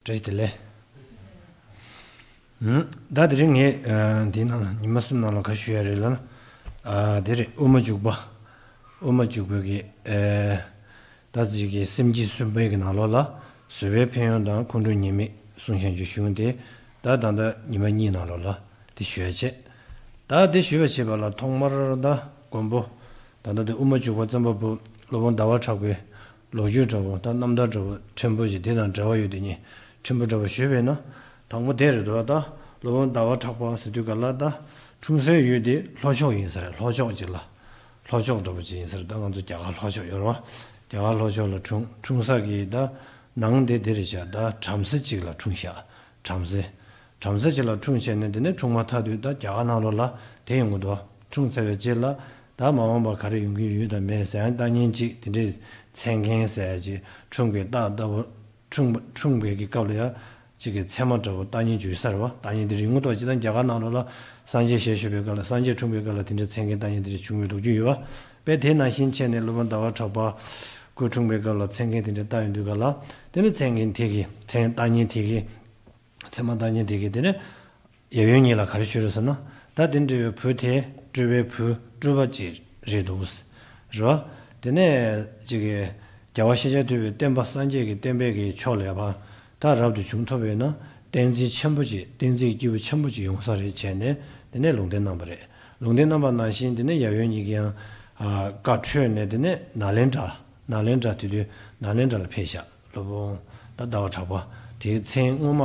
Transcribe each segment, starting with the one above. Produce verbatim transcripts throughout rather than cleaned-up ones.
བཀྲ་ཤིས་བདེ་ལེགས། ཨུམ། ད་དེ་རིང་ངས་ཨ་འདིའི་ནང་ལ་ཉི་མ་གསུམ་ནང་ལ་ག་ཞུ་ཡ་རེད་ལབ་ན། ཨ་དེ་རེད། དབུ་མ་འཇུག་པ། དབུ་མ་འཇུག་པའི་གི་ཨ་ད་ཅིག་གི་སེམས་བསྐྱེད་གསུམ་པའི་གི་ནང་ལོགས་ལ་བཟོད་པའི་ཕན་ཡོན་དང་ཁོང་ཁྲོ་ཉེས་དམིགས་གསུང་བཤད་ཅིག་ཞུ་ཡོང་དེ། ད་ད་ལྟ་ཉི་མ་གཉིས་ནང་ལོགས་ལ་དེ་ཞུ་ཡ་བྱས། ད་དེ་ཞུ་བ་བྱེད་པ་ལ་ཐོག་མར་ད་མགོན་པོ། ད་ལྟ་དེ་དབུ་མ་འཇུག་པ་བརྩམས་པ་པོ་སློབ་དཔོན་ཟླ་བ་གྲགས་པའི་ལོ་རྒྱུས་འདྲ་བོ་དང་རྣམ་ཐར་འདྲ་བོ་ཕྲན་བུ་ཞིག་དེ་དང་འབྲེལ་བ་ཡོད་དེ་ཉིད་ཕྲན་བུ་འདྲ་བོ་ཞུས་པས་ན། དང་པོ་དེ་རེད་དོ། ད་སློབ་དཔོན་ཟླ་བ་གྲགས་པ་ཟེར་དུས་ག་ལ་ད་འཁྲུངས་སའི་ཡུལ་དེ་ལྷོ་ཕྱོགས་ཡིན་ས་རེད། ལྷོ་ཕྱོགས་ཅིག་ལ། ལྷོ་ཕྱོགས་འདྲ་བོ་ཅིག་ཡིན་ས་རེད། ད་ང་ཚོ་རྒྱ་གར་ལྷོ་ཕྱོགས་ཡོད་རེད་བ། རྒྱ་གར་ལྷོ་ཕྱོགས་ལ་འཁྲུངས། འཁྲུངས་ས་གི་ད་ནང་དེ་དེ་རེད་ཤག་ད་བྲམ་ཟེ་ཅིག་ལ་འཁྲུངས་ཤག་བྲམ་ཟེ། བྲམ་ཟེ་ཅིག་ལ་འཁྲུངས་བྱས་ནས་དེ་ནས་འཁྲུངས་མ་ཐག་དུས་ད་རྒྱ་གར་ནང་ལོགས་ལ་དེ་ཡོང་གི་འདུག་འཁྲུངས་ཚར་བའི་རྗེས་ལ་ད་མ་འོངས་པ་ག་རེ་ཡོང་གི་ཡོད་དམ་མེད་ཟེར་ཡང་ལྟ་ཉན་ཅིག་དེ་འདྲའི་མཚན་མཁན་ཟེར་ཡ་ཅིག་འཁྲུངས་པའི་རྟགས་ལྟ་བུ། འཁྲུངས་པ་འཁྲུངས་པའི་གི་སྐབས་ལ་ཡ་ཅིག་གི་མཚན་མ་འདྲ་བོ་ལྟ་ཉན་ཅིག་ཡོད་ས་རེད་བ། ལྟ་ཉན་དེ་རིང་ངོ་ཐོག་ཅིག་ད་རྒྱ་གར་ནང་ལོགས་ལ་སངས་རྒྱས་ཞལ་བཞུགས་པའི་སྐབས་ལ་སངས་རྒྱས་འཁྲུངས་པའི་སྐབས་ལ་དེ་འདྲའི་མཚན་མཁན་ལྟ་ཉན་དེ་འདྲ་བྱུང་བའི་ལོ་རྒྱུས་ཡོད་བ། དཔེ་དེ་ནང་བཞིན་བྱས་ནས་སློབ་དཔོན་ཟླ་བ་གྲགས་པ་སྐུ་འཁྲུངས་པའི་སྐབས་ལ་མཚན་མཁན་དེ་འདྲ་ལྟ་ཡོང་དུས་ག་ལ། དེ་ནི་མཚན་མཁན་དེ་གི་མཚན་ལྟ་ཉན་དེ་གི་མཚན་མ་ལྟ་ཉན་དེ་གིས་དེ་ནས་ཡབ་ཡུམ་གཉིས་ལ་ག་རེ་ཞུས་རེད་ཟེར་ན། ད་དེ་འདྲ་བའི་བུ་དེ་སྤྲུལ་པའི་བུ་སྤྲུལ་པ་ཅིག་རེད་འདུག་རེད་བ། དེ་ནས་ཅིག་གི་རྒྱལ་བ་ཤཱཀྱ་ཐུབ་པའི་བསྟན་པ་སངས་རྒྱས་ཀྱི་བསྟན་པའི་གི་ཕྱོགས་ལ་ཡ་ཕར་ད་རབ་ཏུ་བྱུང་ཐུབ་པས་ན་བསྟན་འཛིན་ཆེན་པོ་ཅིག་བསྟན་འཛིན་སྐྱེས་བུ་ཆེན་པོ་ཅིག་ཡོང་ས་རེད་བྱས་ནས་དེ་ནས་ལུང་བསྟན་གནང་བ་རེད། ལུང་བསྟན་གནང་བ་ནང་བཞིན་དེ་ནས་ཡབ་ཡུམ་གཉིས་ཀྱིས་ཡང་ཨ་བཀའ་འཁྲོལ་ནས་དེ་ནས་ནཱ་ལེནྡྲ། ནཱ་ལེནྡྲ་དེ་དུས་ནཱ་ལེནྡྲ་ལ་ཕེབས་ཤག་སློབ་དཔོན་ད་ཟླ་བ་གྲགས་པ་དེའི་མཚན་སྔོན་མ་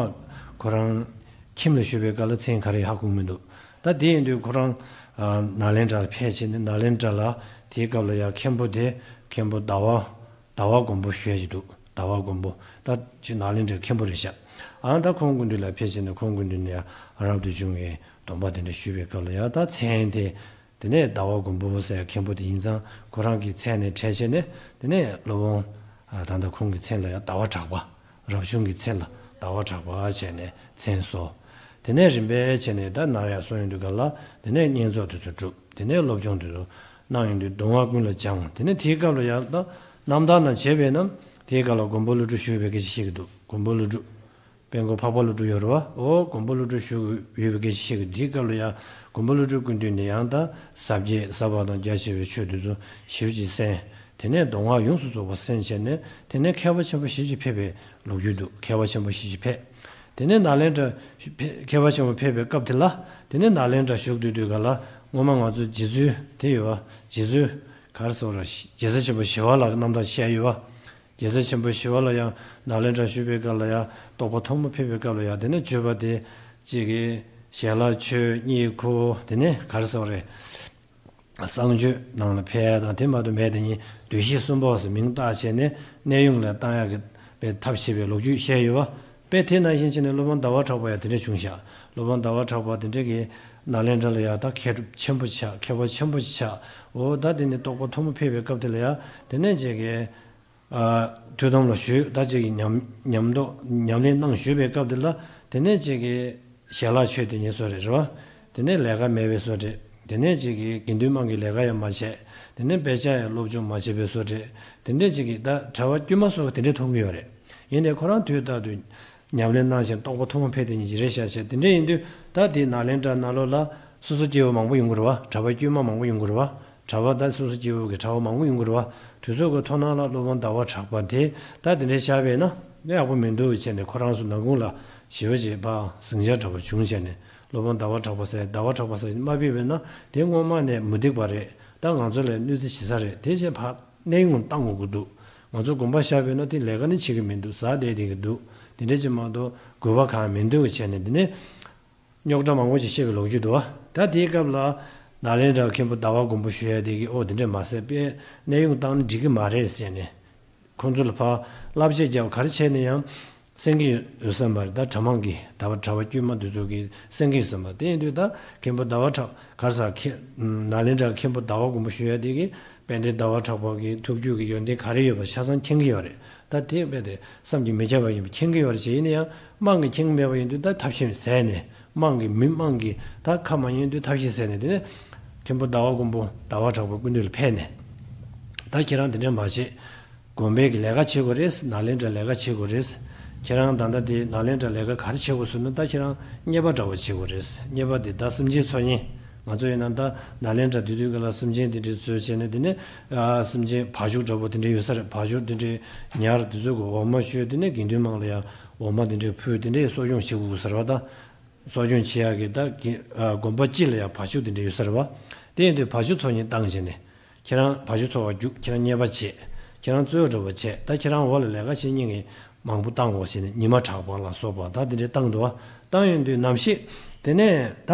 ཁོ་རང་ཁྱིམ་ལ་བཞུགས་པའི་སྐབས་ལ་མཚན་ག་རེ་ཧ་གོ་མི་འདུག་ད་དེ་ཡིན་དུས་ཁོ་རང་ཨ་ནཱ་ལེནྡྲ་ལ་ཕེབས་བྱས་ནས་ནཱ་ལེནྡྲ་ལ་དེའི་སྐབས་ལ་ཡང་མཁན་པོ་དེ་མཁན་པོ་ཟླ་བ་ཟླ་བ་མགོན་པོ་ཞུ་ཡ་ཅིག་འདུག་ཟླ་བ་མགོན་པོ་ད་ཅིག་ནཱ་ལེནྡྲའི་མཁན་པོ་རེད་ཤག་ཨ་ད་ཁོང་སྐུ་མདུན་ལ་ཕེབས་བྱས་ནས་ཁོང་སྐུ་མདུན་ནས་ཡང་རབ་ཏུ་བྱུང་བའི་སྡོམ་པ་དེ་འདྲ་ཞུས་པའི་སྐབས་ལ་ཡང་ད་མཚན་དེ། དེ་ནས་ཟླ་བ་མགོན་པོ་ཟེར་མཁན་པོ་དེ་ཡིན་ཙང་ཁོ་རང་གི་མཚན་ནས་ཁྲལ་བྱས་ནས་དེ་ནས་སློབ་དཔོན་ཨ་ད་ལྟ་ཁོང་གི་མཚན་ལ་ཡང་ཟླ་བ་གྲགས་པ། རབ་བྱུང་གི་མཚན་ལ་ཟླ་བ་གྲགས་པ་བྱས་ནས་མཚན་གསོལ། དེ་ནས་རིམ་པས་བྱས་ནས་ད་ནར་ཡག་སོང་ཡོང་དུས་ག་ལ་དེ་ནས་བསྙེན་རྫོགས་དེ་ཚོ་གྲུབ། དེ་ནས་སློབ་སྦྱོང་དེ་ཚོ་གནང་ཡོང་དུས་མདོ་སྔགས་ཀུན་ལ་སྦྱངས། དེ་ནས་དེའི་སྐབས་ལ་ཡང་ད་རྣམ་ཐར་ནང་བྱས་པས་ན་དེའི་སྐབས་ལ་མགོན་པོ་ཀླུ་སྒྲུབ་བཞུགས་པའི་སྐད་ཆ་བཤད་ཀྱི་འདུག་མགོན་པོ་ཀླུ་སྒྲུབ། དཔལ་མགོན་འཕགས་པ་ཀླུ་སྒྲུབ་ཡོད་རེད་བ། འོ་མགོན་པོ་ཀླུ་སྒྲུབ་བཞུགས་ཡོད་པའི་སྐད་ཆ་བཤད་ཀྱི་འདུག་དེའི་སྐབས་ལ་ཡང་མགོན་པོ་ཀླུ་སྒྲུབ་སྐུ་མདུན་ནས་ཡང་ད་ཟབ་རྒྱས་ཟབ་པ་དང་རྒྱ་ཆེ་བའི་ཆོས་དེ་ཚོ་ཞེ་པོ་ཅིག་གསན། དེ་ནས་མདོ་སྔགས་ཡོངས་སུ་རྫོགས་པ་གསན་བྱས་ནས་དེ་ནས་མཁས་པ་ཆེན་པོ་ཞེ་ཅིག་ཕེབས་པའི་ལོ་རྒྱུས་འདུག་མཁས་པ་ཆེན་པོ་ཞེ་ཅིག་ཕེབས། དེ་ནས་ནཱ་ལེནྡྲ་ཕེ་མཁས་པ་ཆེན་པོ་ཕེབས་པའི་སྐབས་དེ་ལ་དེ་ནས་ནཱ་ལེནྡྲ་བཞུགས་སྡོད་དུས་ག་ལ་སྔོན་མ་ང་ཚོ་རྗེ་བཙུན་དེ་ཡོད་བ། རྗེ་བཙུན་ག་རེ་ཟེར་བ་རེད། རྒྱལ་སྲས་ཆེན་པོ་ཞི་བ་ལྷ་གི་རྣམ་ཐར་བཤད་ཡོད་བ། རྒྱལ་སྲས་ཆེན་པོ་ཞི་བ་ལྷ་ཡང་ནཱ་ལེནྡྲ་བཞུགས་པའི་སྐབས་ལ་ཡང་རྟོགས་པ་ཐོག་མ་ཕེབས་པའི་སྐབས་ལ་ཡང་དེ་ནས་བརྗོད་པ་དེ་གཅིག་གིས་ཞལ་ལག་མཆོད་གཉིས་ཁུར། དེ་ནས་ག་རེ་ཟེར་བ་རེད། གསང་སྤྱོད་ནང་ལ་ཕེབས་ཡ་དང་དེ་མ་གཏོགས་མེད། དེ་ཉིད་འདུ་ཤེས་གསུམ་པོ་ཟེར་མིང་བཏགས་བྱས་ནས་གནས་དབྱུང་ལ་བཏང་ཡག་གི་པའི་ཐབས་ཤེས་པའི་ལོ་རྒྱུས་བཤད་ཡོད་བ། དཔེ་དེ་ནང་བཞིན་བྱས་ནས་སློབ་དཔོན་ཟླ་བ་གྲགས་པ་ཡང་དེ་འདྲ་བྱུང་ཤག་སློབ་དཔོན་ཟླ་བ་གྲགས་པ་དེ་འདྲ་གིས་ནཱ་ལེནྡྲ་ལ་ཡང་ད་མཁས་གྲུབ་ཆེན་པོ་ཆགས། མཁས་པ་ཆེན་པོ་ཆགས། འོ་ད་དེ་ནས་རྟོགས་པ་ཐོག་མ་ཕེབས་པའི་སྐབས་དེ་ལ་ཡང་དེ་ནས་ཅིག་གིས་ཨ་ཐུགས་དམ་ལ་བཞུགས། ད་ཅིག་གིས་ཉམས་ཉམས་རྟོགས་ཉམས་ལེན་གནང་བཞུགས་པའི་སྐབས་དེ་ལ་དེ་ནས་ཅིག་གིས་ཞལ་ལག་མཆོད་དེ་ཉིད་སོགས་རེད་རེད་བ། དེ་ནས་ལས་ཀ་མེད་པའི་བཟོ་འདྲ། དེ་ནས་ཅིག་གིས་དགེ་འདུན་དམངས་ཀྱི་ལས་ཀ་ཡང་མ་བྱས། དེ་ནས་དཔེ་ཆ་ཡང་སློབ་སྦྱོང་མ་བྱས་པའི་བཟོ་འདྲ། དེ་འདྲས་ཅིག་གིས་ད་གྲྭ་པ་དཀྱུས་མ་སོགས་དེ་འདྲས་མཐོང་གི་ཡོད་རེད། ཡིན་ནའི་ཁོ་རང་དུས་རྟག་ཏུ་ཉམས་ལེན་གནང་ཞིང་རྟོགས་པ་ཐོག་མ་ཕེབས་དེ་ཉིད་ཀྱི་རེད་བཞག་བྱས། དེ་འདྲ་ཡིན་དུས་ད་དེ་ནཱ་ལེནྡྲ་ནང་ལོགས་ལ་སོ་སོ་སྐྱེ་བོ་མང་པོ་ཡོང་གི་རེད་བ། གྲྭ་པ་དཀྱུས་མ་མང་པོ་ཡོང་གི་རེད་བ། གྲྭ་པ་ད་སོ་སོ་སྐྱེ་བོ་གི་གྲྭ་པ་མང་པོ་ཡོང་གི་རེད་བ། དེ་ཚོ་གི་མཐོང་སྣང་ལ་སློབ་དཔོན་ཟླ་བ་གྲགས་པ་དེ་ད་དེ་འདྲ་བཞག་པས་ན་ཡག་པོ་མི་འདུག་བྱས་ནས་ཁོ་རང་ཚོ་ནང་ཁུལ་ལ་ཞི་བ་བྱེད་པ་ཟིང་ཆ་འདྲ་བོ་བྱུང་བྱས་ནས་སློབ་དཔོན་ཟླ་བ་གྲགས་པ་ཟེར་ཟླ་བ་གྲགས་པ་ཟེར་མ་ཕེབས་པས་ན་དེ་སྔོན་མ་ནས་མུ་སྟེགས་པ་རེད། ད་ང་ཚོ་ལ་གནོད་འཚེ་བྱེད་ས་རེད། དེ་བྱས་ཕར་གནས་དབྱུང་བཏང་དགོས་ཀྱི་འདུག་ང་ཚོ་དགོངས་པ་བཞག་པས་ན་དེ་ལས་ཀ་ནི་བྱེད་ཀྱི་མི་འདུག་ཟ་བསྡད་བསྡད་ཀྱི་འདུག་དེ་འདྲ་ཅིག་མ་གཏོགས་དགོས་པ་གང་མི་འདུག་བྱས་ནས་དེ་ནས་རྙོག་དྲ་མང་པོ་ཅིག་བཤད་པའི་ལོ་རྒྱུས་འདུག་བ། ད་དེའི་སྐབས་ལ་ནཱ་ལེནྡྲ་མཁན་པོ་ཟླ་བ་མགོན་པོ་ཞུ་ཡ་དེ་གིས་ཨོ་དེ་འདྲས་མ་ཟད་པས་གནས་དབྱུང་བཏང་ན་འགྲིག་གི་མ་རེད་ཟེར་ནས་ཁོང་ཚོ་ལ་ཕར་བསླབ་བྱ་བརྒྱབ། ག་རེ་བྱས་ནས་ཡང་གསན་གྱི་ཡོད་ས་མ་རེད། ད་གྲྭ་མང་གི་ཟླ་བ་གྲྭ་པ་དཀྱུས་མ་འདི་ཚོ་གིས་གསན་གྱི་ཡོད་ས་མ་རེད། དེ་ཡིན་དུས་ད་མཁན་པོ་ཟླ་བ་གྲགས་ག་རེ་ཟེར་མཁན་ནཱ་ལེནྡྲ་མཁན་པོ་ཟླ་བ་མགོན་པོ་ཞུ་ཡ་དེ་གིས་དཔལ་ལྡན་ཟླ་བ་གྲགས་པ་གི་ཐུགས་རྒྱུད་ཀྱི་ཡོན་ཏན་ག་རེ་ཡོད་པ་ཆ་ཚང་མཁྱེན་གྱི་ཡོད་རེད། ད་དེ་རྦད་དེ་བསམ་གྱིས་མི་ཁྱབ་པ་ཡིན་པ་མཁྱེན་གྱི་ཡོད་རེད་བྱས། ཡིན་ན་ཡང་དམངས་ཀྱིས་མཁྱེན་གྱི་མེད་པ་ཡིན་དུས་ད་ཐབས་ཤེས་ཟད་ནས་དམངས་ཀྱིས་མི་དམངས་ཀྱིས་ད་ཁ་མ་ཉན་དུས་ཐབས་ཤེས་ཟད་ནས་དེ་ནས་མཁན་པོ་ཟླ་བ་མགོན་པོ་ཟླ་བ་གྲགས་པའི་སྐུ་མདུན་ལ་ཕེབས་ནས་ད་ཁྱེད་རང་དེ་འདྲ་མ་བྱེད། དགོན་པའི་གི་ལས་ཀ་བྱེད་དགོས་རེད། ནཱ་ལེནྡྲའི་ལས་ཀ་བྱེད་དགོས་རེད། ཁྱེད་རང་ད་ལྟ་དེ་ནཱ་ལེནྡྲ་ལས་ཀ་ག་རེ་བྱེད་དགོས་ཟེར་ན། ད་ཁྱེད་རང་མཉེས་པ་འདྲ་བོ་བྱེད་དགོས་རེད། མཉེས་པ་དེ་ད་སེམས་ཅན་འཚོ་མཁན། ང་ཚོ་ཡིན་ན་ད་ནཱ་ལེནྡྲ་དེ་དུས་སྐབས་ལ་སེམས་ཅན་དེ་འདྲའི་འཚོ་བྱས་ནས། དེ་ནས་ཨ་སེམས་ཅན་བ་ཕྱུགས་འདྲ་བོ་དེ་འདྲ་ཡོད་ས་རེད། བ་ཕྱུགས་དེ་འདྲའི་ཉར། དེ་ཚོ་གི་འོ་མ་བཞོས། དེ་ནས་དགེ་འདུན་མང་ལ་ཡང་འོ་མ་དེ་འདྲའི་ཕུལ། དེ་འདྲའི་གསོ་སྐྱོང་བྱེད་དགོས་ས་རེད་བ། ད་གསོ་སྐྱོང་བྱེད་ཡག་གི་ད་གི་ཨ་དགོན་པ་སྤྱི་ལ་ཡང་བ་ཕྱུགས་དེ་འདྲ་ཡོད་ས་རེད་བ། དེ་ཡིན་དུས་བ་ཕྱུགས་འཚོ་མཁན་བཏང་བྱས་ནས། ཁྱེད་རང་བ་ཕྱུགས་འཚོ་བར་རྒྱུགས། ཁྱེད་རང་མཉེས་པ་བྱེད། ཁྱེད་རང་གཙོ་བོ་འདྲ་བོ་བྱེད། ད་ཁྱེད་རང་འོག་ལ་ལས་ཀ་བྱེད་མཁན་གྱི་མང་པོ་བཏང་འོག་བྱས་ནས། ཉི་མ་གྲགས་པ་ལ་སོགས་པ་ད་དེ་འདྲའི་བཏང་འདུག་བ། བཏང་ཡོང་དུས་ནམ་ཞིག་དེ་ནས་ད་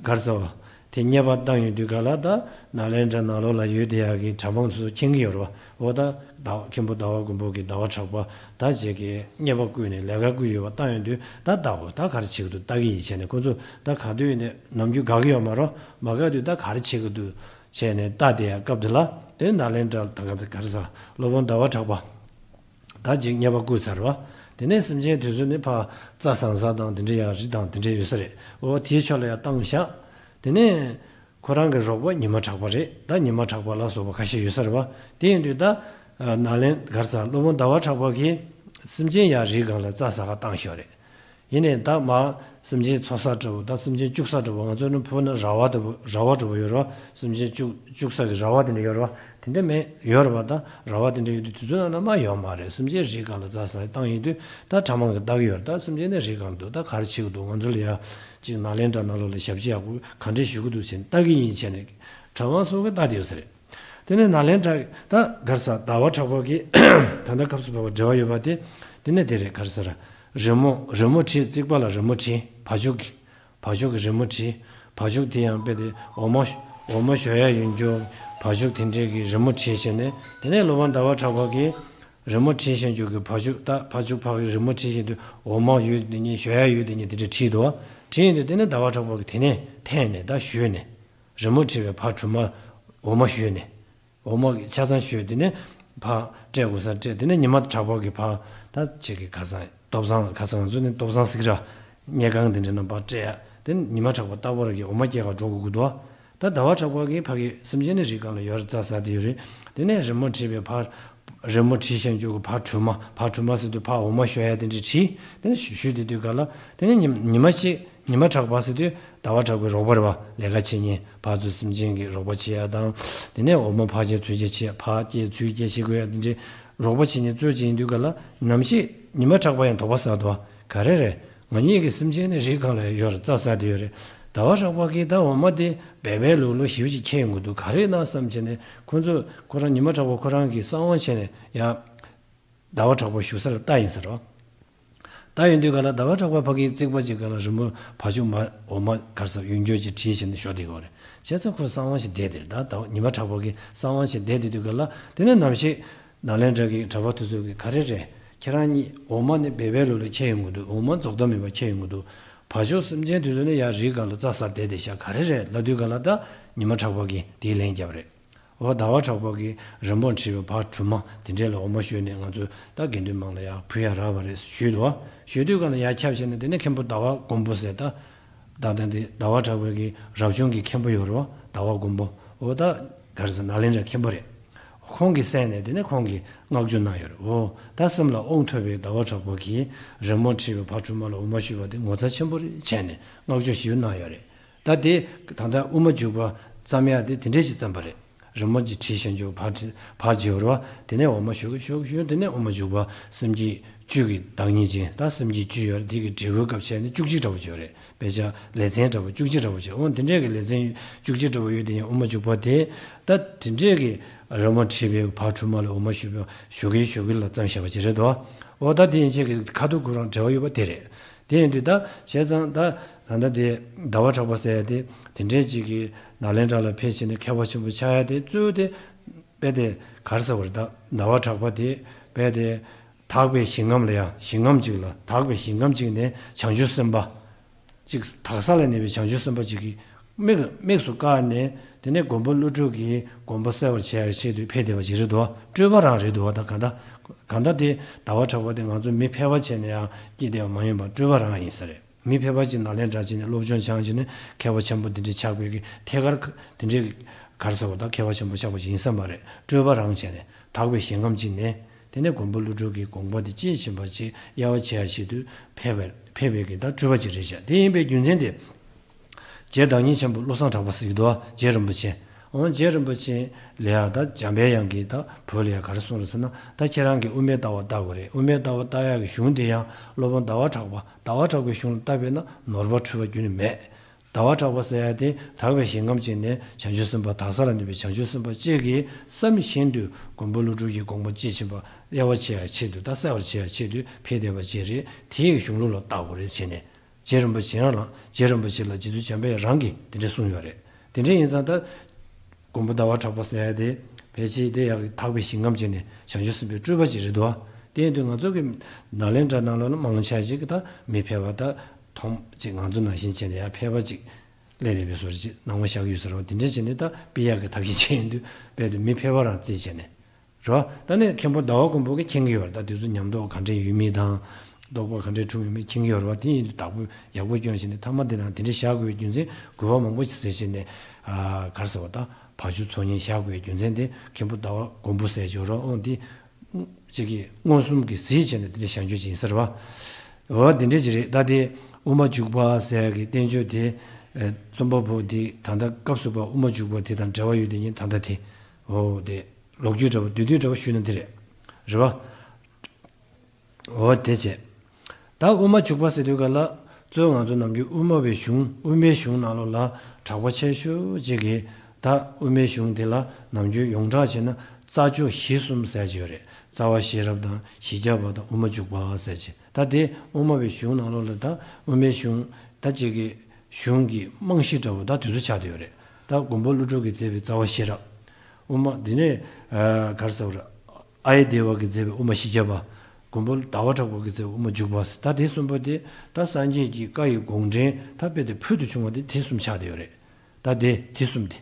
ག་རེ་ཟེར་བ། དེ་མཉེས་པ་བཏང་ཡོང་དུས་ག་ལ་ད་ནཱ་ལེནྡྲ་ནང་ལོགས་ལ་ཡོད་དེ་ཡག་གི་གྲྭ་མང་ཚོ་མཁྱེན་གྱི་ཡོད་རེད་བ། འོ་ད་ཟླ་བ་མཁན་པོ་ཟླ་བ་མགོན་པོ་གི་ཟླ་བ་གྲགས་པ་ད་ཅིག་གི་མཉེས་པ་བསྐུལ་ནས་ལས་ཀ་བསྐུལ་ཡོད་པ་བཏང་ཡོང་དུས། ད་ལྟ་འོ་ད་ག་རེ་བྱེད་ཀྱི་འདུག་ལྟ་གི་ཡིན་བྱས་ནས། ཁོ་ཚོ་ད་ག་དུས་ནས་ནམ་རྒྱུན་དགའ་གི་ཡོད་མ་རེད། མ་དགའ་དུས་ད་ག་རེ་བྱེད་ཀྱི་འདུག་བྱས་ནས་ལྟ་དེ་ཡག་སྐབས་དེ་ལ། དེ་ནཱ་ལེནྡྲ་ད་ག་ག་རེ་ཟ། སློབ་དཔོན་ཟླ་བ་གྲགས་པ་ད་ཅིག་མཉེས་པ་བསྐུལ་ཚར་བ། དེ་ནས་སེམས་ཅན་དེ་ཚོ་ནི་ཕར་རྩྭ་ཟ་ས་དང་དེ་འདྲ་ཡང་རི་དང་དེ་འདྲ་ཡོད་ས་རེད། འོ་དེའི་ཕྱོགས་ལ་ཡང་བཏང་བཞག་དེ་ནས་ཁོ་རང་གི་རོགས་པ་ཉི་མ་གྲགས་པ་རེད། ད་ཉི་མ་གྲགས་པ་ལ་སོགས་པ་ཁ་ཤས་ཡོད་ས་རེད་བ། དེ་ཡིན་དུས་ད་ནཱ་ལེནྡྲ་ག་རེ་ཟ། སློབ་དཔོན་ཟླ་བ་གྲགས་པ་གིས་སེམས་ཅན་ཡར་རིའི་སྒང་ལ་རྩྭ་ཟ་ག་བཏང་ཤོག་རེད། ཡིན་ནའི་ད་མར་སེམས་ཅན་འཚོ་ས་འདྲ་བོ། ད་སེམས་ཅན་བཅུག་ས་འདྲ་བོ། ང་ཚོ་ནི་བོད་ན་ར་བ་འདྲ་བོ། ར་བ་འདྲ་བོ་ཡོད་རེད་བ། སེམས་ཅན་བཅུག་བཅུག་ས་གི་ར་བ་དེ་འདྲ་ཡོད་རེད་བ། དེ་འདྲ་མེད་ཡོད་རེད་བ། ད་ར་བ་དེ་འདྲ་ཡོད་དུས་དེ་ཚོ་ནང་ན་མར་ཡོད་མ་རེད། སེམས་ཅན་རིའི་སྒང་ལ་རྩྭ་ཟ་བཏང་ཡོད་དུས། ད་གྲྭ་མང་གིས་ལྟ་གི་ཡོད་རེད། ད་སེམས་ཅན་ནི་རིའི་སྒང་ལ་འདུག་ད་ག་རེ་བྱེད་ཀྱི་འདུག་ང་ཚོ་ལ་ཡ་ཅིག་ནཱ་ལེནྡྲ་ནང་ལོགས་ལ་ཞབས་ཕྱི་ཡག་པོ་ག་འདྲས་ཞུ་གི་འདུག་ཟེར་ནས་ལྟ་གི་ཡིན་བྱས་ནས་གྲྭ་མང་ཚོ་གིས་ལྟ་བསྡད་ཡོད་ས་རེད། དེ་ནས་ནཱ་ལེནྡྲ་ད་ག་རེ་ཟ། ཟླ་བ་གྲགས་པ་གིས་ད་ལྟ་སྐབས་སུ་བབས་པ་འབྲེལ་བ་ཡོད་པ་དེ། དེ་ནས་དེ་རེད། ག་རེ་ཟ་ར། རི་མོ། རི་མོ་བྲིས། རྩིག་པ་ལ་རི་མོ་བྲིས། བ་ཕྱུགས་ཀྱི། བ་ཕྱུགས་ཀྱི་རི་མོ་བྲིས། བ་ཕྱུགས་དེ་ཡང་རྦད་དེ་འོ་མ། འོ་མ་བཞོ་ཡ་ཡོང་རྒྱུ། བ་ཕྱུགས་དེ་འདྲས་ཀྱི་རི་མོ་བྲིས་བྱས་ནས། དེ་ནས་སློབ་དཔོན་ཟླ་བ་གྲགས་པ་གིས་རི་མོ་བྲིས་བཞིན་རྒྱུ་གི་བ་ཕྱུགས། ད་བ་ཕྱུགས་ཕ་གི་རི་མོ་བྲིས་བཞིན་དུས་འོ་མ་ཡོད་དེ་ཉིད། བཞོ་ཡ་ཡོད་དེ་ཉིད་དེ་འདྲས་བྲིས་འདུག་བ། བྲིས་ཡིན་དུས་དེ་ནས་ཟླ་བ་གྲགས་པ་གིས་དེ་ནས་འཐེན་ནས་ད་བཞོས་ནས། རི་མོ་བྲིས་པའི་ཕ་གྲུ་མ་འོ་མ་བཞོས་ནས། འོ་མ་གི་ཆ་ཚང་བཞོས། དེ་ནས་ཕར་སྤྲད་དགོས་སར་སྤྲད། དེ་ནས་ཉི་མ་གྲགས་པ་གིས་ཕར་ད་ཅིག་གི་ཁ་སང་སྟོབས་བཟང་། ཁ་སང་ང་ཚོ་ནི་སྟོབས་བཟང་ཟེར་གི་ར། དངུལ་ཁང་དེ་འདྲའི་ནང་ཕར་སྤྲད་ཡ། དེ་ནས་ཉི་མ་གྲགས་པ་རྟག་པར་གི་འོ་མ་སྐྱེལ་ག་འགྲོ་དགོས་ཀྱི་འདུག་བ། ད་ཟླ་བ་གྲགས་པ་གིས་ཕ་གི་སེམས་ཅན་ནི་རིའི་སྒང་ལ་ཡོད་རེད། རྩྭ་ཟ་བསྡད་ཡོད་རེད། དེ་ནས་རི་མོ་བྲིས་པའི་ཕ། རི་མོ་བྲིས་བཞིན་རྒྱུ་གི་ཕ་གྲུ་མ། ཕ་གྲུ་མ་ཟེར་དུས་ཕར་འོ་མ་བཞོ་ཡ་དེ་འདྲ་བྲིས། དེ་ནས་བཞོས་བཞོས་བསྡད་དུས་ག་ལ། དེ་ནས་ཉི་ཉི་མ་ཞིག་ཉི་མ་གྲགས་པ་ཟེར་དུས་ཟླ་བ་གྲགས་པའི་རོགས་པ་རེད་བ། ལས་ཀ་བྱེད་མཁན་ཕར་ཚུར་སེམས་ཅན་གྱི་རོགས་པ་བྱེད་ཡ་དང་། དེ་ནས་འོ་མ་ཕར་སྐྱེལ་ཚུར་སྐྱེལ་བྱེད། ཕར་སྐྱེལ་ཚུར་སྐྱེལ་བྱེད་དགོས་ཡ་དེ་འདྲའི་རོགས་པ་བྱེད་མཁན་གཙོ་ཅིག་ཡིན་དུས་ག་ལ། ནམ་ཞིག་ཉི་མ་གྲགས་པ་ཡང་དོགས་པ་ཟ་འདུག་བ། ག་རེ་རེད། ང་གཉིས་ཀྱི་སེམས་ཅན་ནི་རིའི་སྒང་ལ་ཡོད་རེད། རྩྭ་ཟ་བསྡད་ཡོད་རེད། ཟླ་བ་གྲགས་པ་གིས་ད་འོ་མ་དེ་སྦས་སྦས་ལུག་ལུག་ཞེ་པོ་ཅིག་ཁྱེར་ཡོང་གི་འདུག་ག་རེ་ཡིན་ན་བསམ་བྱས་ནས། ཁོ་ཚོ་ཁོ་རང་ཉི་མ་གྲགས་པ་ཁོ་རང་གིས་གསང་བ་བྱས་ནས་ཡ། ཟླ་བ་གྲགས་པ་བཞུགས་ས་ལ་ལྟ་ཡིན་ཟེར་བ། ལྟ་ཡོང་དུས་ག་ལ་ཟླ་བ་གྲགས་པ་ཕ་གིའི་རྩིག་པ་ཅིག་སྒང་ལ་རི་མོ་བ་ཕྱུགས་མ་འོ་མ་ག་རེ་ཟ་ཡོང་རྒྱུ་ཅིག་བྲིས་བྱས་ནས་བཞོ་བསྡད་ཀྱི་ཡོད་རེད། བྱས་ཙང་ཁོ་གསང་བ་ཞིག་བསྡད་དེ་རེད། ད་ཟླ་བ་ཉི་མ་གྲགས་པ་གིས་གསང་བ་ཞིག་བསྡད་དེ་དུས་ག་ལ། དེ་ནས་ནམ་ཞིག་ནཱ་ལེནྡྲ་གི་གྲྭ་པ་དེ་ཚོ་གིས་ག་རེ་རེད། ཁྱེད་རང་གཉིས་འོ་མ་ནི་སྦས་སྦས་ལུག་ལུག་ཁྱེར་ཡོང་གི་འདུག་འོ་མ་རྫོགས་མཐའ་མེད་པ་ཁྱེར་ཡོང་གི་འདུག་བ་ཕྱུགས་སེམས་ཅན་དེ་ཚོ་ནི་ཡར་རིའི་སྒང་ལ་རྩྭ་ཟ་བསྡད་དེ་ཤག་ག་རེ་རེད་ལབ་དུས་ག་ལ། ད་ཉི་མ་གྲགས་པ་གིས་དེའི་ལན་བརྒྱབ་རེད། འོ་ཟླ་བ་གྲགས་པ་གིས་རི་མོ་བྲིས་པའི་ཕ་གྲུ་མ་དེ་འདྲས་ལ་འོ་མ་བཞོས་ནས་ང་ཚོས་ད་དགེ་འདུན་མང་ལ་ཡར་ཕུལ་ཡ་རག་པ་རེད་ཞུས་འདུག་བ། ཞུས་དུས་ག་ལ་ཡར་ཁྱབ་བྱས་ནས། དེ་ནས་མཁན་པོ་ཟླ་བ་མགོན་པོ་ཟེར། ད་ད་ལྟ་འདི་ཟླ་བ་གྲགས་པ་གི་རབ་བྱུང་གི་མཁན་པོ་ཡོད་རེད་བ། ཟླ་བ་མགོན་པོ། འོ་ད་ག་རེ་ཟེར། ནཱ་ལེནྡྲའི་མཁན་པོ་རེད། ཁོང་གི་སྲས་ནས་དེ་ནས་ཁོང་གིས་བསྔགས་བརྗོད་གནང་ཡོད་རེད། འོ་ད་སེམས་ལ་དབང་ཐོབ་པའི་ཟླ་བ་གྲགས་པ་གིས་རི་མོ་བྲིས་པའི་ཕ་གྲུ་མ་ལ་འོ་མ་བཞོས་པ་དེ་ངོ་མཚར་ཆེན་པོ་རེད་བྱས་ནས་བསྔགས་བརྗོད་ཞེ་པོ་གནང་ཡོད་རེད། ད་དེ་ད་ལྟ་དབུ་མ་འཇུག་པ་བརྩམ་ཡག་དེ་དེ་འདྲས་ཞིག་བརྩམས་པ་རེད། རི་མོ་ཅིག་བྲིས་བཞིན་རྒྱུ་ཕར་བྲིས་ཕར་བརྗེ་བ་རེད་བ། དེ་ནས་འོ་མ་བཞོ་གི་བཞོ་གི་བཞོ། དེ་ནས་དབུ་མ་འཇུག་པ་སེམས་བསྐྱེད་བཅུ་གི་བདག་ཉིད་ཅན། ད་སེམས་བསྐྱེད་བཅུ་ཡོད་རེད། དེ་གི་འབྲས་བུའི་སྐབས་བྱས་ནས་བཅུ་གཅིག་འདྲ་བོ་ཅིག་ཡོད་རེད། དཔེ་ཆ་ལེ་ཚན་འདྲ་བོ་བཅུ་གཅིག་འདྲ་བོ་ཅིག་འོ་དེ་འདྲས་ཀྱི་ལེ་ཚན་བཅུ་གཅིག་འདྲ་བོ་ཡོད་དེ་ཡང་དབུ་མ་འཇུག་པ་དེ། ད་དེ་འདྲས་ཀྱི་རི་མོ་བྲིས་པའི་ཕ་གྲུ་མ་ལ་འོ་མ་བཞོ་བའི་བཞོ་གི་བཞོ་གི་ལ་བརྩམས་བཞག་པ་ཅིག་རེད་དོ། འོ་ད་དེ་ཡན་ཆད་ཀྱི་ཁ་ཐུག་ཁོ་རང་འབྲེལ་བ་ཡོད་པ་དེ་རེད། དེ་ཡིན་དུས་ད་བྱས་ཙང་ད་ད་ལྟ་དེ་ཟླ་བ་གྲགས་པ་ཟེར་ཡ་དེ་དེ་འདྲས་ཅིག་གི་ནཱ་ལེནྡྲ་ལ་ཕེབས་བྱས་ནས་མཁས་པ་ཆེན་པོ་ཆགས་ཡ་དེ་གཙོ་བོ་དེ་རྦད་དེ་ག་རེ་ཟེར་བ་རེད། ད་ཟླ་བ་གྲགས་པ་དེ་རྦད་དེ་དག་པའི་ཞིང་ཁམས་ལ་ཡང་། ཞིང་ཁམས་ཅིག་ལ། དག་པའི་ཞིང་ཁམས་ཅིག་ནས་བྱང་ཆུབ་སེམས་དཔའ་ཅིག་དག་ས་ལ་གནས་པའི་བྱང་ཆུབ་སེམས་དཔའ་ཅིག་གི་མིག་དམིགས་སུ་བཀར་ནས། དེ་ནས་མགོན་པོ་ཀླུ་སྒྲུབ་ཀྱི་དགོངས་པ་གསལ་བར་བྱེད་ཡ་ཆེད་དུ་ཕེབས་བསྡད་པ་ཅིག་རེད་དོ། སྤྲོས་པ་རང་རེད་དོ། ད་གང་ལྟར་གང་ལྟར་དེ་ཟླ་བ་གྲགས་པ་དེ་ང་ཚོ་མི་ཕལ་པ་བྱས་ནས་ཡང་སྐྱེས་བསྡད་པ་མ་ཡིན་པར་སྤྲོས་པ་རང་ཡིན་ས་རེད། མི་ཕལ་པ་ཅིག་ནཱ་ལེནྡྲ་ཕྱིན་ནས་སློབ་སྦྱོང་སྦྱངས་བྱས་ནས་མཁས་པ་ཆེན་པོ་འདི་འདྲའི་ཆགས་པའི་གི་ཐད་ཀར་འདི་འདྲའི་ག་རེ་ཟེར་བ། ད་མཁས་པ་ཆེན་པོ་ཆགས་པ་ཅིག་ཡིན་ས་མ་རེད། སྤྲོས་པ་རང་བྱས་ནས་དག་པའི་ཞིང་ཁམས་ཅིག་ནས་ དེ་ནས་མགོན་པོ་ཀླུ་སྒྲུབ་ཀྱི་དགོངས་པ་དེ་དཔྱིས་ཕྱིན་པ་ཅིག་དབྱེ་བ་ཕྱེ་ཡ་ཆེད་དུ་ཕེབས་པའི་ཕེབས་པའི་གི་ད་སྤྲུལ་པ་ཅིག་རེད་བཞག་དེ་ཡིན་པའི་རྒྱུ་མཚན་དེ། རྗེ་བདག་ཉིད་ཆེན་པོ་བློ་བཟང་གྲགས་པ་ཟེར་གྱི་འདུག་བ། རྗེ་རིན་པོ་ཆེ། འོ་རྗེ་རིན་པོ་ཆེ་ལ་ཡ་ད་འཇམ་པའི་དབྱངས་ཀྱིས་ད་བོད་ལ་ཡ་ག་རེ་གསུངས་རེད་ཟེར་ན། ད་ཁྱེད་རང་གིས་དབུ་མའི་ལྟ་བ་ལྟ་དགོས་རེད། དབུ་མའི་ལྟ་བ་ལྟ་ཡག་གི་གཞུང་དེ་ཡང་སློབ་དཔོན་ཟླ་བ་གྲགས་པ། ཟླ་བ་གྲགས་པའི་གཞུང་ལ་ལྟ་བས་ན་ནོར་བ་འཁྲུལ་བ་ཁྱོན་ནས་མེད། ཟླ་བ་གྲགས་པ་ཟེར་ཡ་དེ་དག་པའི་ཞིང་ཁམས་ཅན་ནས་བྱང་ཆུབ་སེམས་དཔའ་དག་ས་ལ་གནས་པའི་བྱང་ཆུབ་སེམས་དཔའ་གཅིག་གིས་བསམ་བཞིན་དུ་མགོན་པོ་ཀླུ་སྒྲུབ་ཀྱི་དགོངས་པ་དཔྱིས་ཕྱིན་པ་དབྱེ་བ་ཕྱེ་ཡ་ཆེད་དུ་ད་གསལ་བར་བྱེད་ཡ་ཆེད་དུ་ཕེབས་བསྡད་པ་ཅིག་རེད། དེའི་གཞུང་ལུགས་ལ་ལྟ་དགོས་རེད་བྱས་ནས། རྗེ་རིན་པོ་ཆེ་རང་ལ་རྗེ་རིན་པོ་ཆེ་ལ་རྗེ་བཙུན་འཇམ་དཔལ་རང་གིས་དེ་འདྲ་གསུངས་ཡོད་རེད། དེ་འདྲ་ཡིན་ཙང་ད་མགོན་པོ་ཟླ་བ་གྲགས་པ་ཟེར་ཡ་དེ་ཕལ་ཆེར་དེ་ཡག་གི་དག་པའི་ཞིང་ཁམས་ཅན་ནས་བྱང་ཆུབ་སེམས་དཔའི་སྤྲུལ་པ་ཅིག་རེད་འདུག་དེ་ཡིན་དུས་ང་ཚོ་གི་ནཱ་ལེནྡྲ་ནང་ལོགས་ལ་མང་ཆེ་ཅིག་གི་ད་མི་ཕལ་པ་ད་མཐོང་ཅིག་ང་ཚོ་ནང་བཞིན་བྱས་ནས་ཡ་ཕལ་པ་ཅིག་སླེབས་རེད་པའི་བཟོ་འདྲ་ཅིག་སྣང་བ་ཤར་གྱི་ཡོད་ཟེར་བ་དེ་འདྲ་བྱས་ནས་ད་དཔེ་ཡག་གི་ཐབས་ཤེས་བྱས་ཡིན་དུས་དཔེ་དུ་མི་ཕལ་པ་རང་རྩིས་བྱས་ནས། རོ། ད་ནི་མཁན་པོ་ཟླ་བ་མགོན་པོ་གིས་མཁྱེན་གྱི་ཡོད་རེད། ད་དེ་ཚོ་ཉམས་རྟོགས་ག་འདྲས་ཡོད་མེད་དང་། རྟོགས་པ་ག་འདྲས་འཁྲུངས་ཡོད་མེད་མཁྱེན་གྱི་ཡོད་རེད་བ། དེ་ཡིན་དུས་བདག་པོས་ཡག་པོ་སྐྱོན་བྱས་ནས་ཐ་མ་དེ་རང་དེ་འདྲས་བཞག་དགོས་པའི་རྒྱུ་མཚན་དགོས་པ་མང་པོ་ཞིག་ཟེར་བྱས་ནས། ཨ་ག་རེ་ཟེར་བ་ད་བར་ཆུ་ཚོགས་གཉིས་བཞག་དགོས་པའི་རྒྱུ་མཚན་དེ་མཁན་པོ་ཟླ་བ་མགོན་པོ་ཟེར་གྱི་ཡོད་རེད། ཨོ་འདི་ཅིག་གིས་མངོན་སུམ་གྱིས་གཟིགས་བྱས་ནས་དེ་འདྲས་བཞག་རྒྱུ་ཅིག་ཡིན་ཟེར་བ། འོ་དེ་འདྲས་ཅིག་རེད། ད་དེ་དབུ་མ་འཇུག་པ་ཟེར་གྱི་བསྟན་བཅོས་དེ། ཨ་རྩོམ་པ་པོ་དེ་ད་ལྟ་སྐབས་སུ་བབས་དབུ་མ་འཇུག་པ་དེ་དང་འབྲེལ་བ་ཡོད་དེ་ཉིད་ད་ལྟ་དེ། འོ་དེ། ལོ་རྒྱུས་འདྲ་བོ་བསྡུས་བསྡུས་འདྲ་བོ་ཞུས་ན་འདི་རེད། རེད་བ། འོ་དེ་བྱས། ད་དབུ་མ་འཇུག་པ་ཟེར་དུས་ག་ལ། གཙོས་ང་ཚོ་ནམ་རྒྱུན་དབུ་མ་པའི་གཞུང་དབུ་མའི་གཞུང་ནང་ལོགས་ལ་གྲགས་པ་ཆེ་ཤོས་ཅིག་གིས་ད་དབུ་མའི་གཞུང་དེ་ལ་ནམ་རྒྱུན་ཡོངས་གྲགས་བྱས་ན་རྩ་ཆོས་གཞི་གསུམ་ཟེར་གྱི་ཡོད་རེད། རྩ་བ་ཤེས་རབ་དང་གཞི་རྒྱས་པ་དང་དབུ་མ་འཇུག་པ་ཟེར་གྱི། ད་དེ་དབུ་མ་པའི་གཞུང་ནང་ལོགས་ལ་ད་དབུ་མའི་གཞུང་ད་ཅིག་གི་གཞུང་གི་རྨང་གཞི་འདྲ་བོ་ད་དེ་ཚོ་ཆགས་བསྡད་ཡོད་རེད། ད་མགོན་པོ་ཀླུ་སྒྲུབ་ཀྱིས་མཛད་པའི་རྩ་བ་ཤེས་རབ། དབུ་མ་འདི་ནས་ཨ་ག་རེ་ཟེར་བ་རེད། ཨཱརྱ་དེ་བ་གིས་མཛད་པའི་དབུ་མ་གཞི་རྒྱས་པ། མགོན་པོ་ཟླ་བ་གྲགས་པ་གིས་མཛད་པའི་དབུ་མ་འཇུག་པ། ད་དེ་གསུམ་པོ་དེ་ད་སངས་རྒྱས་ཀྱི་བཀའ་ཡི་དགོངས་འགྲེལ་ད་དཔེ་དེ་ཕུལ་དུ་བྱུང་བ་དེ་དེ་གསུམ་ཆགས་བསྡད་ཡོད་རེད། ད་དེ་དེ་གསུམ་དེ།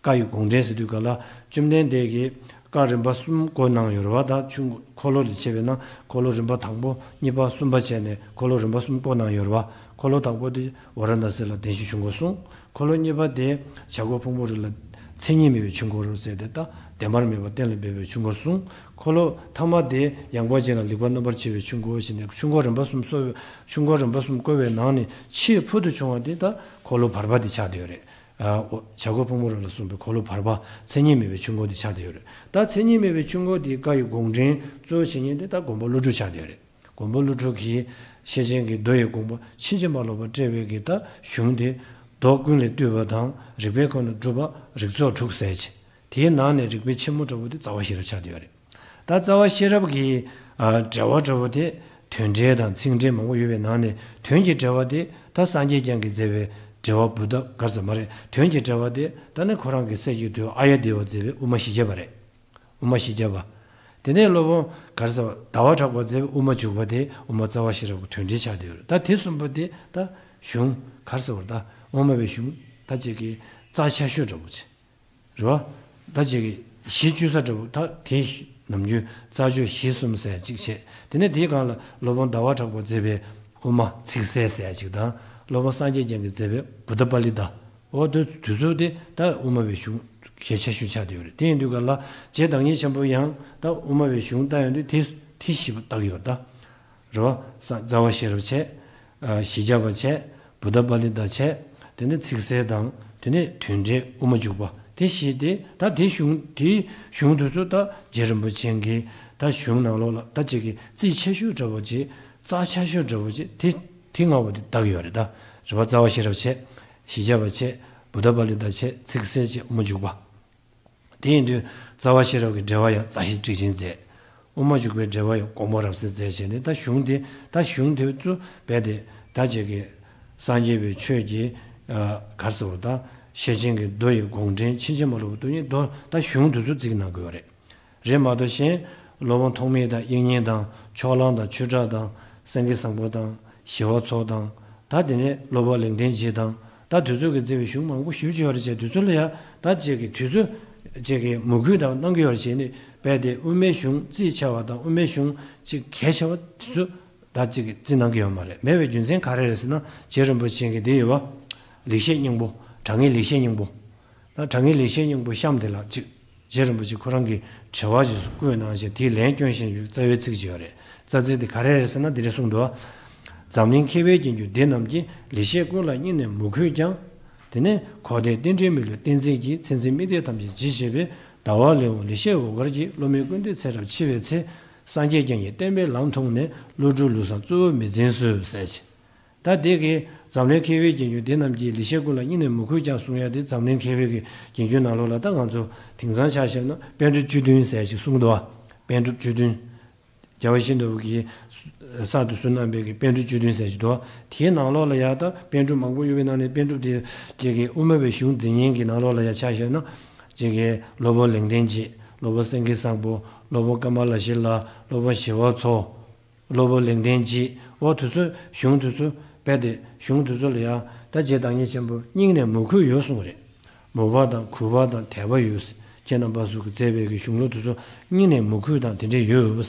བཀའ་ཡི་དགོངས་འགྲེལ་ཟེར་དུས་ག་ལ། བཅོམ་ལྡན་འདས་ཀྱིས་བཀའ་རིམ་པ་གསུམ་བསྐོར་གནང་ཡོད་རེད་བ། ད་ཆུང་འཁོར་ལོ་ལས་ཕྱེ་བས་ན་འཁོར་ལོ་རིམ་པ་དང་པོ་གཉིས་པ་གསུམ་པ་བྱས་ནས་འཁོར་ལོ་རིམ་པ་གསུམ་བསྐོར་གནང་ཡོད་རེད་བ། འཁོར་ལོ་དང་པོ་དེ་ཝཱ་ར་ཎ་སི་ལ་བདེན་བཞིའི་ཆོས་འཁོར་གསུངས། འཁོར་ལོ་གཉིས་པ་དེ་བྱ་རྒོད་ཕུང་པོའི་རི་ལ་མཚན་ཉིད་མེད་པའི་ཆོས་འཁོར་ཟེར་ཏེ་ད་བདེན་པར་མེད་པ་གཏན་ལ་འབེབས་པའི་ཆོས་འཁོར་གསུངས། འཁོར་ལོ་ཐ་མ་དེ་ཡངས་པ་ཅན་ལ་ལེགས་པར་རྣམ་པར་ཕྱེ་བའི་ཆོས་འཁོར་ཟེར་ནས་ཆོས་འཁོར་རིམ་པ་གསུམ་གསོལ་བའི་ཆོས་འཁོར་རིམ་པ་གསུམ་བསྐོར་བའི་ནང་ནས་ཆེས་ཕུལ་དུ་བྱུང་བ་དེ་ད་འཁོར་ལོ་བར་པ་དེ་ཆགས་བསྡད་ཡོད་རེད། ཨ་འོ་བྱ་རྒོད་ཕུང་པོའི་རི་ལ་གསུངས་པའི་འཁོར་ལོ་བར་པ་མཚན་ཉིད་མེད་པའི་ཆོས་འཁོར་དེ་ཆགས་བསྡད་ཡོད་རེད། ད་མཚན་ཉིད་མེད་པའི་ཆོས་འཁོར་དེའི་བཀའ་ཡི་དགོངས་འགྲེལ་གཙོ་བོ་བྱེད་མཁན་དེ་ད་མགོན་པོ་ཀླུ་སྒྲུབ་ཆགས་བསྡད་ཡོད་རེད། མགོན་པོ་ཀླུ་སྒྲུབ་ཀྱིས་ཤེར་ཕྱིན་གྱི་མདོ་ཡི་དགོངས་པ་ཕྱིན་ཅི་མ་ལོག་པར་བཀྲལ་བའི་གི་ད་གཞུང་དེ་མདོ་ཀུན་ལས་བཏུས་པ་དང་རིགས་པའི་ཁོངས་ནས་གྲུབ་པ་རིགས་ཚོགས་དྲུག་ཟེར་ཅིང་། དེའི་ནང་ནས་རིགས་པའི་ཆེན་མོ་འདྲ་བོ་དེ་རྩ་བ་ཤེས་རབ་ཆགས་བསྡད་ཡོད་རེད། ད་རྩ་བ་ཤེས་རབ་ཀྱི་ཨ་འགྲེལ་བ་འདྲ་བོ་དེ་དོན་འགྲེལ་དང་ཚིག་འགྲེལ་མང་པོ་ཡོད་པའི་ནང་ནས་དོན་གྱི་འགྲེལ་བ་དེ་ད་སངས་རྒྱས་བསྐྱངས་ཀྱིས་མཛད་པའི་འགྲེལ་བ་བུདྡྷ་ག་རེ་ཟེར་མ་རེད། དོན་གྱི་འགྲེལ་བ་དེ་ད་ནི་ཁོ་རང་གི་སྲས་ཀྱི་དུས་ཨཱརྱ་དེ་བ་མཛད་པའི་དབུ་མ་གཞི་རྒྱས་པ་རེད། དབུ་མ་གཞི་རྒྱས་པ། དེ་ནས་སློབ་དཔོན་ག་རེ་ཟེར་བ་ཟླ་བ་གྲགས་པ་མཛད་པའི་དབུ་མ་འཇུག་པ་དེ་དབུ་མ་རྩ་བ་ཤེས་རབ་ཀྱི་དོན་འགྲེལ་ཆགས་བསྡད་ཡོད་རེད། ད་དེ་གསུམ་པོ་དེ་ད་གཞུང་ག་རེ་ཟེར་བ་ད་དབུ་མ་པའི་གཞུང་ད་ཅིག་གི་རྩ་ཆེ་ཤོས་འདྲ་བོ་ཅིག་རེད་བ། ད་ཅིག་གི་གཞི་བཅོལ་ས་འདྲ་བོ་ད་དེ་ནམ་རྒྱུན་རྩ་ཆོས་གཞི་གསུམ་ཟེར་ཅིག་བྱས། དེ་ནས་དེའི་སྒང་ལ་སློབ་དཔོན་ཟླ་བ་གྲགས་པ་མཛད་པའི་དབུ་མ་ཚིག་གསལ་ཟེར་ཅིག་དང་། སློབ་དཔོན་སངས་རྒྱས་བསྐྱངས་ཀྱིས་མཛད་པའི་བུདྡྷ་པཱ་ལི་ཏ། འོ་དེ་དུས་ཚོད་དེ་ད་དབུ་མ་པའི་གཞུང་གལ་ཆེ་ཤོས་ཆགས་བསྡད་ཡོད་རེད། དེ་ཡིན་དུས་ག་ལ་རྗེ་བདག་ཉིད་ཆེན་པོ་ཡང་ད་དབུ་མ་པའི་གཞུང་ལྟ་ཡོང་དུས་དེ་དེ་བཞི་པོ་བལྟ་གི་ཡོད་ད། རེད་བ། ས་རྩ་བ་ཤེས་རབ་བྱས། ཨ་གཞི་རྒྱས་པ་བྱས། བུདྡྷ་པཱ་ལི་ཏ་བྱས། དེ་ནས་ཚིག་གསལ་དང་། དེ་ནས་དོན་འགྲེལ་དབུ་མ་འཇུག་པ་དེ་བཞི་དེ་ད་དེ་གཞུང་དེའི་གཞུང་དེ་ཚོ་ད་རྗེ་རིན་པོ་ཆེ་གིས་ད་གཞུང་ནང་ལོགས་ལ་ད་ཅིག་གི་རྩིས་ཆེ་ཤོས་འདྲ་བོ་ཅིག་རྩ་ཆེ་ཤོས་འདྲ་བོ་ཅིག་དེ་དེ་ལྔ་པོ་དེ་བལྟ་གི་ཡོད་རེད་ད། རེད་བ། རྩ་བ་ཤེས་རབ་བྱས། གཞི་རྒྱས་པ་བྱས། བུདྡྷ་པཱ་ལི་ཏ་བྱས། ཚིག་གསལ་བྱས། དབུ་མ་འཇུག་པ། དེ་ཡིན་དུས་རྩ་བ་ཤེས་རབ་ཀྱི་འགྲེལ་པ་ཡང་རྩ་ཤེ་ཊཱིཀ་ཆེན་མཛད། དབུ་མ་འཇུག་པའི་འགྲེལ་པ་ཡང་དགོངས་པ་རབ་གསལ་མཛད་བྱས་ནས་ད་གཞུང་དེ་ད་གཞུང་དེ་ཚོ་རྦད་དེ་ད་ཅིག་གི་སངས་རྒྱས་པའི་ཆོས་ཀྱི་ཨ་ག་རེ་ཟེར་བ་ད་ཤེར་ཕྱིན་གྱི་མདོ་ཡི་དགོངས་འགྲེལ་ཕྱིན་ཅི་མ་ལོག་པའི་སྟོང་ཉིད་མདོ་ད་གཞུང་དེ་ཚོ་བརྩི་གནང་གི་ཡོད་རེད། རེད་མ་གཏོགས་གཞན་སློབ་དཔོན་ཐོགས་མེད་དང་དབྱིག་གཉེན་དང་ཕྱོགས་གླང་དང་ཆོས་གྲགས་དང་སེང་གེ་བཟང་པོ་དང་ཞི་བ་འཚོ་དང་། ད་དེ་ནས་སློབ་དཔོན་ལེགས་ལྡན་འབྱེད་དང་། ད་དེ་ཚོ་གིས་མཛད་པའི་གཞུང་མང་པོ་ཞེ་པོ་ཅིག་ཡོད་རེད་བྱས། དེ་ཚོ་ལ་ཡང་ད་ཅིག་གི་དུས་ཚོད་ཅིག་གི་མོས་གུས་དང་གནང་གི་ཡོད་རེད་བྱས་ནས་རྦད་དེ་དབུ་མའི་གཞུང་རྩིས་ཆེ་བ་དང་དབུ་མའི་གཞུང་ཅིག་གལ་ཆེ་བ་དེ་ཚོ་ད་ཅིག་གི་རྩིས་གནང་གི་ཡོད་མ་རེད། མེད་པའི་རྒྱུ་མཚན་ག་རེ་རེད་ཟེར་ན་རྗེ་རིན་པོ་ཆེ་གི་དེ་ཡོད་པ། ལེགས་བཤད་སྙིང་པོ། དྲང་ངེས་ལེགས་བཤད་སྙིང་པོ། ད་དྲང་ངེས་ལེགས་བཤད་སྙིང་པོ་གཤམ་དེ་ལ་ཅིག་རྗེ་རིན་པོ་ཆེ་ཁོ་རང་གི་ དྲི་བ་ཞིག་བཀོད་གནང་ཞིང་། དེའི་ལན་སྐྱོན་བཞིན་ཡོད། རྩ་བའི་ཚིག་ཅིག་ཡོད་རེད། རྩ་ཚིག་དེ་ག་རེ་རེད་ཟེར་ན། འདི་འདྲ་གསུངས་འདུག། འཛམ་གླིང་མཁས་པའི་རྒྱན་གྱུར་འདི་རྣམས་ཀྱིས། ལེགས་བཤད་ཀུན་ལ་སྙིང་ནས་མོས་གུས་ཀྱང་། དེ་ནས་གོ་དེ་རྟེན་འབྲེལ་མི་བསླུ་གཏན་ཚིགས་ཀྱིས། མཚན་འཛིན་དམིགས་གཏད་ཐམས་ཅད་ཇི་བཞིན་པའི། ཟླ་བ་ལེའུ་ལེགས་བཤད་འོད་དཀར་གྱིས། སློབ་མའི་ཀུན་འདུས་ཚེ་རབས་འཆི་བའི་ཚེ། སངས་རྒྱས་བསྐྱངས་ཀྱིས་བསྟན་པའི་ལམ་མཐོང་ནས། ཀླུ་སྒྲུབ་ལུགས་བཟང་གཙོ་བོ་མི་འཛིན་སོ་ཟེར་ཅིག། ད་དེ་གི་འཛམ་གླིང་མཁས་པའི་རྒྱན་གྱུར་འདི་རྣམས་ཀྱིས། ལེགས་བཤད་ཀུན་ལ་སྙིང་ནས་མོས་གུས་ཀྱང་གསུང་ཡ་དེ། འཛམ་གླིང་མཁས་པའི་གི་རྒྱན་གྱུར་ནང་ལོགས་ལ། ད་ང་ཚོ་དེང་སང་ཆ་བཞག་ན་པཎ་གྲུབ་བཅུ་བདུན་ཟེར་ཞིག་གསུངས་འདུག་བ། པཎ་གྲུབ་བཅུ་བདུན། རྒྱལ་བ་ཡིད་བཞིན་ནོར་བུ་གིས་གསར་དུ་གསུངས་གནང་པའི་གི་པཎ་གྲུབ་བཅུ་བདུན་ཟེར་ཞིག་འདུག། དེའི་ནང་ལོགས་ལ་ཡ། ད་པཎ་གྲུབ་མང་པོ་ཡོད་པའི་ནང་ནས་པཎ་གྲུབ་དེ་ཅིག་གི་དབུ་མ་པའི་གཞུང་འཛིན་མཁན་གྱི་ནང་ལོགས་ལ་ཡ་ཆ་བཞག་ན། ཅིག་གི་སློབ་དཔོན་ལེགས་ལྡན་འབྱེད། སློབ་དཔོན་སེང་གེ་བཟང་པོ། སློབ་དཔོན་ཀ་མ་ལ་ཤཱི་ལ། སློབ་དཔོན་ཞི་བ་འཚོ། སློབ་དཔོན་ལེགས་ལྡན་འབྱེད། འོ་དེ་ཚོ་གཞུང་དེ་ཚོ། དཔེ་དེ་གཞུང་དེ་ཚོ་ལ་ཡང་ད་རྗེ་བདག་ཉིད་ཆེན་པོ་སྙིང་ནས་མོས་གུས་ཡོད་གསུངས་རེད། མོས་པ་དང་གུས་པ་དང་དད་པ་ཡོད། ཁྱེད་རྣམ་པ་ཚོ་གིས་མཛད་པའི་གི་གཞུང་ལུགས་དེ་ཚོ་སྙིང་ནས་མོས་གུས་དང་དེ་འདྲ་ཡོད།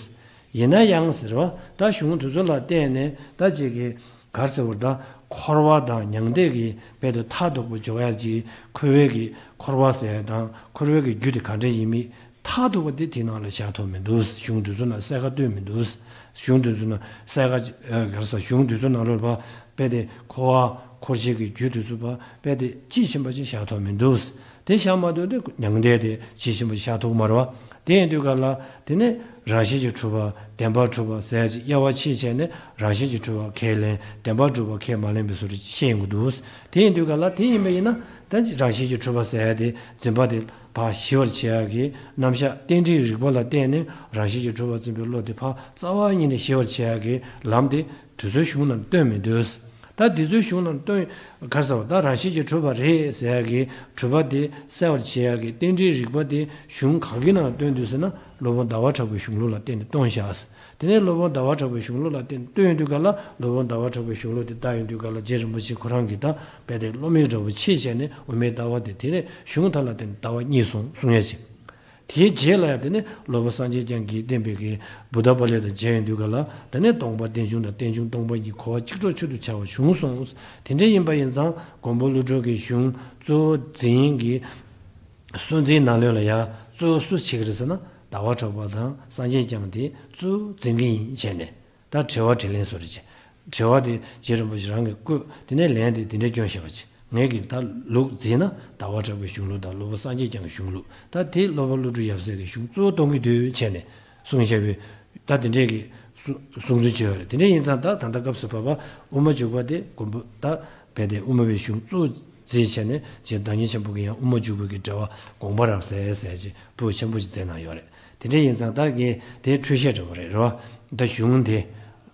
ཡིན་ན་ཡང་ཟེར་བ། ད་གཞུང་དེ་ཚོ་ལ་བརྟེན་ནས་ད་ཅིག་གི་ག་རེ་ཟེར་བ། ད་འཁོར་བ་དང་མྱང་འདས་ཀྱི་དཔེ་དེ་མཐར་ཐུག་པ་འཇོག་ཡ་གི་འཁོར་བའི་གི་འཁོར་བ་ཟེར་ཡ་དང་། འཁོར་བའི་གི་རྒྱུ་དེ་ག་འདྲ་ཡིན་མིན། མཐར་ཐུག་པ་དེ་དེའི་ནང་ལ་བཞག་ཐུབ་མི་འདུག། གཞུང་དེ་ཚོ་ནང་གསལ་ཁ་སྟོན་མི་འདུག། གཞུང་དེ་ཚོ་ནང་གསལ་ཁ་ཨ་ག་རེ་ཟེར། གཞུང་དེ་ཚོ་ནང་ལོགས་ལ་ཕར་དཔེ་དེ་འཁོར་བ་འཁོར་བྱེད་ཀྱི་རྒྱུ་དེ་ཚོ་ཕར་དཔེ་དེ་དཔྱིས་ཕྱིན་པ་ཅིག་བཞག་ཐུབ་མི་འདུག། དེ་བཞག་མ་ཐུབ་དུས་མྱང་འདས་དེ་དཔྱིས་ཕྱིན་པ་ཅིག་བཞག་ཐུབ་མ་རེད་བ། དེ་ཡིན་དུས་ག་ལ། དེ་ནས་རང་བཞིན་གྱིས་གྲུབ་པ། བདེན་པར་གྲུབ་པ་ཟེར་ཅིག་དབྱེ་བ་ཕྱེ་བྱས་ནས། རང་བཞིན་གྱིས་གྲུབ་པ་ཁས་ལེན། བདེན་པར་གྲུབ་པ་ཁས་མ་ལེན་པའི་བཟོ་འདྲ་ཅིག་བཤད་ཡོང་གི་འདུག། དེ་ཡིན་དུས་ག་ལ། དེ་ཡིན་པ་ཡིན་ན། ད་རང་བཞིན་གྱིས་གྲུབ་པ་ཟེར་ཡ་དེ་འཛིན་པ་དེ་ཕར་ཞི་བར་བྱེད་ཡ་གི་རྣམ་གཞག། རྟེན་འབྲེལ་རིགས་པ་ལ་བརྟེན་ནས་རང་བཞིན་གྱིས་གྲུབ་པར་འཛིན་པའི་བློ་དེ་ཕར་རྩ་བ་ཉིད་ནས་ཞི་བར་བྱེད་ཡ་གི་ལམ་དེ་དེ་ཚོའི་གཞུང་ནང་སྟོན་མི་འདུག། ད་དེ་ཚོའི་གཞུང་ནང་སྟོན། ག་རེ་ཟེར་བ། ད་རང་བཞིན་གྱིས་གྲུབ་པ་རེད་ཟེར་ཡ་གི་གྲུབ་པ་དེ་གསལ་བར་བྱེད་ཡ་གི་རྟེན་འབྲེལ་རིགས་པ་དེ་གཞུང་གང་གི་ནང་ལ་སྟོན་འདུག་ཟེར་ན། སློབ་དཔོན་ཟླ་བ་གྲགས་པའི་གཞུང་ལུགས་ལ་བརྟེན་ནས་སྟོན་བཞག། དེ་ནས་སློབ་དཔོན་ཟླ་བ་གྲགས་པའི་གཞུང་ལུགས་ལ་བརྟེན་ནས་སྟོན་ཡོང་དུས་ག་ལ། སློབ་དཔོན་ཟླ་བ་གྲགས་པའི་གཞུང་ལུགས་དེ་ལྟ་ཡོང་དུས་ག་ལ། རྗེ་རིན་པོ་ཆེ་ཁོ་རང་གིས་ད་དཔེ་དེ་བློ་མིག་འདྲ་པོ་ཕྱེ་བྱས་ནས། དབུ་མའི་ལྟ་བ་དེ་དེ་ནས་གཞུང་དག་ལ་བརྟེན་ནས་ལྟ་བ་རྙེད་སོང་གསུང་ཡ་ཅིག། དེའི་རྗེས་ལ་ཡང་དེ་ནས་སློབ་དཔོན་སངས་རྒྱས་བསྐྱངས་ཀྱིས་བསྟན་པའི་གི་བུདྡྷ་པཱ་ལི་དང་མཇལ་ཡོང་དུས་ག་ལ། དེ་ནས་སྟོང་པ་རྟེན་འབྱུང་དང་། རྟེན་འབྱུང་སྟོང་པ་ཉིད། གོ་བ་གཅིག་གྲོགས་མཆོག་ཏུ་བྱ་བ་བྱུང་གསུངས། དེ་འདྲ་ཡིན་པ་ཡིན་ཙང་། མགོན་པོ་ཀླུ་སྒྲུབ་ཀྱི་གཞུང་གཙོ་བོ་འཛིན་མཁན་གྱི་སྲོལ་འཛིན་ནང་ལོགས་ལ་ཡང་གཙོ་བོ་སུ་བྱེད་ཀྱི་རེད་ཟེར་ན། ཟླ་བ་གྲགས་པ་དང་སངས་རྒྱས་བསྐྱངས་དེ་གཙོ་བོ་འཛིན་མཁན་ཡིན་བྱས་ནས། ད་དྲི་བ་དྲིས་ལན་བཟོ་འདྲ་ཅིག། དྲི་བ་དེ་རྗེ་རིན་པོ་ཆེ་རང་གིས་བཀོད། དེ་ནས་ལན་དེ་དེ་འདྲ་སྐྱོན་བཞག་པ་ཅིག། ངས་ཀྱིས་ད་ལུགས་འཛིན་ན། ཟླ་བ་གྲགས་པའི་གཞུང་ལུགས་དང་། སློབ་དཔོན་སངས་རྒྱས་བསྐྱངས་ཀྱི་གཞུང་ལུགས། ད་དེ་སློབ་དཔོན་ཀླུ་སྒྲུབ་ཡབ་སྲས་ཀྱི་གཞུང་གཙོ་བོ་གཏོང་གི་འདུག་བྱས་ནས་གསུངས་བཞག་པའི། ད་དེ་འདྲས་ཀྱི་གསུ་གསུང་ཚུལ་ཅིག་ཡོད་རེད། དེ་འདྲ་ཡིན་ཙང་ད་ད་ལྟ་སྐབས་སུ་བབ་པ་དབུ་མ་འཇུག་པ་དེ་མགོན་པོ། ད་དཔེ་དེ་དབུ་མ་པའི་གཞུང་གཙོ་བོ་འཛིན་བྱས་ནས། རྗེ་བདག་ཉིད་ཆེན་པོ་གིས་ཡང་དབུ་མ་འཇུག་པའི་གི་འགྲེལ་པ་དགོངས་པ་རབ་གསལ་ཟེར་ཅིག་པོད་ཆེན་པོ་ཅིག་མཛད་གནང་ཡོད་རེད། དེ་འདྲ་ཡིན་ཙང་ད་ངས་དེ་འཁྲུལ་བཤད་འདྲ་པོ་རེད། རེད་བ། ད་གཞུང་དེ།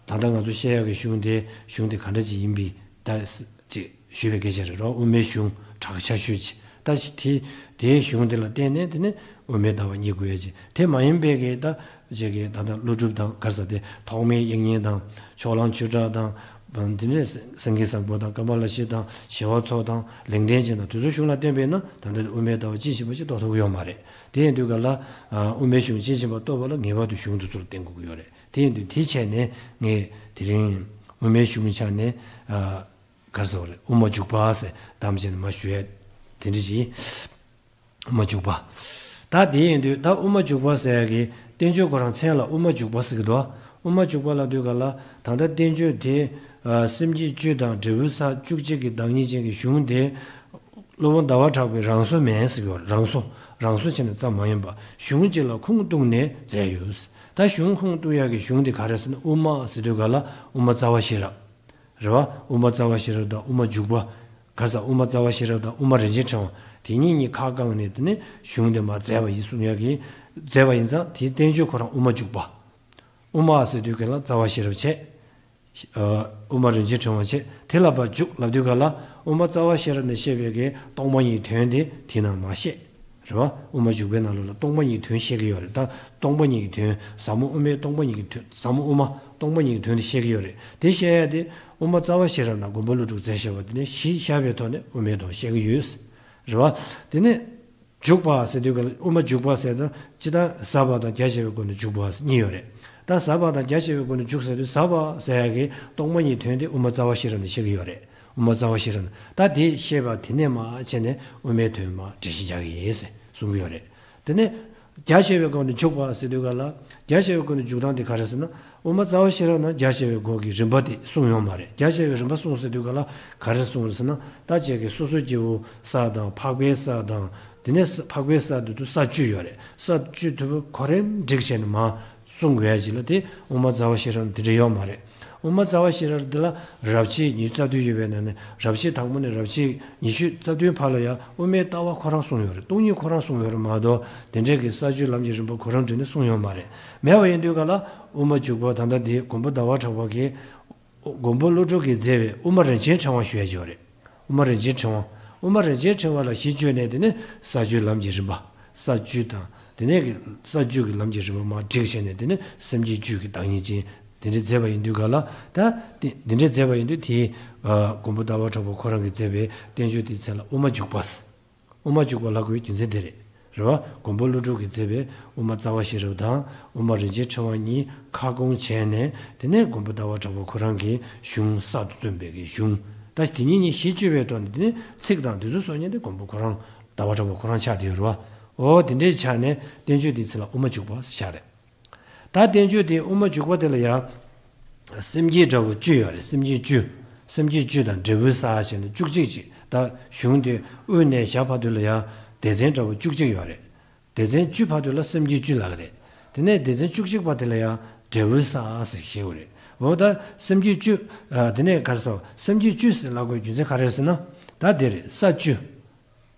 ད་ལྟ་ང་ཚོ་བཤད་ཡག་གི་གཞུང་དེ། གཞུང་དེ་ག་འདྲ་ཅིག་ཡིན་པའི་ད་ཅིག་ཞུས་པའི་སྐད་ཆ་རེད། རེད་བ། དབུ་མའི་གཞུང་གྲགས་ཆེ་ཤོས་ཅིག། ད་དེ་དེའི་གཞུང་དེ་ལ་བརྟེན་ནས། དེ་ནས་དབུ་མའི་ལྟ་བ་རྙེད་དགོས་ཡ་ཅིག། དེ་མ་ཡིན་པའི་གི་ད་ཅིག་གི་ད་ལྟ་ཀླུ་སྒྲུབ་དང་། ག་རེ་ཟེར། དེ་ཐོགས་མེད་དབྱིག་གཉེན་དང་། ཕྱོགས་གླང་ཆོས་གྲགས་དང་། དེ་ནས་སེང་གེ་བཟང་པོ་དང་། ཀ་མ་ལ་ཤཱི་དང་། ཞི་བ་འཚོ་དང་། ལེགས་ལྡན་འབྱེད་དང་། དེ་ཚོའི་གཞུང་ལ་བརྟེན་པས་ན། ད་ལྟ་དབུ་མའི་ལྟ་བ་དཔྱིས་ཕྱིན་པ་ཅིག་རྟོགས་ཐུབ་ཀྱི་ཡོད་མ་རེད། དེ་ཡིན་དུས་ག་ལ། ཨ། དབུ་མའི་གཞུང་དཔྱིས་ཕྱིན་པ་རྟོགས་པ་ལ་ངེས་པར་དུ་གཞུང་དེ་ཚོ་ལ་བརྟེན་དགོས་ཀྱི་ཡོད་རེད། དེ་ཡིན་དུས་དེ་བྱས་ནས་ངས་དེ་རིང་དབུ་མའི་གཞུང་ཆ་ནས། ཨ། ག་རེ་ཟེར་བ་རེད། དབུ་མ་འཇུག་པ་ཟེར་གདམས་བྱས་ནས་མར་ཞུ་ཡ་དེ་འདྲ་ཅིག། དབུ་མ་འཇུག་པ། ད་དེ་ཡིན་དུས་ད་དབུ་མ་འཇུག་པ་ཟེར་ཡ་གི་བསྟན་བཅོས་ཁོ་རང་མཚན་ལ་དབུ་མ་འཇུག་པ་ཟེར་གྱི་འདུག། དབུ་མ་འཇུག་པ་ལབ་དུས་ག་ལ། ད་ལྟ་བསྟན་བཅོས་དེ། ཨ། སེམས་བསྐྱེད་བཅུ་དང་འབྲས་བུ་ས་བཅུ་གཅིག་གི་བདག་ཉིད་ཅན་གྱི་གཞུང་དེ། སློབ་དཔོན་ཟླ་བ་གྲགས་པའི་རང་བཟོ་མིན་ཟེར་གྱི་ཡོད་རེད། རང་བཟོ། རང་བཟོ་བྱས་ནས་བརྩམས་མ་ཡིན་པ། གཞུང་གཅིག་ལ་ཁུངས་གཏུགས་ནས་མཛད་ཡོད། ད་གཞུང་ཁུངས་གཏུགས་ཡག་གི་གཞུང་དེ་ག་རེ་ཟེར་ན། དབུ་མ་ཟེར་དུས་ག་ལ་དབུ་མ་རྩ་བ་ཤེས་རབ། རེད་བ། དབུ་མ་རྩ་བ་ཤེས་རབ་དང་དབུ་མ་འཇུག་པ། ག་རེ་ཟེར། དབུ་མ་རྩ་བ་ཤེས་རབ་དང་དབུ་མ་རིན་ཆེན་ཕྲེང་བ། དེ་གཉིས་གཉིས་ཁ་བསྐངས་ནས། དེ་ནས་གཞུང་དེ་མར་མཛད་པ་ཡིན་གསུང་ཡག་གི། མཛད་པ་ཡིན་ཙང་དེའི་བསྟན་བཅོས་ཁོ་རང་དབུ་མ་འཇུག་པ། དབུ་མ་ཟེར་དུས་ག་ལ་རྩ་བ་ཤེས་རབ་བྱས། ཨ། དབུ་མ་རིན་ཆེན་ཕྲེང་བ་བྱས། དེ་ལ་ཕར་འཇུག་ལབ་དུས་ག་ལ། དབུ་མ་རྩ་བ་ཤེས་རབ་ནས་བཤད་པའི་གི་སྟོང་པ་ཉིད་དོན་དེ་དེ་ནང་མར་བཤད། རེད་བ། དབུ་མ་འཇུག་པའི་ནང་ལོགས་ལ་སྟོང་པ་ཉིད་དོན་བཤད་ཀྱི་ཡོད་རེད། ད་སྟོང་པ་ཉིད་ཀྱི་དོན། ཟབ་མོ་དབུ་མའི་སྟོང་པ་ཉིད་ཀྱི་དོན། ཟབ་མོ་དབུ་མ་སྟོང་པ་ཉིད་ཀྱི་དོན་དེ་བཤད་ཀྱི་ཡོད་རེད། དེ་བཤད་ཡ་དེ་དབུ་མ་རྩ་བ་ཤེས་རབ་ནང་མགོན་པོ་ཀླུ་སྒྲུབ་མཛད་བཞག་པ་དེ་ནས་གཞི་བཞག་པའི་ཐོག་ནས་དབུ་མའི་དོན་བཤད་ཀྱི་ཡོད། རེད་བ། དེ་ནས། འཇུག་པ་ཟེར་དུས་ག་ལ། དབུ་མ་འཇུག་པ་ཟེར་དུས་སྤྱིར་བཏང་ཟབ་པ་དང་རྒྱ་ཆེ་བའི་སྒོ་ནས་འཇུག་པ་གཉིས་ཡོད་རེད། ད་ཟབ་པ་དང་རྒྱ་ཆེ་བའི་སྒོ་ནས་འཇུག་ཟེར་དུས། ཟབ་པ་ཟེར་ཡག་གི་སྟོང་པ་ཉིད་དོན་དེ་དབུ་མ་རྩ་བ་ཤེས་རབ་ནས་བཤད་ཀྱི་ཡོད་རེད། དབུ་མ་རྩ་བ་ཤེས་རབ་ནས། ད་དེ་བཤད་པ་དེ་ནས་མར་བྱས་ནས་དབུ་མའི་དོན་མར་འགྲེལ་བཤད་རྒྱག་གི་ཡིན་ཟེར་གསུང་གི་ཡོད་རེད། དེ་ནས་ རྒྱ་ཆེ་བའི་སྒོ་ནས་འཇུག་པ་ཟེར་དུས་ག་ལ། རྒྱ་ཆེ་བའི་སྒོ་ནས་འཇུག་སྟངས་དེ་ག་རེ་ཟེར་ན། དབུ་མ་རྩ་བ་ཤེས་རབ་ནང་རྒྱ་ཆེ་བའི་སྒོ་གི་རིམ་པ་དེ་གསུངས་ཡོད་མ་རེད། རྒྱ་ཆེ་བའི་རིམ་པ་གསུངས་ཟེར་དུས་ག་ལ་ག་རེ་གསུངས་རེད་ཟེར་ན། ད་ཁྱེད་ཀྱིས་སོ་སོ་སྐྱེ་བོ་ས་དང་འཕགས་པའི་ས་དང་། དེ་ནས་ས་འཕགས་པའི་ས་དེ་དུ་ས་བཅུ་ཡོད་རེད། ས་བཅུ་དུ་གོ་རིམ་སྒྲིག་བྱས་ནས་མར་གསུང་དགོས་ཡ་ཅིག་ལ་དེ་དབུ་མ་རྩ་བ་ཤེས་རབ་དེ་འདྲ་ཡོད་མ་རེད། དབུ་མ་རྩ་བ་ཤེས་རབ་འདི་ལ་རབ་བྱེད་ཉི་ཤུ་རྩ་བདུན་ཡོད་པའི་ནང་ནས་རབ་བྱེད་དང་པོ་ནས་རབ་བྱེད་ཉི་ཤུ་རྩ་བདུན་བར་ལ་ཡང་དབུ་མའི་ལྟ་བ་ཁོ་རང་གསུངས་ཡོད་རེད། སྟོང་ཉིད་ཁོ་རང་གསུངས་ཡོད་རེད་མ་གཏོགས། དེ་འདྲའི་གི་ས་བཅུའི་ལམ་གྱི་རིམ་པ་གོ་རིམ་བསྒྲིགས་ནས་གསུངས་ཡོད་མ་རེད། མེད་པ་ཡིན་དུས་ག་ལ་དབུ་མ་འཇུག་པ་ད་ལྟ་འདི་མགོན་པོ་ཟླ་བ་གྲགས་པ་གིས། མགོན་པོ་ཀླུ་སྒྲུབ་ཀྱིས་མཛད་པའི་དབུ་མ་རིན་ཆེན་ཕྲེང་བ་ཞུ་ཡ་ཅིག་ཡོད་རེད། དབུ་མ་རིན་ཆེན་ཕྲེང་བ། དབུ་མ་རིན་ཆེན་ཕྲེང་བ་ལ་གཞི་བཅོལ་ནས་དེ་ནས་ས་བཅུའི་ལམ་གྱི་རིམ་པ། ས་བཅུ་དང་། དེ་ནས་ཀྱི་ས་བཅུ་གི་ལམ་གྱི་རིམ་པ་མར་བསྒྲིགས་བྱས་ནས་དེ་ནས་སེམས་བསྐྱེད་བཅུ་གི་བདག་ཉིད་ཅན། དེ་འདྲ་མཛད་པ་ཡིན་དུས་ག་ལ། ད་དེ་འདི་འདྲ་མཛད་པ་ཡིན་དུས་དེའི་མགོན་པོ་ཟླ་བ་གྲགས་པ་ཁོ་རང་གིས་མཛད་པའི་བསྟན་བཅོས་དེའི་མཚན་ལ་དབུ་མ་འཇུག་པ། དབུ་མ་འཇུག་པ་ལབ་དགོས་རྒྱུ་མཚན་དེ་རེད། རེད་བ། མགོན་པོ་ཀླུ་སྒྲུབ་ཀྱིས་མཛད་པའི་དབུ་མ་རྩ་བ་ཤེས་རབ་དང་དབུ་མ་རིན་ཆེན་ཕྲེང་བ་གཉིས་ཁ་སྐོང་བྱས་ནས། དེ་ནས་མགོན་པོ་ཟླ་བ་གྲགས་པ་ཁོ་རང་གིས་གཞུང་གསར་དུ་བརྩམས་པའི་གི་གཞུང་། ད་དེ་གཉིས་གཉིས་གཞི་བཅོལ་བའི་ཐོག་ནས། དེ་ནས་ཚིག་དང་དེ་ཚོ་སོགས་ཉིད་དེ་མགོན་པོ་ཁོ་རང་ཟླ་བ་གྲགས་པ་ཁོ་རང་ཆགས་བསྡད་ཡོད་རེད་བ། འོ་དེ་འདྲའི་ཆ་ནས་བསྟན་བཅོས་དེའི་མཚན་ལ་དབུ་མ་འཇུག་པ་ཟེར་བཞག་རེད། ད་བསྟན་བཅོས་དེ་དབུ་མ་འཇུག་པ་དེ་ལ་ཡང་། སེམས་བསྐྱེད་འདྲ་བོ་བཅུ་ཡོད་རེད། སེམས་བསྐྱེད་བཅུ། སེམས་བསྐྱེད་བཅུ་དང་འབྲས་བུའི་ས་ཞེས་ནས་བཅུ་གཅིག་ཅིག་ད་གཞུང་དེ་དབུས་ནས་ཞབས་བར་དུ་ལ་ཡང་སྡེ་ཚན་འདྲ་བོ་བཅུ་གཅིག་ཡོད་རེད། སྡེ་ཚན་བཅུ་བར་དུ་ལ་སེམས་བསྐྱེད་བཅུ་ལབ་ཀྱི་རེད། དེ་ནས་སྡེ་ཚན་བཅུ་གཅིག་པ་དེ་ལ་ཡང་འབྲས་བུའི་ས་ཟེར་ཞེས་པ་རེད། འོ་ད་སེམས་བསྐྱེད་བཅུ། ཨ། དེ་ནས་ག་རེ་ཟེར། སེམས་བསྐྱེད་བཅུ་ཟེར་ལབ་དགོས་རྒྱུ་མཚན་ག་རེ་རེད་ཟེར་ན། ད་དེ་རེད། ས་བཅུ།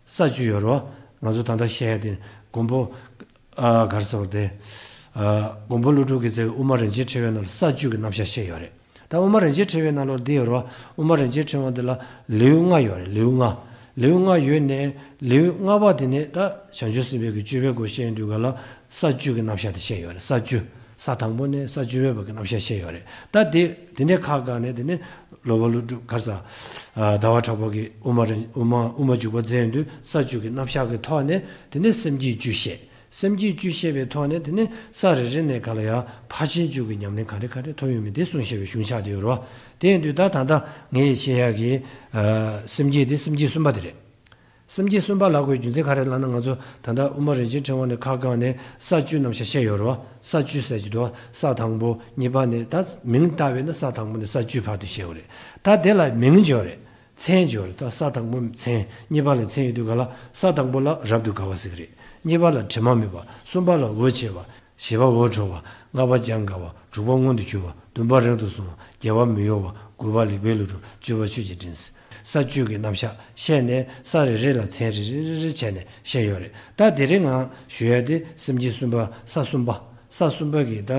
ས་བཅུ་ཡོད་རེད་བ། ང་ཚོ་ད་ལྟ་བཤད་ཡ་དེ་མགོན་པོ། ཨ། ག་རེ་ཟེར་བ་དེ། ཨ། མགོན་པོ་ཀླུ་སྒྲུབ་ཀྱིས་མཛད་པའི་དབུ་མ་རིན་ཆེན་ཕྲེང་བའི་ནང་ལ་ས་བཅུ་གི་རྣམ་གཞག་བཤད་ཡོད་རེད། ད་དབུ་མ་རིན་ཆེན་ཕྲེང་བའི་ནང་ལོགས་འདི་ཡོད་རེད་བ། དབུ་མ་རིན་ཆེན་ཕྲེང་བ་འདི་ལ་ལེའུ་ལྔ་ཡོད་རེད། ལེའུ་ལྔ། ལེའུ་ལྔ་ཡོད་ནས་ལེའུ་ལྔ་པ་དེ་ནས་ད་བྱང་ཆུབ་སེམས་དཔའི་གི་སྤྱོད་པའི་སྒོ་བཤད་ཡོང་དུས་ག་ལ་ས་བཅུ་གི་རྣམ་གཞག་དེ་བཤད་ཡོད་རེད། ས་བཅུ། ས་དང་པོ་ནས་ས་བཅུ་པའི་བར་གྱི་རྣམ་གཞག་བཤད་ཡོད་རེད། ད་དེ་དེ་ནས་ཁ་བཀག་ནས་དེ་ནས་ལོ་པ་ཀླུ་སྒྲུབ་ག་རེ་ཟེར། ཨ། ཟླ་བ་གྲགས་པ་གིས་དབུ་མ་རིན། དབུ་མ། དབུ་མ་འཇུག་པ་མཛད་ཡོང་དུས་ས་བཅུ་གི་རྣམ་གཞག་གི་ཐོག་ནས་དེ་ནས་སེམས་བསྐྱེད་བཅུ་བཤད། སེམས་བསྐྱེད་བཅུ་བཤད་པའི་ཐོག་ནས་དེ་ནས་ས་རེ་རེ་ནས་ག་ལ་ཡང་ཕར་ཕྱིན་བཅུ་གི་ཉམས་ལེན་ག་འདྲ་ག་འདྲ་ཐོབ་ཡོད་མེད་དེ་གསུངས་བཞག་པའི་གཞུང་ཆགས་བསྡད་ཡོད་རེད་བ། དེ་ཡིན་དུས་ད་ད་ལྟ་ངས་བཤད་ཡག་གི། ཨ། སེམས་བསྐྱེད་དེ་སེམས་བསྐྱེད་གསུམ་པ་དེ་རེད། སེམས་བསྐྱེད་གསུམ་པ་ལབ་དགོས་རྒྱུ་མཚན་ག་རེ་ལབ་ན། ང་ཚོ་ད་ལྟ་དབུ་མ་རིན་ཆེན་ཕྲེང་བ་ནས་ཁ་བཀག་ནས་ས་བཅུ་རྣམ་གཞག་བཤད་ཡོད་རེད་བ། ས་བཅུ་ཟེར་གྱི་འདུག་བ། ས་དང་པོ། གཉིས་པ་ནས། ད་མིང་བཏགས་པས་ན་ས་དང་པོ་ནས་ས་བཅུ་བར་དུ་བཤད་དགོས་རེད། ད་དེ་ལ་མིང་ཅིག་ཡོད་རེད། མཚན་ཅིག་ཡོད་རེད། ད་ས་དང་པོ་མཚན། གཉིས་པ་ལ་མཚན་ཡོད་དུས་ག་ལ། ས་དང་པོ་ལ་རབ་ཏུ་དགའ་བ་ཟེར་གྱི་རེད། གཉིས་པ་ལ་དྲི་མ་མེད་པ། གསུམ་པ་ལ་འོད་ཆེ་བ། བཞི་པ་འོད་འཕྲོ་བ། ལྔ་པ་འཇམ་དགའ་བ། དྲུག་པ་མངོན་དུ་གྱུར་པ། བདུན་པ་རབ་ཏུ་བཟུང་བ། བརྒྱད་པ་མི་གཡོ་བ། དགུ་པ་ལེགས་པའི་ལྷུན་གྲུབ། བཅུ་པ་ཆོས་ཀྱི་སྤྲིན། ས་བཅུ་གི་རྣམ་གཞག་བཤད་ནས་ས་རེ་རེ་ལ་མཚན་རེ་རེ་རེ་རེ་བྱས་ནས་བཤད་ཡོད་རེད། ད་དེ་རིང་ང་ཞུ་ཡ་དེ་སེམས་བསྐྱེད་གསུམ་པ། ས་གསུམ་པ། ས་གསུམ་པ་གི་ད་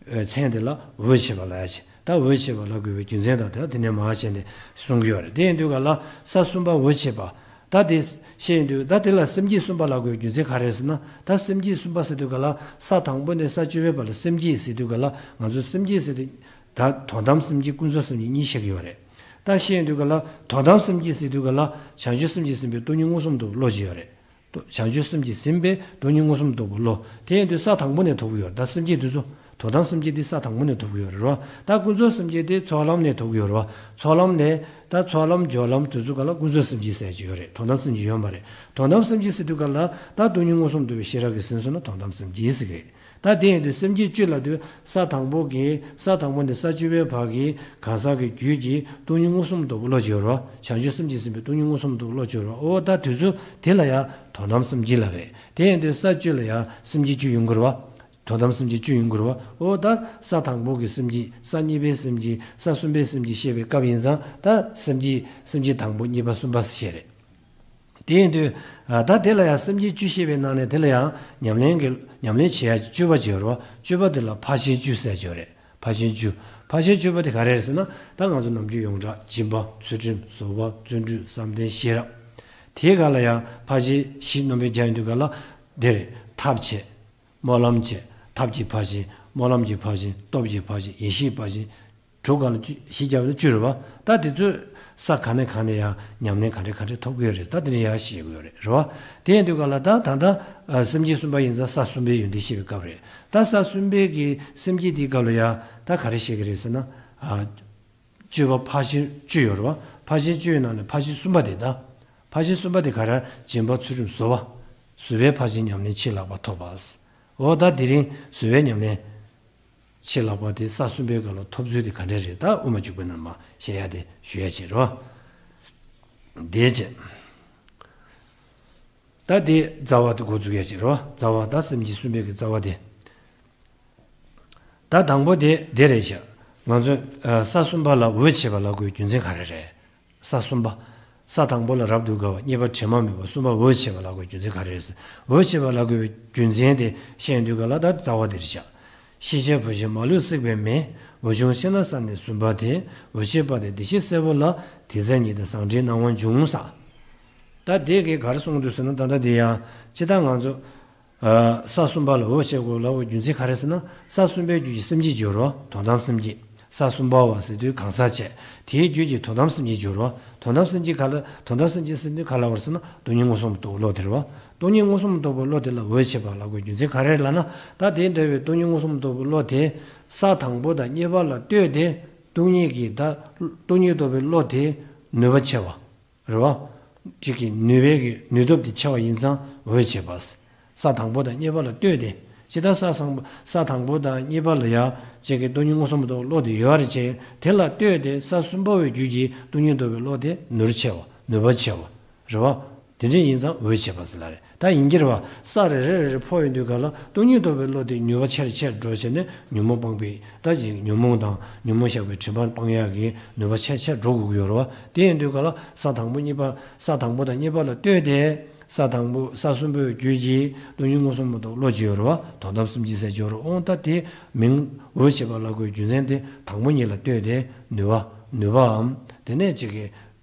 མཚན་དེ་ལ་འོད་ཆེ་བ་ལབ་ཡ་ཅིག་ད་འོད་ཆེ་བ་ལབ་དགོས་པའི་རྒྱུ་མཚན་དང་དེ་ལ་དེ་ནས་མར་བྱས་ནས་གསུང་གི་ཡོད་རེད། དེ་ཡིན་དུས་ག་ལ་ས་གསུམ་པ་འོད་ཆེ་བ། ད་དེ་བཤད་ཡོང་དུས་ད་དེ་ལ་སེམས་བསྐྱེད་གསུམ་པ་ལབ་དགོས་རྒྱུ་མཚན་ག་རེ་ཟེར་ན། ད་སེམས་བསྐྱེད་གསུམ་པ་ཟེར་དུས་ག་ལ་ས་དང་པོ་ནས་ས་བཅུ་པའི་བར་ལ་སེམས་བསྐྱེད་ཟེར་དུས་ག་ལ། ང་ཚོ་སེམས་བསྐྱེད་ཟེར་དུས་ད་དོན་དམ་སེམས་བསྐྱེད་ཀུན་རྫོབ་སེམས་བསྐྱེད་གཉིས་བཤད་ཀྱི་ཡོད་རེད། ད་བཤད་ཡོང་དུས་ག་ལ་དོན་དམ་སེམས་བསྐྱེད་ཟེར་དུས་ག་ལ་བྱང་ཆུབ་སེམས་ཀྱིས་ཟིན་པའི་སྟོང་ཉིད་མངོན་སུམ་རྟོགས་པའི་བློ་ཅིག་ཡོད་རེད། བྱང་ཆུབ་སེམས་ཀྱིས་ཟིན་པའི་སྟོང་ཉིད་མངོན་སུམ་རྟོགས་པའི་བློ། དེ་ཡིན་དུས་ས་དང་པོ་ནས་ཐོབ་ཀྱི་ཡོད་རེད། ད་སེམས་བསྐྱེད་དེ་ཚོ། དོན་དམ་སེམས་བསྐྱེད་དེ་ས་དང་པོ་ནས་ཐོབ་ཀྱི་ཡོད་རེད་བ། ད་ཀུན་རྫོབ་སེམས་བསྐྱེད་དེ་ཚོགས་ལམ་ནས་ཐོབ་ཀྱི་ཡོད་རེད་བ། ཚོགས་ལམ་ནས་ད་ཚོགས་ལམ་སྦྱོར་ལམ་དེ་ཚོ་ག་ལ་ཀུན་རྫོབ་སེམས་བསྐྱེད་ཟེར་གྱི་ཡོད་རེད། དོན་དམ་སེམས་བསྐྱེད་ཡོད་མ་རེད། དོན་དམ་སེམས་བསྐྱེད་ཟེར་དུས་ག་ལ་ད་སྟོང་ཉིད་མངོན་སུམ་རྟོགས་པའི་ཤེས་རབ་ཀྱིས་ཟིན་སོང་ན་དོན་དམ་སེམས་བསྐྱེད་ཟེར་གྱི་རེད། ད་དེ་ཡིན་དུས་སེམས་བསྐྱེད་བཅུ་ལབ་དུས་ས་དང་པོ་གི། ས་དང་པོ་ནས་ས་བཅུ་པའི་བར་གྱི་གང་ཟག་གི་རྒྱུད་ཀྱི་སྟོང་ཉིད་མངོན་སུམ་རྟོགས་པའི་བློ་ཅིག་ཡོད་རེད་བ། བྱང་ཆུབ་སེམས་ཀྱིས་ཟིན་པའི་སྟོང་ཉིད་མངོན་སུམ་རྟོགས་པའི་བློ་ཅིག་ཡོད་རེད་བ། འོ་ད་དེ་ཚོ་དེ་ལ་ཡང་དོན་དམ་སེམས་བསྐྱེད་ལབ་རེད། དེ་ཡིན་དུས་ས་བཅུ་ལ་ཡང་སེམས་བསྐྱེད་བཅུ་ཡོང་གི་རེད་བ། དོན་དམ་སེམས་བསྐྱེད་བཅུ་ཡོང་གི་རེད་བ། འོ་ད་ས་དང་པོ་གི་སེམས་བསྐྱེད། ས་གཉིས་པའི་སེམས་བསྐྱེད། ས་གསུམ་པའི་སེམས་བསྐྱེད་བཤད་པའི་སྐབས་ཡིན་ཙང་ད་སེམས་བསྐྱེད། སེམས་བསྐྱེད་དང་པོ། གཉིས་པ། གསུམ་པ་ཞེས་རེད། དེ་ཡིན་དུས་ད་དེ་ལ་ཡང་སེམས་བསྐྱེད་བཅུ་བཤད་པའི་ནང་ནས་དེ་ལ་ཡང་ཉམས་ལེན་གྱི། ཉམས་ལེན་བྱེད་ཡ་བཅུ་པ་ཅིག་ཡོད་རེད་བ། བཅུ་པ་དེ་ལ་ཕར་ཕྱིན་བཅུ་ཟེར་གྱི་ཡོད་རེད། ཕར་ཕྱིན་བཅུ། ཕར་ཕྱིན་བཅུ་པ་དེ་ག་རེ་རེད་ཟེར་ན། ད་ང་ཚོ་ནམ་རྒྱུན་ཡོངས་གྲགས་སྦྱིན་པ། ཚུལ་ཁྲིམས། བཟོད་པ། བརྩོན་འགྲུས། བསམ་གཏན། ཤེས་རབ། དེའི་སྒང་ལ་ཡང་ཕར་ཕྱིན་བཞི་སྣོན་པ་བརྒྱབ་ཡོང་དུས་ག་ལ་དེ་རེད། ཐབས་བྱས། སྨོན་ལམ་བྱས། ཐབས་ཀྱི་ཕར་ཕྱིན། སྨོན་ལམ་གྱི་ཕར་ཕྱིན། སྟོབས་ཀྱི་ཕར་ཕྱིན། ཡེ་ཤེས་ཕར་ཕྱིན། དྲུག་སྒང་ལ་བཅུ། བཞི་བརྒྱབ་ན་བཅུ་རེད་བ། ད་དེ་ཚོས་ས་ག་ནས་ག་ནས་ཡང་ཉམས་ལེན་ག་འདྲ་ག་འདྲ་ཐོབ་ཀྱི་ཡོད་རེད། ད་དེ་ནས་ཡང་ཤེས་ཀྱི་ཡོད་རེད། རེད་བ། དེ་ཡིན་དུས་ག་ལ་ད་ད་ལྟ་ཨ་སེམས་བསྐྱེད་གསུམ་པ་ཡིན་ཙང་ས་གསུམ་པའི་ཡོན་ཏན་བཤད་པའི་སྐབས་རེད། ད་ས་གསུམ་པའི་གི་སེམས་བསྐྱེད་དེའི་སྐབས་ལ་ཡང་ད་ག་རེ་བཤད་ཀྱི་རེད་ཟེར་ན། ཨ་སྤྱོད་པ་ཕར་ཕྱིན་བཅུ་ཡོད་རེད་བ། ཕར་ཕྱིན་བཅུ་ཡོད་ནང་ནས་ཕར་ཕྱིན་གསུམ་པ་དེ། ད་ཕར་ཕྱིན་གསུམ་པ་དེ་ག་རེ། སྦྱིན་པ། ཚུལ་ཁྲིམས། བཟོད་པ། བཟོད་པའི་ཕར་ཕྱིན་ཉམས་ལེན་ཆེས་ལྷག་པ་ཐོབ་པ། འོ་ད་དེ་རིང་བཟོད་པའི་ཉམས་ལེན་ཕྱི་ལྷག་པ་དེ་ས་གསུམ་པའི་སྐབས་ལ་ཐོབ་ཚུལ་དེ་ག་འདྲས་རེད། ད་དབུ་མ་འཇུག་པའི་ནང་མ་བཤད་ཡ་དེ་ཞུ་ཡ་བྱེད་རོགས། དེའི་རྗེས། ད་དེ་རྩ་བ་དེ་འགོ་འཛུགས་ཡ་བྱེད་རོགས། རྩ་བ་ད་སེམས་བསྐྱེད་གསུམ་པའི་གི་རྩ་བ་དེ། ད་དང་པོ་དེ་དེ་རེད་ཤག་ང་ཚོས་ས་གསུམ་པ་ལ་འོད་བྱེད་པ་ལབ་དགོས་རྒྱུ་མཚན་ག་རེ་རེད། ས་གསུམ་པ། ས་དང་པོ་ལ་རབ་ཏུ་དགའ་བ། གཉིས་པ་དྲི་མ་མེད་པ། གསུམ་པ་འོད་བྱེད་པ་ལབ་དགོས་རྒྱུ་མཚན་ག་རེ་རེད། འོད་བྱེད་པ་ལབ་དགོས་པའི་རྒྱུ་མཚན་དེ་བཤད་དུས་ག་ལ་ད་རྩ་བ་དེ་རེད་ཤག་ཤེས་བྱའི་བུད་ཤིང་མ་ལུས་བསྲེགས་པའི་མེ། འོད་ཆུང་ཤིང་ལ་ས་ནི་གསུམ་པ་དེ། འོད་བྱེད་པ་དེ་བདེ་གཤེགས་སྲས་པོ་ལ། དེ་ཚེ་ཉིད་དུ་བཟང་འབྲིའི་སྣང་བ་འབྱུང་ས། ད་དེ་གིས་ག་རེ་གསུངས་འདུག་ཟེར་ན། ད་ལྟ་དེ་ཡང་ཅི་ལྟར་ང་ཚོ་ས་གསུམ་པ་ལ་འོད་བྱེད་དགོས་ལབ་པའི་རྒྱུ་མཚན་ག་རེ་ཟེར་ན། ས་གསུམ་པའི་རྒྱུད་ཀྱི་སེམས་བསྐྱེད་སྦྱོར་བ་དོན་དམ་སེམས་བསྐྱེད། ས་གསུམ་པ་བ་ཟེར་དུས་གང་ཟག་བྱས། དེའི་རྒྱུད་ཀྱི་དོན་དམ་སེམས་བསྐྱེད་སྦྱོར་བ། དོན་དམ་སེམས་བསྐྱེད་ག་ལ། དོན་དམ་སེམས་བསྐྱེད་ཟེར་དུས་ག་ལ་བར་ཟེར་ན། སྟོང་ཉིད་མངོན་སུམ་དུ་རྟོགས་པའི་བློ་དེ་རེད་བ། སྟོང་ཉིད་མངོན་སུམ་དུ་རྟོགས་པའི་བློ་དེ་ལ་འོད་བྱེད་པ་ལབ་དགོས་རྒྱུ་མཚན་ག་རེ་ལབ་ན། ད་དེ་འདྲ་བའི་སྟོང་ཉིད་མངོན་སུམ་དུ་རྟོགས་པའི་བློ་དེ་ས་དང་པོ་དང་གཉིས་པ་ལ་ལྟོས་ཏེ། སྟོང་ཉིད་ཀྱི་ད་སྟོང་ཉིད་རྟོགས་པའི་བློ་དེ་ནུས་པ་ཆེ་བ། རེད་བ། གཅིག་གི་ནུས་པའི་གི་ནུས་སྟོབས་དེ་ཆེ་བ་ཡིན་ཙང་འོད་བྱེད་པ། ས་དང་པོ་དང་གཉིས་པ་ལ་ལྟོས་ཏེ། ཇི་ལྟར་ས་སང་ས་དང་པོ་དང་གཉིས་པ་ལ་ཡང་གཅིག་གི་སྟོང་ཉིད་མངོན་སུམ་དུ་བློ་དེ་ཡོད་རེད་བྱས། དེ་ལ་ལྟོས་ཏེ་ས་གསུམ་པ་བའི་རྒྱུད་ཀྱི་སྟོང་ཉིད་རྟོགས་པའི་བློ་དེ་ནུས་ཆེ་བ། ནུས་པ་ཆེ་བ། རེད་བ། དེ་འདྲ་ཡིན་ཙང་འོད་བྱེད་པ་ཟེར་ལ་རེད། ད་ཡིན་གྱི་རེད་བ། ས་རེ་རེ་རེ་རེ་ཕོག་ཡོང་དུས་ག་ལ་སྟོང་ཉིད་རྟོགས་པའི་བློ་དེ་ནུས་པ་ཆེར་ཆེར་འགྲོ་བྱས་ནས་ཉོན་མོངས་སྤངས་པའི། ད་ཅིག་ཉོན་མོངས་དང་ཉོན་མོངས་བཤགས་པའི་དྲི་མ་སྤང་ཡག་གི་ནུས་པ་ཆེར་ཆེར་འགྲོ་དགོས་ཀྱི་ཡོད་རེད་བ། དེ་ཡིན་དུས་ག་ལ་ས་དང་པོ་གཉིས་པ། ས་དང་པོ་དང་གཉིས་པ་ལ་ལྟོས་ཏེ། ས་དང་པོ་ས་གསུམ་པོའི་རྒྱུད་ཀྱི་སྟོང་ཉིད་མངོན་སུམ་དུ་རྟོགས་པའི་བློ་ཅིག་ཡོད་རེད་བ། དོན་དམ་སེམས་བསྐྱེད་ཟེར་གྱི་ཡོད་རེད། འོང་ད་དེ་མིང་འོད་བྱེད་པ་ལབ་དགོས་རྒྱུ་མཚན་དེ་དང་པོ་གཉིས་ལ་ལྟོས་ཏེ་ནུས་པ། ནུས་པའམ་དེ་ནས་ཅིག་གི་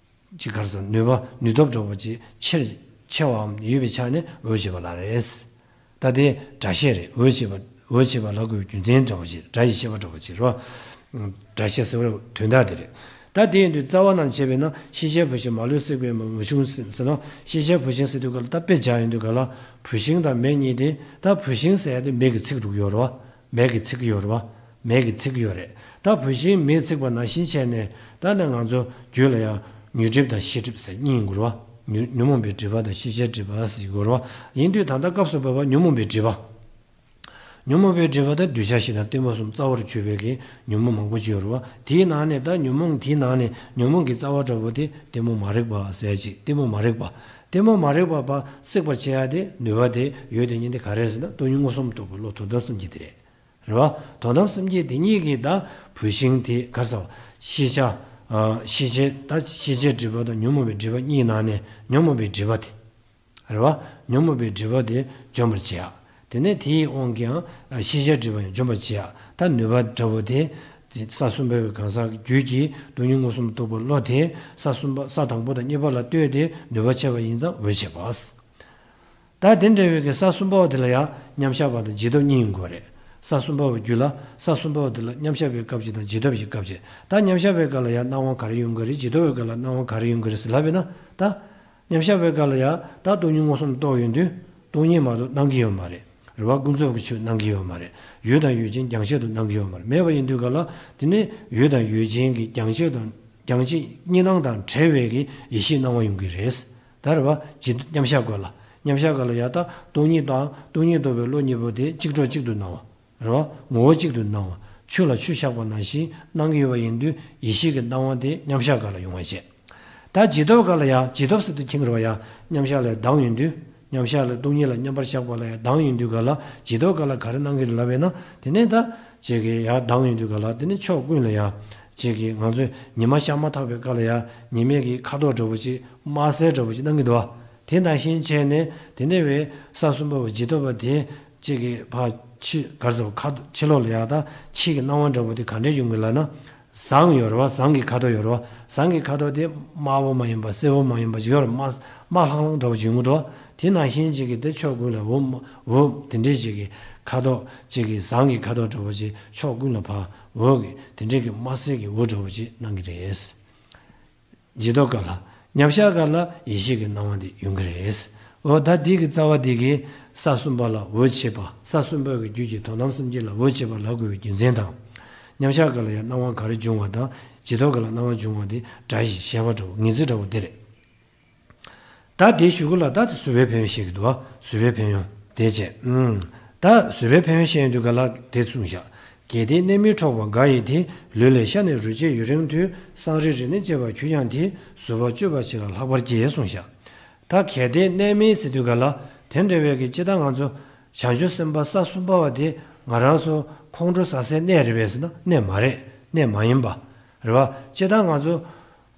ཅིག་ག་རེ་ཟེར། ནུས་པ་ནུས་སྟོབས་འདྲ་བོ་ཅིག་ཆེར་ཆེ་བའམ་ཡོད་པའི་ཆ་ནས་འོད་བྱེད་པ་ལབ་རེད། ད་དེ་སྒྲ་བཤད་རེད། འོད་བྱེད་པ་འོད་བྱེད་པ་ལབ་དགོས་རྒྱུ་མཚན་འདྲ་བོ་ཅིག་སྒྲ་ཡི་བཤད་པ་འདྲ་བོ་ཅིག་རེད་བ། སྒྲ་བཤད་ཟེར་བའི་དོན་དག་དེ་རེད། ད་དེ་ཡིན་དུས་རྩ་བ་ནས་བྱས་པས་ན། ཤེས་བྱའི་བུད་ཤིང་མ་ལུས་བསྲེགས་པའི་མེ། འོད་ཆུང་ཟེར་ན། ཤེས་བྱའི་བུད་ཤིང་ཟེར་དུས་ག་ལ་ད་དཔེ་བྱ་ཡོང་དུས་ག་ལ་བུད་ཤིང་དང་མེ་གཉིས་དེ། ད་བུད་ཤིང་ཟེར་ཡ་དེ་མེ་གིས་ཚིག་འགྲོ་གི་ཡོད་རེད་བ། མེ་གིས་ཚིག་གི་ཡོད་རེད་བ། མེ་གིས་ཚིག་གི་ཡོད་རེད། ད་བུད་ཤིང་མེས་ཚིག་པ་ནང་བཞིན་བྱས་ནས། ད་ནི་ང་ཚོ་རྒྱུད་ལ་ཡང་ཉོན་སྒྲིབ་དང་ཤེས་སྒྲིབ་ཟེར་གཉིས་ཡོང་གི་རེད་བ། ཉོན་ཉོན་མོངས་པའི་སྒྲིབ་པ་དང་ཤེས་བྱའི་སྒྲིབ་པ་ཟེར་གྱི་ཡོད་རེད་བ། ཡིན་དུས་ད་ལྟ་སྐབས་སུ་བབ་པ་ཉོན་མོངས་པའི་སྒྲིབ་པ། ཉོན་མོངས་པའི་སྒྲིབ་པ་དེ་གདུལ་བྱ་བཞི་དང་གཏི་མུག་གསུམ་རྩ་བར་གྱུར་པའི་གི་ཉོན་མོངས་མང་པོ་ཅིག་ཡོད་རེད་བ། དེའི་ནང་ནས་ད་ཉོན་མོངས་དེའི་ནང་ནས་ཉོན་མོངས་ཀྱི་རྩ་བ་འདྲ་བོ་དེ་གཏི་མུག་མ་རིག་པ་ཟེར་ཅིག་གཏི་མུག་མ་རིག་པ། གཏི་མུག་མ་རིག་པ་བ་བསྲེག་པར་བྱེད་ཡ་དེ། ནུས་པ་དེ་ཡོད་དེ་ཉིད་དེ་ག་རེ་རེད་ཟེར་ན། སྟོང་ཉིད་མངོན་སུམ་རྟོགས་པའི་བློ་དོན་དམ་སེམས་བསྐྱེད་དེ་རེད། རེད་བ། དོན་དམ་སེམས་བསྐྱེད་དེ་ཉིད་ཀྱིས་ད་བུད་ཤིང་དེ། ག་རེ་ཟེར་བ། ཤེས་བྱ། ཨ། ཤེས་བྱའི་ད་ཤེས་བྱའི་སྒྲིབ་པ་དང་ཉོན་མོངས་པའི་སྒྲིབ་པ་གཉིས་ནང་ནས་ཉོན་མོངས་པའི་སྒྲིབ་པ་དེ། རེད་བ། ཉོན་མོངས་པའི་སྒྲིབ་པ་དེ་འཇོམས་པར་བྱེད་ཡ། དེ་ནས་དེའི་དབང་གིས་ཡང་ཤེས་བྱའི་སྒྲིབ་པ་ཡང་འཇོམས་པར་བྱེད་ཡ། ད་ནུས་པ་འདྲ་བོ་དེ། ས་གསུམ་པའི་གང་ཟག་རྒྱུད་ཀྱི་སྟོང་ཉིད་མངོན་སུམ་རྟོགས་པའི་བློ་དེ། ས་གསུམ་པ་ས་དང་པོ་དང་གཉིས་པ་ལ་ལྟོས་ཏེ་ནུས་པ་ཆེ་བ་ཡིན་ཙང་འོད་བྱེད་པ། ད་དེ་འདྲ་བའི་གི་ས་གསུམ་པ་བ་དེ་ལ་ཡང་མཉམ་གཞག་པ་དང་རྗེས་ཐོབ་གཉིས་ཡོང་གི་རེད། ས་གསུམ་པ་བའི་རྒྱུད་ལ། ས་གསུམ་པ་བ་དེ་ལ་མཉམ་གཞག་པའི་སྐབས་ཤིག་དང་རྗེས་ཐོབ་ཀྱི་སྐབས་ཤིག་ད་མཉམ་གཞག་པའི་སྐབས་ལ་ཡང་སྣང་བ་ག་རེ་ཡོང་གི་རེད། རྗེས་ཐོབ་པའི་སྐབས་ལ་སྣང་བ་ག་རེ་ཡོང་གི་རེད་ཟེར་ལབ་པས་ན། ད་མཉམ་གཞག་པའི་སྐབས་ལ་ཡང་ད་སྟོང་ཉིད་མངོན་སུམ་རྟོགས་ཡོང་དུས་སྟོང་ཉིད་མ་གཏོགས་སྣང་གི་ཡོད་མ་རེད། རེད་བ། ཀུན་རྫོབ་ཀྱི་ཆོས་སྣང་གི་ཡོད་མ་རེད། ཡུལ་དང་ཡུལ་ཅན་རྒྱང་ཤེལ་དུ་སྣང་གི་ཡོད་མ་རེད། མེད་པ་ཡིན་དུས་ག་ལ་དེ་ནི་ཡུལ་དང་ཡུལ་ཅན་གྱི་རྒྱང་ཤེལ་དང་རྒྱང་ཤེལ་གཉིས་སྣང་དང་བྲལ་བའི་གི་ཡེ་ཤེས་སྣང་བ་ཡོང་གི་རེད། ད་རེད་བ། ཇི་མཉམ་གཞག་སྐབས་ལ། མཉམ་གཞག་སྐབས་ལ་ཡང་ད་སྟོང་ཉིད་དང་སྟོང་ཉིད་རྟོགས་པའི་བློ་གཉིས་པོ་དེ་གཅིག་གྲོགས་གཅིག་ཏུ་སྣང་བ། རེད་བ། ངོ་བོ་གཅིག་ཏུ་སྣང་བ། ཆུ་ལ་ཆུ་བཞག་པ་ནང་བཞིན་སྣང་གི་ཡོད་པ་ཡིན་དུས་ཡེ་ཤེས་ཀྱི་སྣང་བ་དེ་མཉམ་གཞག་སྐབས་ལ་ཡོང་བ་བྱས། ད་རྗེས་ཐོབ་སྐབས་ལ་ཡང་། རྗེས་ཐོབ་ཟེར་དུས་ཁྱིམ་རེད་བ་ཡ། མཉམ་གཞག་ལ་ལྡང་ཡོང་དུས། མཉམ་གཞག་ལ་སྟོང་ཉིད་ལ་མཉམ་པར་བཞག་པ་ལ་ཡང་ལྡང་ཡོང་དུས་ག་ལ། རྗེས་ཐོབ་སྐབས་ལ་ག་རེ་སྣང་གི་རེད་ལབ་པས་ན། དེ་ནས་ད་ཅིག་གི་ཡར་ལྡང་ཡོང་དུས་ག་ལ། དེ་ནས་ཕྱོགས་ཀུན་ལ་ཡང་། ཅིག་གི་ང་ཚོས་ཉི་མ་ཤར་མ་ཐག་པའི་སྐབས་ལ་ཡང་ཉི་མའི་གི་ཁ་དོག་འདྲ་བོ་ཅིག་དམར་སེར་འདྲ་བོ་ཅིག་སྣང་གི་འདུག་བ། དེ་ནང་བཞིན་བྱས་ནས་དེ་ནས་བའི་ས་གསུམ་པ་བ་རྗེས་ཐོབ་པ་དེ་ཅིག་གི་ཕར་ཕྱི་ག་རེ་ཟེར་བ། ཁ་ཕྱི་ལོགས་ལ་ཡང་ད་ཕྱི་གི་སྣང་བ་འདྲ་བོ་དེ་ག་འདྲས་ཡོང་གི་ལབ་ན། ཟངས་ཡོད་རེད་བ། ཟངས་ཀྱི་ཁ་དོག་ཡོད་རེད་བ། ཟངས་ཀྱི་ཁ་དོག་དེ་དམར་པོ་མ་ཡིན་པ་སེར་པོ་མ་ཡིན་པ་ཅིག་ཡོད་རེད། དམར་དམར་ལྷང་ལྷང་འདྲ་བོ་ཅིག་ཡོང་གི་འདུག་དེ་ནང་བཞིན་ཅིག་གི་དེ་ཕྱོགས་ཀུན་ལ་འོད་འོད་དེ་འདྲས་ཅིག་གི་ཁ་དོག་ཅིག་གི་ཟངས་ཀྱི་ཁ་དོག་འདྲ་བོ་ཅིག་ཕྱོགས་ཀུན་ལ་ཕར་འོད་ཀྱི་དེ་འདྲས་ཀྱི་དམར་སེར་གྱི་འོད་འདྲ་བོ་ཅིག་སྣང་གི་རེད། རྗེས་ཐོབ་སྐབས་ལ། མཉམ་གཞག་སྐབས་ལ་ཡེ་ཤེས་ཀྱི་སྣང་བ་དེ་ཡོང་གི་རེད། འོ་ད་འདི་གི་རྩ་བ་འདི་གིས་ས་གསུམ་པ་ལ་འོད་བྱེད་པ། ས་གསུམ་པ་གི་རྒྱུད་ཀྱི་དོན་དམ་སེམས་བསྐྱེད་ལ་འོད་བྱེད་པ་ལབ་དགོས་པའི་རྒྱུ་མཚན་དང་། མཉམ་གཞག་སྐབས་ལ་ཡང་སྣང་བ་ག་རེ་འབྱུང་བ་དང་། རྗེས་ཐོབ་སྐབས་ལ་སྣང་བ་འབྱུང་བ་དེ་སྒྲ་བཞིན་བཤད་པ་འདྲ་བོ་ངེས་ཚིག་འདྲ་བོ་དེ་རེད། ད་དེའི་གཞུག་གུ་ལ་ད་དེ་བཟོད་པའི་ཕན་ཡོན་བཤད་ཀྱི་འདུག་བ། བཟོད་པའི་ཕན་ཡོན་དེ་བྱས། ཨུམ། ད་ ད་བཟོད་པའི་ཕན་ཡོན་བཤད་ཡོང་དུས་ག་ལ་དེ་གསུངས་བཞག་གལ་ཏེ་གནས་མིན་འཕྲོག་པ་འགའ་ཡི་དེ། ལུས་ལས་ཤ་ནི་རུལ་བྱེད་ཡུན་རིང་དུས། སང་རི་རི་ནི་བཅད་པ་ཁྱོད་ཀྱང་དེ། བཟོད་པ་སྤྱོད་པ་ཅིག་ལ་ལྷག་པར་བགྱི་གསུངས་བཞག་ད་གལ་ཏེ་གནས་མིན་ཟེར་དུས་ག་ལ་དེ་འདྲ་བའི་གི་སྤྱིར་བཏང་ང་ཚོ་བྱང་ཆུབ་སེམས་དཔའ་ས་གསུམ་པ་བ་དེ་ང་རང་ཚོ་ཁོང་ཁྲོ་ཟ་སའི་གནས་རེད་པས་ཟེར་ན་གནས་མ་རེད། གནས་མ་ཡིན་པ་རེད་བ། སྤྱིར་བཏང་ང་ཚོ་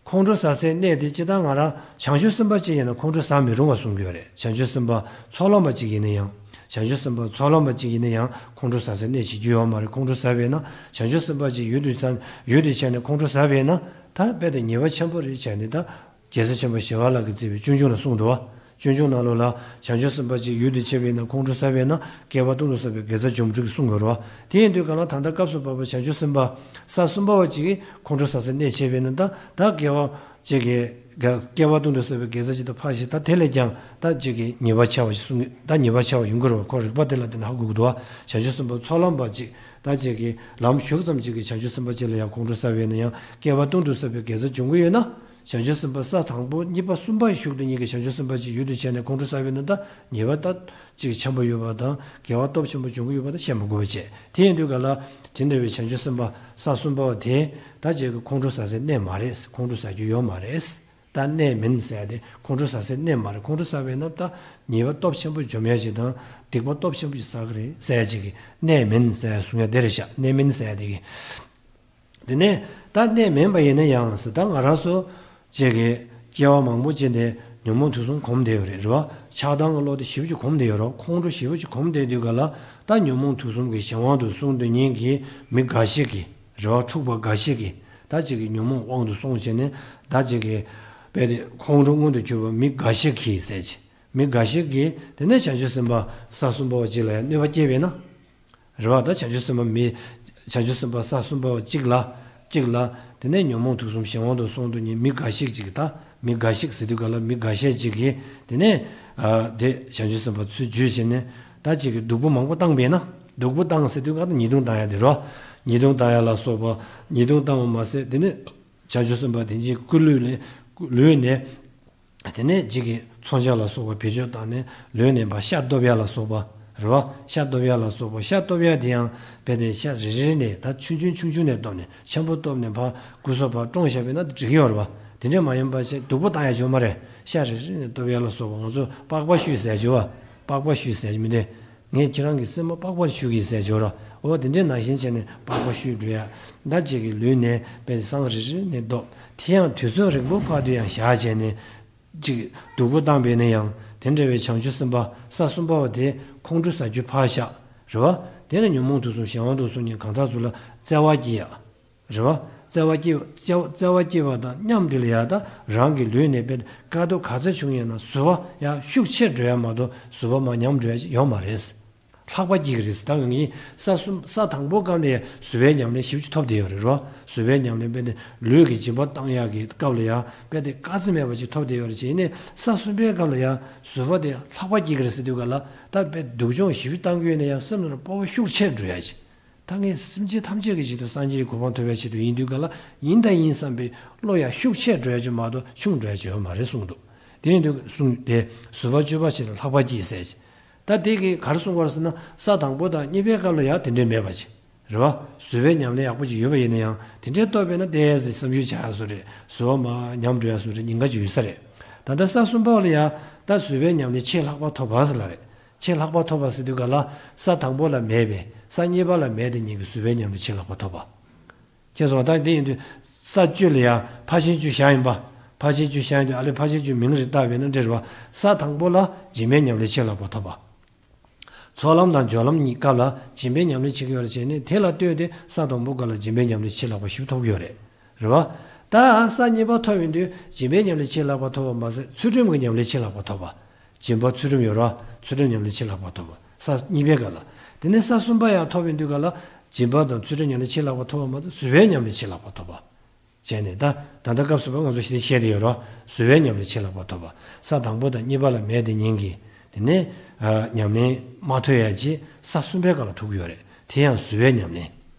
ཁོང་ཁྲོ་ཟ་སའི་གནས་དེ་སྤྱིར་བཏང་ང་རང་བྱང་ཆུབ་སེམས་དཔའ་ཅིག་ཡིན་ན་ཁོང་ཁྲོ་ཟ་མི་རུང་བ་གསུང་གི་ཡོད་རེད། བྱང་ཆུབ་སེམས་དཔའ་ཚོགས་ལམ་པ་ཅིག་ཡིན་ན་ཡང་། བྱང་ཆུབ་སེམས་དཔའ་ཚོགས་ལམ་པ་ཅིག་ཡིན་ན་ཡང་ཁོང་ཁྲོ་ཟ་སའི་གནས་བྱེད་རྒྱུ་ཡོད་མ་རེད། ཁོང་ཁྲོ་ཟ་བས་ན་བྱང་ཆུབ་སེམས་དཔའ་ཅིག་ཡུལ་དུ་ཚང་ཡུལ་དུ་བྱས་ནས་ཁོང་ཁྲོ་ཟ་བས་ན་ད་དཔེ་དེ་ཉེས་པ་ཆེན་པོ་རེད་བྱས་ནས་ད། རྒྱལ་སྲས་ཆེན་པོ་ཞི་བ་ལྷ་གིས་བརྩིས་པའི་སྤྱོད་འཇུག་ལ་གསུངས་འདུག་བ། སྤྱོད་འཇུག་ནང་ལོགས་ལ་བྱང་ཆུབ་སེམས་དཔའ་ཅིག་ཡུལ་དུ་བྱས་པས་ན་ཁོང་ཁྲོ་ཟ་བས་ན་བསྐལ་པ་སྟོང་དུ་བསགས་པའི་དགེ་རྩ་འཇོམས་འགྲོ་གི་གསུངས་ཡོད་རེད་བ། དེ་ཡིན་དུས་ག་ལ་ད་ལྟ་སྐབས་སུ་བབ་པ་བྱང་ཆུབ་སེམས་དཔའ་ས་གསུམ་པ་བ་ཅིག་གིས་ཁོང་ཁྲོ་ཟ་སའི་གནས་བྱས་པས་ན་ད་ད་བསྐལ་པ་ཅིག་གི་བསྐལ་པ་སྟོང་དུ་བསགས་པའི་དགེ་རྩ་ཅིག་ད་ཕར་ཞིག་ད་དེ་ལས་ཀྱང་ད་ཅིག་གི་ཉེས་པ་ཆེ་བ་ཞིག་གསུངས་ད་ཉེས་པ་ཆེ་བ་ཡོང་གི་རེད་བ། ཁོ་རིགས་པ་དེ་ལ་བརྟེན་ནས་ཧ་གོ་གི་འདུག་བ། བྱང་ཆུབ་སེམས་དཔའ་ཚོགས་ལམ་པ་ཅིག་ད་ཅིག་གི་ལམ་ཞུགས་ཙམ་ཅིག་གིས་བྱང་ཆུབ་སེམས་དཔའ་ཅིག་ལ་ཡང་ཁོང་ཁྲོ་ཟ་བས་ན་ཡང་བསྐལ་པ་སྟོང་དུ་བསགས་པའི་དགེ་རྩ་འཇོམས་ཀྱི་ཡོད་ན། བྱང་ཆུབ་སེམས་དཔའ་ས་དང་པོ་གཉིས་པ་གསུམ་པ་ཡི་ཤུགས་དེ་གཉིས་ཀྱིས་བྱང་ཆུབ་སེམས་དཔའ་ཅིག་ཡུལ་དུ་བྱས་ནས་ཁོང་ཁྲོ་ཟ་བས་ན་ད་ཉེས་པ་ད་ཅིག་ཆེན་པོ་ཡོད་པ་དང་དགེ་བ་སྟོབས་ཆེན་པོ་འབྱུང་གི་ཡོད་པ་ད་བཤད་མ་དགོས་པ་བྱས། དེ་ཡིན་དུས་ག་ལ་དེ་འདྲ་བའི་བྱང་ཆུབ་སེམས་དཔའ་ས་གསུམ་པ་བ་དེ་ད་ཅིག་གི་ཁོང་ཁྲོ་ཟ་སའི་གནས་མ་རེད། ཁོང་ཁྲོ་ཟ་རྒྱུ་ཡོད་མ་རེད། ད་གནས་མིན་ཟེར་ཡ་དེ་ཁོང་ཁྲོ་ཟ་སའི་གནས་མ་རེད། ཁོང་ཁྲོ་ཟ་བས་ན་ད་ཉེས་པ་སྟོབས་ཆེན་པོ་འཇོམས་ཡ་ཞིག་དང་སྡིག་པ་སྟོབས་ཆེན་པོ་ཞིག་ཟ་གི་རེད་ཟེར་ཡ་ཅིག་གི་གནས་མིན་ཟེར་ཡ་གསུང་ཡ་དེ་རེད་ཤག་གནས་མིན་ཟེར་ཡ་དེ་གི་དེ་ནས་ད་གནས་མིན་པ་ཡིན་ན་ཡང་ཟེར་ད་ང་རང་ཚོ་ཅིག་གི་སྐྱེ་བ་མང་པོ་ཅིག་ནས་ཉོན་མོངས་དུག་གསུམ་གོམས་བསྡད་ཡོད་རེད། རེད་བ། ཆགས་སྡང་གི་བློ་དེ་ཞེ་པོ་ཅིག་གོམས་བསྡད་ཡོད་རེད། ཁོང་ཁྲོ་ཞེ་པོ་ཅིག་གོམས་བསྡད་དུས་ག་ལ་ད་ཉོན་མོངས་དུག་གསུམ་གྱི་གཞན་དབང་དུ་སོང་དུས་ཉིན་གྱི་མི་འགའ་ཞིག་གིས་རེད་བ། འཁྲུག་པ་འགའ་ཞིག་གིས་ད་ཅིག་གི་ཉོན་མོངས་དབང་དུ་སོང་བྱས་ནས་ད་ཅིག་གི་དཔེ་དེ་ཁོང་ཁྲོ་མངོན་དུ་གྱུར་པ་མི་འགའ་ཞིག་གིས་ཟེར་ཅིག་མི་འགའ་ཞིག་གིས་དེ་ནས་བྱང་ཆུབ་སེམས་དཔའ་ས་གསུམ་པ་བ་ཅིག་ལ་ཡང་གནོད་པ་སྐྱེལ་བས་ན། རེད་བ། ད་བྱང་ཆུབ་སེམས་དཔའ་མི། བྱང་ཆུབ་སེམས་དཔའ་ས་གསུམ་པ་བ་གཅིག་ལ། གཅིག་ལ། དེ་ནས་ཉོན་མོངས་དུག་གསུམ་གཞན་དབང་དུ་སོང་དུས་ཉིན་མི་འགའ་ཞིག་ཅིག་ད། མི་འགའ་ཞིག་ཟེར་དུས་ག་ལ་མི་འགའ་ཤས་ཅིག་གིས་དེ་ནས། ཨ། དེ་བྱང་ཆུབ་སེམས་དཔའ་ཚུར་བརྗོད་བྱས་ནས་ད་ཅིག་གི་སྡུག་པོ་མང་པོ་བཏང་བས་ན། སྡུག་པོ་བཏང་ཟེར་དུས་ག་ད་ཉེས་རྡུང་བཏང་ཡ་དེ་རོ། ཉེས་རྡུང་བཏང་ཡ་ལ་སོགས་པ། ཉེས་རྡུང་བཏང་བ་མ་ཟད་དེ་ནས། བྱང་ཆུབ་སེམས་དཔའ་དེ་ཉིད་སྐུ་ལུས་ལས། ལུས་ནས། དེ་ནས་ཅིག་གི་མཚོན་ཆ་ལ་སོགས་པ་བེད་སྤྱོད་བཏང་ནས་ལུས་ནས་ཕར་ཤ་སྟོབ་ཡ་ལ་སོགས་པ་རེད་བ། ཤ་སྟོབ་ཡ་ལ་སོགས་པ། ཤ་སྟོབ་ཡ་དེ་ཡང་དཔེ་དེ་ཤ་རེ་རེ་ནས་ད་ཆུང་ཆུང་ཆུང་ཆུང་ནས་སྟོབ་ནས་ཆེན་པོ་སྟོབ་ནས་ཕར་སྐུ་གཟུགས་ཕར་བཀྲོངས་བཞག་པས་ན་འགྲིག་གི་ཡོད་རེད་བ། དེ་འདྲ་མ་ཡིན་པ་ཞིག་སྡུག་པོ་བཏང་ཡ་ཡོད་མ་རེད། ཤ་རེ་རེ་ནས་སྟོབ་ཡ་ལ་སོགས་པ་ང་ཚོ་པགས་པ་བཤུས་ཟེར་ཡ་ཡོད་བ། པགས་པ་བཤུས་ཟེར་ཡ་མི་འདུག་ངས་ཁྱེད་རང་གི་སེམས་པ་པགས་པར་བཤུས་ཀྱིས་ཟེར་ཡ་ཡོད་རེད། འོ་དེ་འདྲ་ནང་བཞིན་བྱས་ནས་པགས་པ་བཤུས་འགྲོ་ཡ། ད་ཅིག་གི་ལུས་ནས་དཔེ་སང་རེ་རེ་ནས་སྟོབ། དེ་ཡང་དུས་ཚོད་རིང་པོ་བར་དུ་ཡང་བཞག་བྱས་ནས། ཅིག་སྡུག་པོ་བཏང་བས་ན་ཡང་དེ་འདྲ་བའི་བྱང་ཆུབ་སེམས་དཔའ་ས་གསུམ་པ་བ་དེ་ཁོང་ཁྲོ་ཟ་རྒྱུ་ཕར་བཞག་རེད་བ། དེ་ནས་ཉོན་མོངས་དུག་གསུམ་གཞན་དབང་དུ་སོང་ཉིན་གང་དག་ཚུལ་ལ་བརྩེ་བ་སྐྱེ་ཡ། རེད་བ། བརྩེ་བ་སྐྱེ་བ་བརྩེ་བ་བརྩེ་བ་སྐྱེ་བ་དང་མཉམ་དུ་ལ་ཡ་ད་རང་གི་ལུས་ནས་དཔེ་དཀའ་སྡུག་ག་ཚོད་བྱུང་ཡོད་ན་བཟོད་པ་ཡང་ཤུགས་ཆེར་འགྲོ་ཡ་མ་གཏོགས་བཟོད་པ་མར་ཉམས་འགྲོ་ཡ་ཡོད་མ་རེད། ལྷག་པ་སྐྱེ་གི་རེད། ད་ངས་ས་གསུམ་ས་དང་པོ་སྐབས་ནས་བཟོད་པའི་ཉམས་ལེན་ཞེ་པོ་ཅིག་ཐོབ་བསྡད་ཡོད་རེད་རོ། བཟོད་པའི་ཉམས་ལེན་དཔེ་དེ་ལུས་ཀྱི་སྦྱིན་པ་བཏང་ཡག་གི་སྐབས་ལ་ཡང་དཔེ་དེ་དཀའ་ཚེགས་མེད་པ་ཅིག་ཐོབ་བསྡད་ཡོད་རེད། བྱས་ནས་ས་གསུམ་པའི་སྐབས་ལ་ཡང་བཟོད་པ་དེ་ལྷག་པ་སྐྱེ་གི་རེད་ཟེར་དུས་ག་ལ་ད་དཔེ་སྡུག་སྦྱོང་ཞེ་པོ་ཅིག་བཏང་གི་ཡོད་ན་ཡང་སེམས་ནང་ལ་སྤོབས་པ་ཤུགས་ཆེར་འགྲོ་ཡ་ཅིག་ད་ངས་སེམས་ཅན་ཐམས་ཅད་ཀྱི་ཆེད་དུ་སངས་རྒྱས་ཀྱི་གོ་འཕང་ཐོབ་པའི་ཆེད་དུ་ཡིན་དུས་ག་ལ་ཡིན་ད་ཡིན་བསམ་པའི་བློ་ཡང་ཤུགས་ཆེར་འགྲོ་ཡ་ཅིག་མ་གཏོགས་ཆུང་འགྲོ་ཡ་ཅིག་ཡོད་མ་རེད་གསུངས་འདུག་དེ་ཡིན་དུས་གསུངས་ཏེ་བཟོད་པ་སྤྱོད་པ་ཆེ་ལ་ལྷག་པ་སྐྱེས་ཟེར་ཅིག་ད་དེ་གིས་ག་རེ་གསུངས་པ་རེད་ཟེར་ན་ས་དང་པོ་དང་གཉིས་པའི་སྐབས་ལ་ཡང་དེ་འདྲས་མེད་པ་ཅིག་རེད་བ། བཟོད་པའི་ཉམས་ལེན་ཡག་པོ་ཅིག་ཡོད་པ་ཡིན་ན་ཡང་དེ་འདྲས་ཐོབ་པས་ན་བསྡད་ཡས་ཟེར་བསམ་ཡུལ་བྱ་ཡ་བཟོ་རེད། བཟོད་པ་མར་ཉམས་འགྲོ་ཡ་བཟོ་རེད། ཉེན་ཁ་ཅིག་ཡོད་ས་རེད། ད་ལྟ་ས་གསུམ་པ་ལ་ཡང་ད་བཟོད་པའི་ཉམས་ལེན་ཆེས་ལྷག་པ་ཐོབ་པ་ཟེར་ལ་རེད། ཆེས་ལྷག་པ་ཐོབ་པ་ཟེར་དུས་ག་ལ་ས་དང་པོ་ལ་མེད་པས་ས་གཉིས་པ་ལ་མེད་དེ་ཉིད་ཀྱི་བཟོད་པའི་ཉམས་ལེན་ཆེས་ལྷག་པ་ཐོབ་པ། ཁྱེད་སོང་ད་འདི་ཡིན་དུས་ས་བཅུ་ལ་ཡང་ཕར་ཕྱིན་བཅུ་བཞག་ཡིན་པ། ཕར་ཕྱིན་བཅུ་བཞག་ཡིན་དུས་ཨ་ལེ་ཕར་ཕྱིན་བཅུ་མིང་རེ་བཏགས་པས་ན་འདྲ་རེད་བ། ས་དང་པོ་ལ་སྦྱིན་པའི་ཉམས་ལེན་ཆེས་ལྷག་པ་ཐོབ་པ། ཚོགས་ལམ་དང་སྦྱོར་ལམ་གཉིས་སྐབས་ལ་སྦྱིན་པའི་ཉམས་ལེན་བྱེད་ཀྱི་ཡོད་རེད། བྱས་ནས་དེ་ལ་ལྟོས་ཏེ་ས་དང་པོ་སྐབས་ལ་སྦྱིན་པའི་ཉམས་ལེན་ཆེས་ལྷག་པ་ཞིག་ཐོབ་ཀྱི་ཡོད་རེད། རེད་བ། ད་ས་གཉིས་པ་ཐོབ་ཡོང་དུས་སྦྱིན་པའི་ཉམས་ལེན་ཆེས་ལྷག་པ་ཐོབ་པ་མ་ཟད་ཚུལ་ཁྲིམས་ཀྱི་ཉམས་ལེན་ཆེས་ལྷག་པ་ཐོབ་པ། སྦྱིན་པ་ཚུལ་ཁྲིམས་ཡོད་རེད་བ། ཚུལ་ཁྲིམས་ཉམས་ལེན་ཆེས་ལྷག་པ་ཐོབ་པ། ས་གཉིས་པའི་སྐབས་ལ། དེ་ནས་ས་གསུམ་པ་ཡང་ཐོབ་ཡོང་དུས་སྐབས་ལ་སྦྱིན་པ་དང་ཚུལ་ཁྲིམས་ཉམས་ལེན་ཆེས་ལྷག་པ་ཐོབ་པ་མ་ཟད་བཟོད་པའི་ཉམས་ལེན་ཆེས་ལྷག་པ་ཐོབ་པ། བྱས་ནས་ད་ད་ལྟ་སྐབས་སུ་བབ་ང་ཚོ་ཞི་བདེ་བཤད་དེ་ཡོད་རེད་བ། བཟོད་པའི་ཉམས་ལེན་ཆེས་ལྷག་པ་ཐོབ་པ། ས་དང་པོ་དང་གཉིས་པ་ལ་མེད་དེ་ཉིད་ཀྱི། དེ་ནས་ཨ་ཉམས་ལེན་མ་ཐོབ་ཡ་ཅིག་ས་གསུམ་པའི་སྐབས་ལ་ཐོབ་ཀྱི་ཡོད་རེད། དེ་ཡང་བཟོད་པའི་ཉམས་ལེན།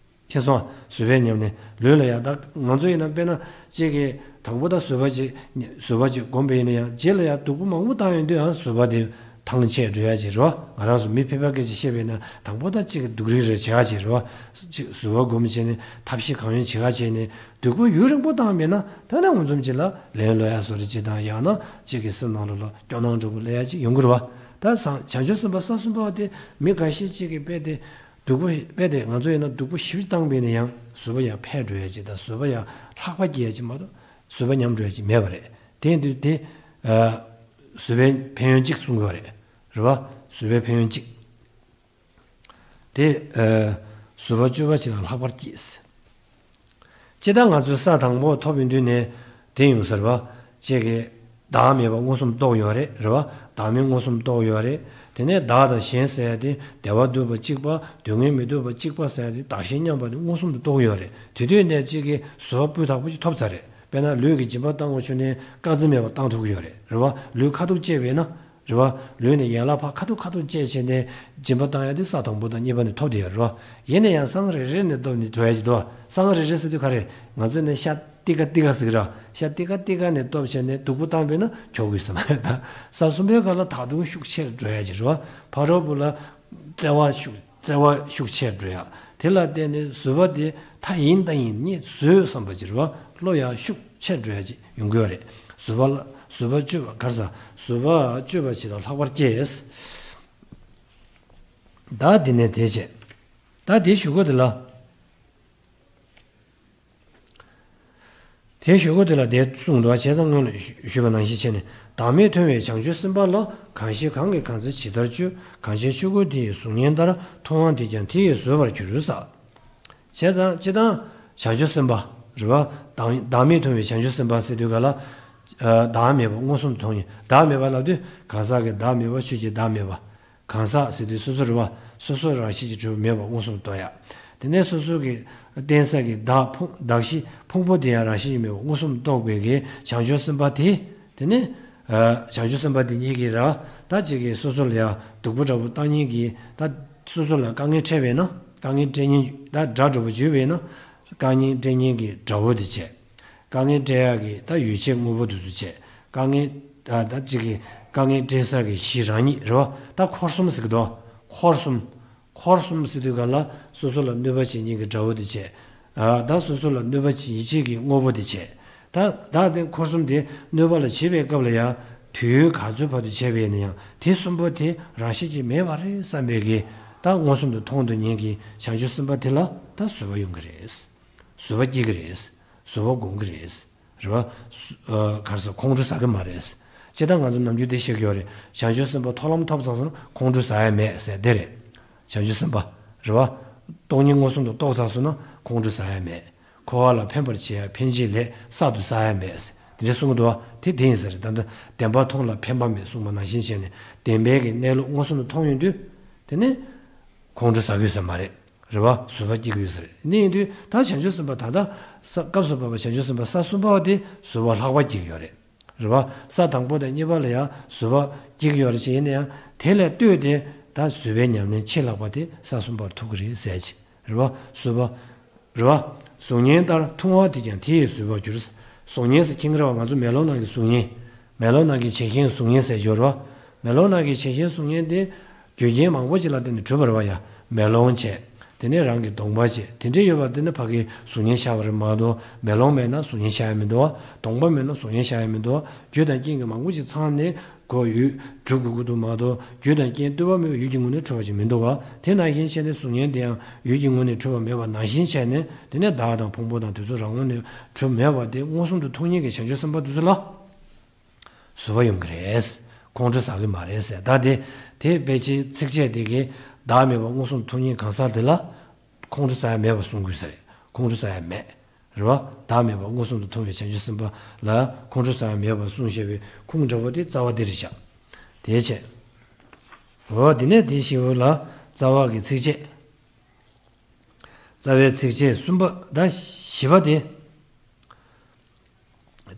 ཁྱེད་སོང་བཟོད་པའི་ཉམས་ལེན་ལུས་ལ་ཡང་ད་ང་ཚོ་ཡིན་ན་དཔེར་ན་ཅིག་གི་དང་པོ་ད་བཟོད་པ་ཅིག་བཟོད་པ་ཅིག་བསྒོམས་པ་ཡིན་ན་ཡང་རྗེས་ལ་ཡང་སྡུག་པོ་མང་པོ་བཏང་ཡོང་དུས་ཡང་བཟོད་པ་དེ་ ཐང་ཆད་འགྲོ་ཡ་ཅིག་རེད་བ། ང་རང་ཚོ་མི་ཕལ་པ་སྐད་ཆ་བཤད་པས་ན་དང་པོ་ད་གཅིག་གི་སྡུག་རིགས་རེ་བྱེད་ཡ་ཅིག་རེད་བ། གཅིག་ཟུར་པ་སྒོམ་བྱས་ནས་ཐབས་ཤེས་གང་ཡོད་བྱེད་ཡ་བྱས་ནས་སྡུག་པོ་ཡུན་རིང་པོ་བཏང་བས་ན་ད་ནི་མངོན་སུམ་ཅིག་ལ་ལན་སློག་ཡ་བཟོ་འདྲ་ཅིག་དང་ཡང་ན་གཅིག་གི་སེམས་ནང་ལོགས་ལ་སྐྱོ་སྣང་འདྲ་པོ་སླེབས་ཡ་ཅིག་ཡོང་གི་རེད་བ། ད་སང་བྱང་ཆུབ་སེམས་དཔའ་ས་གསུམ་པ་དེ་མི་འགའ་ཤས་ཅིག་གིས་དཔེ་དེ་སྡུག་པོ་དཔེ་དེ་ང་ཚོ་ཡིན་ན་སྡུག་པོ་ཞེ་པོ་བཏང་བས་ན་ཡང་ཟུར་པ་ཡང་འཕེལ་འགྲོ་ཡ་ཅིག་དང་ཟུར་པ་ཡང་ལྷག་པ་སྐྱེ་ཡ་ཅིག་མ་གཏོགས་ཟུར་པ་ཉམས་འགྲོ་ཡ་ཅིག་མེད་པ་རེད། དེ་ཡིན་དུས་དེ་ཨ་ཟུར་པའི་ཕན་ཡོན་གཅིག་གསུང་གི་ཡོད་རེད། རེད་བ། ཟུར་པའི་ཕན་ཡོན་གཅིག་དེ་ཨ་ཟུར་པ་བཅུ་པ་ཅིག་ལ་ལྷག་པར་སྐྱེས། སྤྱིར་བཏང་ང་ཚོས་ས་དང་པོ་ཐོབ་པའི་དུས་ནས་དེ་ཡོང་ཟེར་བ། ཅིག་གིས་བདག་མེད་པ་མངོན་སུམ་རྟོགས་ཡོད་རེད། རེད་བ། བདག་མེད་མངོན་སུམ་རྟོགས་ཡོད་རེད། དེ་ནས་བདག་དང་གཞན་ཟེར་ཡ་དེ་བདེ་བ་སྡུག་པ་གཅིག་པ་སྡུག་བསྔལ་མི་སྡུག་པ་གཅིག་པ་ཟེར་ཡ་དེ་བདག་གཞན་མཉམ་པ་དེ་མངོན་སུམ་དུ་རྟོགས་ཡོད་རེད། དེ་དུས་ནས་ཅིག་གིས་ཟུར་པ་སྤུས་དག་པོ་ཅིག་ཐོབ་ཚར་རེད། དཔེར་ན་ལུས་ཀྱི་སྦྱིན་པ་བཏང་དགོས་བྱུང་ནས་དཀའ་ཚེགས་མེད་པར་བཏང་ཐུབ་ཀྱི་ཡོད་རེད། རེད་བ། ལུས་ཁ་ཐུག་བཅད་པས་ན། རེད་བ། ལུས་ནས་ཡན་ལག་ཕར་ཁ་ཐུག་ཁ་ཐུག་བཅད་བྱས་ནས་སྦྱིན་པ་བཏང་ཡ་དེ་ས་དང་པོ་དང་གཉིས་པ་ནས་ཐོབ་བསྡད་ཡོད་རེད་བ། ཡིན་ན་ཡང་སང་རེ་རེ་ནས་ཐོབ་ནས་འགྲོ་ཡ་ཅིག་འདུག་ས་རེ་རེ་ཟེར་དུས་ག་རེ། ང་ཚོས་ནས་ཤ་ཏི་ཀ་ཏི་ཀ་ཟེར་གི་ར། ཤ་ཏི་ཀ་ཏི་ཀ་ནས་ཐོབ་བྱས་ནས་སྡུག་པོ་བཏང་བས་ན་ཁྱོག་དགོས་ས་མ་རེད་ད། ས་གསུམ་པའི་སྐབས་ལ་ད་དུང་ཤུགས་ཆེར་འགྲོ་ཡ་ཅིག་རེད་བ། ཕ་རོལ་པོ་ལ་བརྩེ་བ་ཤུགས་བརྩེ་བ་ཤུགས་ཆེར་འགྲོ་ཡ། དེ་ལ་བརྟེན་ནས་ཟུར་པ་དེ་ད་ཡིན་ད་ཡིན་ངས་བཟོས་བསམ་པ་ཅིག་རེད་བ། བློ་ཡང་ཤུགས་ཆེར་འགྲོ་ཡ་ཅིག་ཡོང་གི་ཡོད་རེད། ཟུར་པ་ལ་ཟུར་པ་བཅུ་པ་ག་རེ་ཟ། ཟུར་པ་བཅུ་པ་ཞིག་ལ་ལྷག་པར་སྐྱེས། ད་འདི་ནས་དེ་བྱས། ད་དེ་ཞུ་གོ་དེ་ལ། དེ་ཞུ་གོ་དེ་ལ་དེ་གསུངས་འདུག་བྱས་ཙང་སྔོན་ལ་ཞུས་པ་ནང་བཞིན་བྱས་ནས་བདག་མེད་མཐོང་བའི་བྱང་ཆུབ་སེམས་དཔའ་ལ། གང་ཞིག་གང་གིས་གང་འཚལ་ཇི་ལྟར་སྤྱོད། གང་ཕྱིར་ཆོས་སྐུ་དེ་ཡི་གཟུགས་བརྙན་ལྟར། མཐོང་བ་དེས་ཀྱང་དེ་ཡི་བཟོད་པར་འགྱུར་ཟེར། བྱས་ཙང་སྤྱིར་བཏང་བྱང་ཆུབ་སེམས་དཔའ་རེད་བ། བདག་བདག་མེད་མཐོང་བའི་བྱང་ཆུབ་སེམས་དཔའ་ཟེར་དུས་ག་ལ། ཨ་བདག་མེད་པ་མངོན་སུམ་དུ་མཐོང་ཡིན། བདག་མེད་པ་ལབ་དུས་གང་ཟག་གི་བདག་མེད་པ། ཆོས་ཀྱི་བདག་མེད་པ། གང་ཟག་ཟེར་དུས་སོ་སོ་རེད་བ། སོ་སོ་རང་བཞིན་གྱིས་གྲུབ་མེད་པ་མངོན་སུམ་དུ་རྟོགས་ཡ། དེ་ནས་སོ་སོ་གི་བརྟེན་ས་གི་བདག་ཕུང་བདག་གཞི་ཕུང་པོ་དེ་ཡང་རང་བཞིན་གྱིས་མེད་པ་མངོན་སུམ་དུ་རྟོགས་པའི་གི་བྱང་ཆུབ་སེམས་དཔའ་དེ། དེ་ནས་ཨ་བྱང་ཆུབ་སེམས་དཔའ་དེ་ཉིད་ཀྱིས་ར། ད་ཅིག་གིས་སོ་སོ་ལ་ཡང་སྡུག་པོ་འདྲ་པོ་བཏང་མཁན་གྱི་ད་སོ་སོ་ལ་དཀའ་ངལ་འཕྲད་པས་ན། དཀའ་ངལ་འཕྲད་མཁན་ད་དགྲ་འདྲ་པོ་བརྗོད་པས་ན། དཀའ་ངལ་འཕྲད་མཁན་གྱི་དགྲ་བོ་དེ་བྱས། དཀའ་ངལ་སྤྲད་ཡག་གི་ད་ཡོ་བྱད་དངོས་པོ་དེ་ཚོ་བྱས། དཀའ་ངལ་ད་ད་ཅིག་གི་དཀའ་ངལ་སྤྲད་ས་གི་གཞི་རང་ཉིད་རེད་བ། ད་འཁོར་གསུམ་ཟེར་གི་འདུག་འཁོར་གསུམ། འཁོར་གསུམ་ཟེར་དུས་ག་ལ་སོ་སོ་ལ་གནོད་པ་བྱེད་མཁན་གྱི་དགྲ་བོ་དེ་བྱས། ཨ་ད་སོ་སོ་ལ་གནོད་པ་བྱེད་ཡིད་བྱེད་ཀྱི་དངོས་པོ་དེ་བྱས། ད་ད་དེ་འཁོར་གསུམ་དེ་གནོད་པ་ལ་བྱེད་པའི་སྐབས་ལ་ཡང་དུས་ཡུན་ག་ཚོད་བར་དུ་བྱས་པ་ཡིན་ན་ཡང་དེ་གསུམ་པོ་དེ་རང་བཞིན་གྱིས་མེད་པ་རེད་བསམ་པའི་གི་ད་མངོན་སུམ་དུ་མཐོང་ཐུབ་མཁན་གྱི་བྱང་ཆུབ་སེམས་དཔའ་དེ་ལ་ད་བཟོད་པ་ཡོང་གི་རེད། བཟོད་པ་སྐྱེ་གི་རེད། བཟོད་པ་སྒོམ་གི་རེད། རེད་བ། སུ་ཨ་ག་རེ་ཟེར། ཁོང་ཁྲོ་ཟ་གི་མ་རེད། སྤྱིར་བཏང་ང་ཚོ་ནམ་རྒྱུན་དེ་བཤད་ཀྱི་ཡོད་རེད། བྱང་ཆུབ་སེམས་དཔའ་མཐོ་ལམ་ཐོབ་ཚར་སོང་ན་ཁོང་ཁྲོ་ཟ་ཡ་མེད་ཟེར་དེ་རེད། བྱང་ཆུབ་སེམས་དཔའ། རེད་བ། སྟོང་ཉིད་མངོན་སུམ་དུ་རྟོགས་ཚར་སོང་ན་ཁོང་ཁྲོ་ཟ་ཡ་མེད། འཁོར་བ་ལ་ཕན་པར་བྱེད་ཡ་ཕན་ཆད་ལས་གསར་དུ་བསགས་ཡ་མེད་ཟེར་དེ་འདྲ་གསུང་གི་འདུག་བ། དེ་དེ་ཡིན་ས་རེད། ད་ལྟ་བདེན་པ་མཐོང་ལ་ཕན་པ་མེད་གསུངས་པ་ནང་བཞིན་བྱས་ནས་བདེན་པའི་གི་གནས་ལུགས་མངོན་སུམ་དུ་མཐོང་ཡོང་དུས་དེ་ནི་ཁོང་ཁྲོ་ཟ་དགོས་ས་མ་རེད། རེད་བ། བཟོད་པ་སྐྱེ་གི་ཡོད་ས་རེད། ནི་ཡིན་དུས་ད་བྱང་ཆུབ་སེམས་དཔའ་ད་ལྟ་ས་སྐབས་སུ་བབ་པ་བྱང་ཆུབ་སེམས་དཔའ་ས་གསུམ་པ་བ་དེ་བཟོད་པ་ལྷག་པ་སྐྱེ་གི་ཡོད་རེད། རེད་བ། ས་དང་པོ་དང་གཉིས་པ་ལ་ཡང་བཟོད་པ་སྐྱེ་གི་ཡོད་རེད་ཅེས། ཡིན་ན་ཡང་དེ་ལས་ལྟོས་ཏེ་ད་བཟོད་པའི་ཉམས་ལེན་ཆེས་ལྷག་པ་དེ་ས་གསུམ་པར་ཐུག་གི་རེད་ཟེར་གྱི་རེད་བ། བཟོད་པ། རེད་བ། གཟུགས་བརྙན་ལྟར་མཐོང་བ་དེས་ཀྱང་དེ་ཡི་བཟོད་པར་འགྱུར། གཟུགས་བརྙན་ཟེར་མཁྱེན་གྱི་རེད་བ། ང་ཚོ་མེ་ལོང་ནང་གི་གཟུགས་བརྙན། མེ་ལོང་ནང་གི་བྱད་བཞིན་གཟུགས་བརྙན་ཟེར་གྱི་ཡོད་རེད་བ། མེ་ལོང་ནང་གི་བྱད་བཞིན་གཟུགས་བརྙན་དེ། རྒྱུ་རྐྱེན་མང་པོ་ཅིག་ལ་བརྟེན་ནས་གྲུབ་པ་རེད་བ་ཡ། མེ་ལོང་བྱས། དེ་ནས་རང་གི་གདོང་པ་བྱས། དེ་འདྲས་ཡོད་པ་དེ་ནི་ཕ་གིའི་གཟུགས་བརྙན་ཤར་བ་རེད་མ་གཏོགས། མེ་ལོང་མེད་ན་གཟུགས་བརྙན་ཤར་ཡ་མི་འདུག་བ། གདོང་པ་མེད་ན་གཟུགས་བརྙན་ཤར་ཡ་མི་འདུག་བ། རྒྱུ་དང་རྐྱེན་གྱིས་མང་པོ་ཅིག་ཚང་ནས་ཁོ་ཡུལ་གྲུབ་དགོས་ཀྱི་འདུག་མ་གཏོགས། རྒྱུ་དང་རྐྱེན་ལྟོས་པ་མེད་པར་ཡུལ་གྱི་ངོས་ནས་གྲུབ་པ་ཅིག་མི་འདུག་བ། དེ་ནང་བཞིན་བྱས་ནས་གཟུགས་བརྙན་དེ་ཡང་ཡུལ་གྱི་ངོས་ནས་གྲུབ་པ་མེད་པ་ནང་བཞིན་བྱས་ནས། དེ་ནས་བདག་དང་ཕུང་པོ་དང་དེ་ཚོ་རང་ངོས་ནས་གྲུབ་མེད་པ་དེ་མངོན་སུམ་དུ་མཐོང་མཁན་གྱི་བྱང་ཆུབ་སེམས་དཔའ་དེ་ཚོ་ལ། བཟོད་པ་ཡོང་གི་རེད། ཁོང་ཁྲོ་ཟ་གི་མ་རེད་ཟེར། ད་དེ་དེ་དཔེ་ཆའི་ཚིགས་བཅད་དེ་གིས་བདག་མེད་པ་མངོན་སུམ་མཐོང་མཁན་གང་ཟག་དེ་ལ་ཁོང་ཁྲོ་ཟ་ཡ་མེད་པ་གསུང་དགོས་ས་རེད། ཁོང་ཁྲོ་ཟ་ཡ་མེད། རེད་བ། བདག་མེད་པ་མངོན་སུམ་དུ་མཐོང་བའི་བྱང་ཆུབ་སེམས་དཔའ་ལ་ཁོང་ཁྲོ་ཟ་ཡ་མེད་པ་གསུངས་བཞག་པའི་ཁུངས་འདྲ་པོ་དེ་རྩ་བ་འདི་རེད་ཤག་དེའི་ཕྱིར། འོ་དེ་ནས་དེ་ཞེའུ་ལ་རྩ་བ་གི་ཚིགས་བཅད། རྩ་བའི་ཚིགས་བཅད་གསུམ་པ་དང་བཞི་པ་དེ།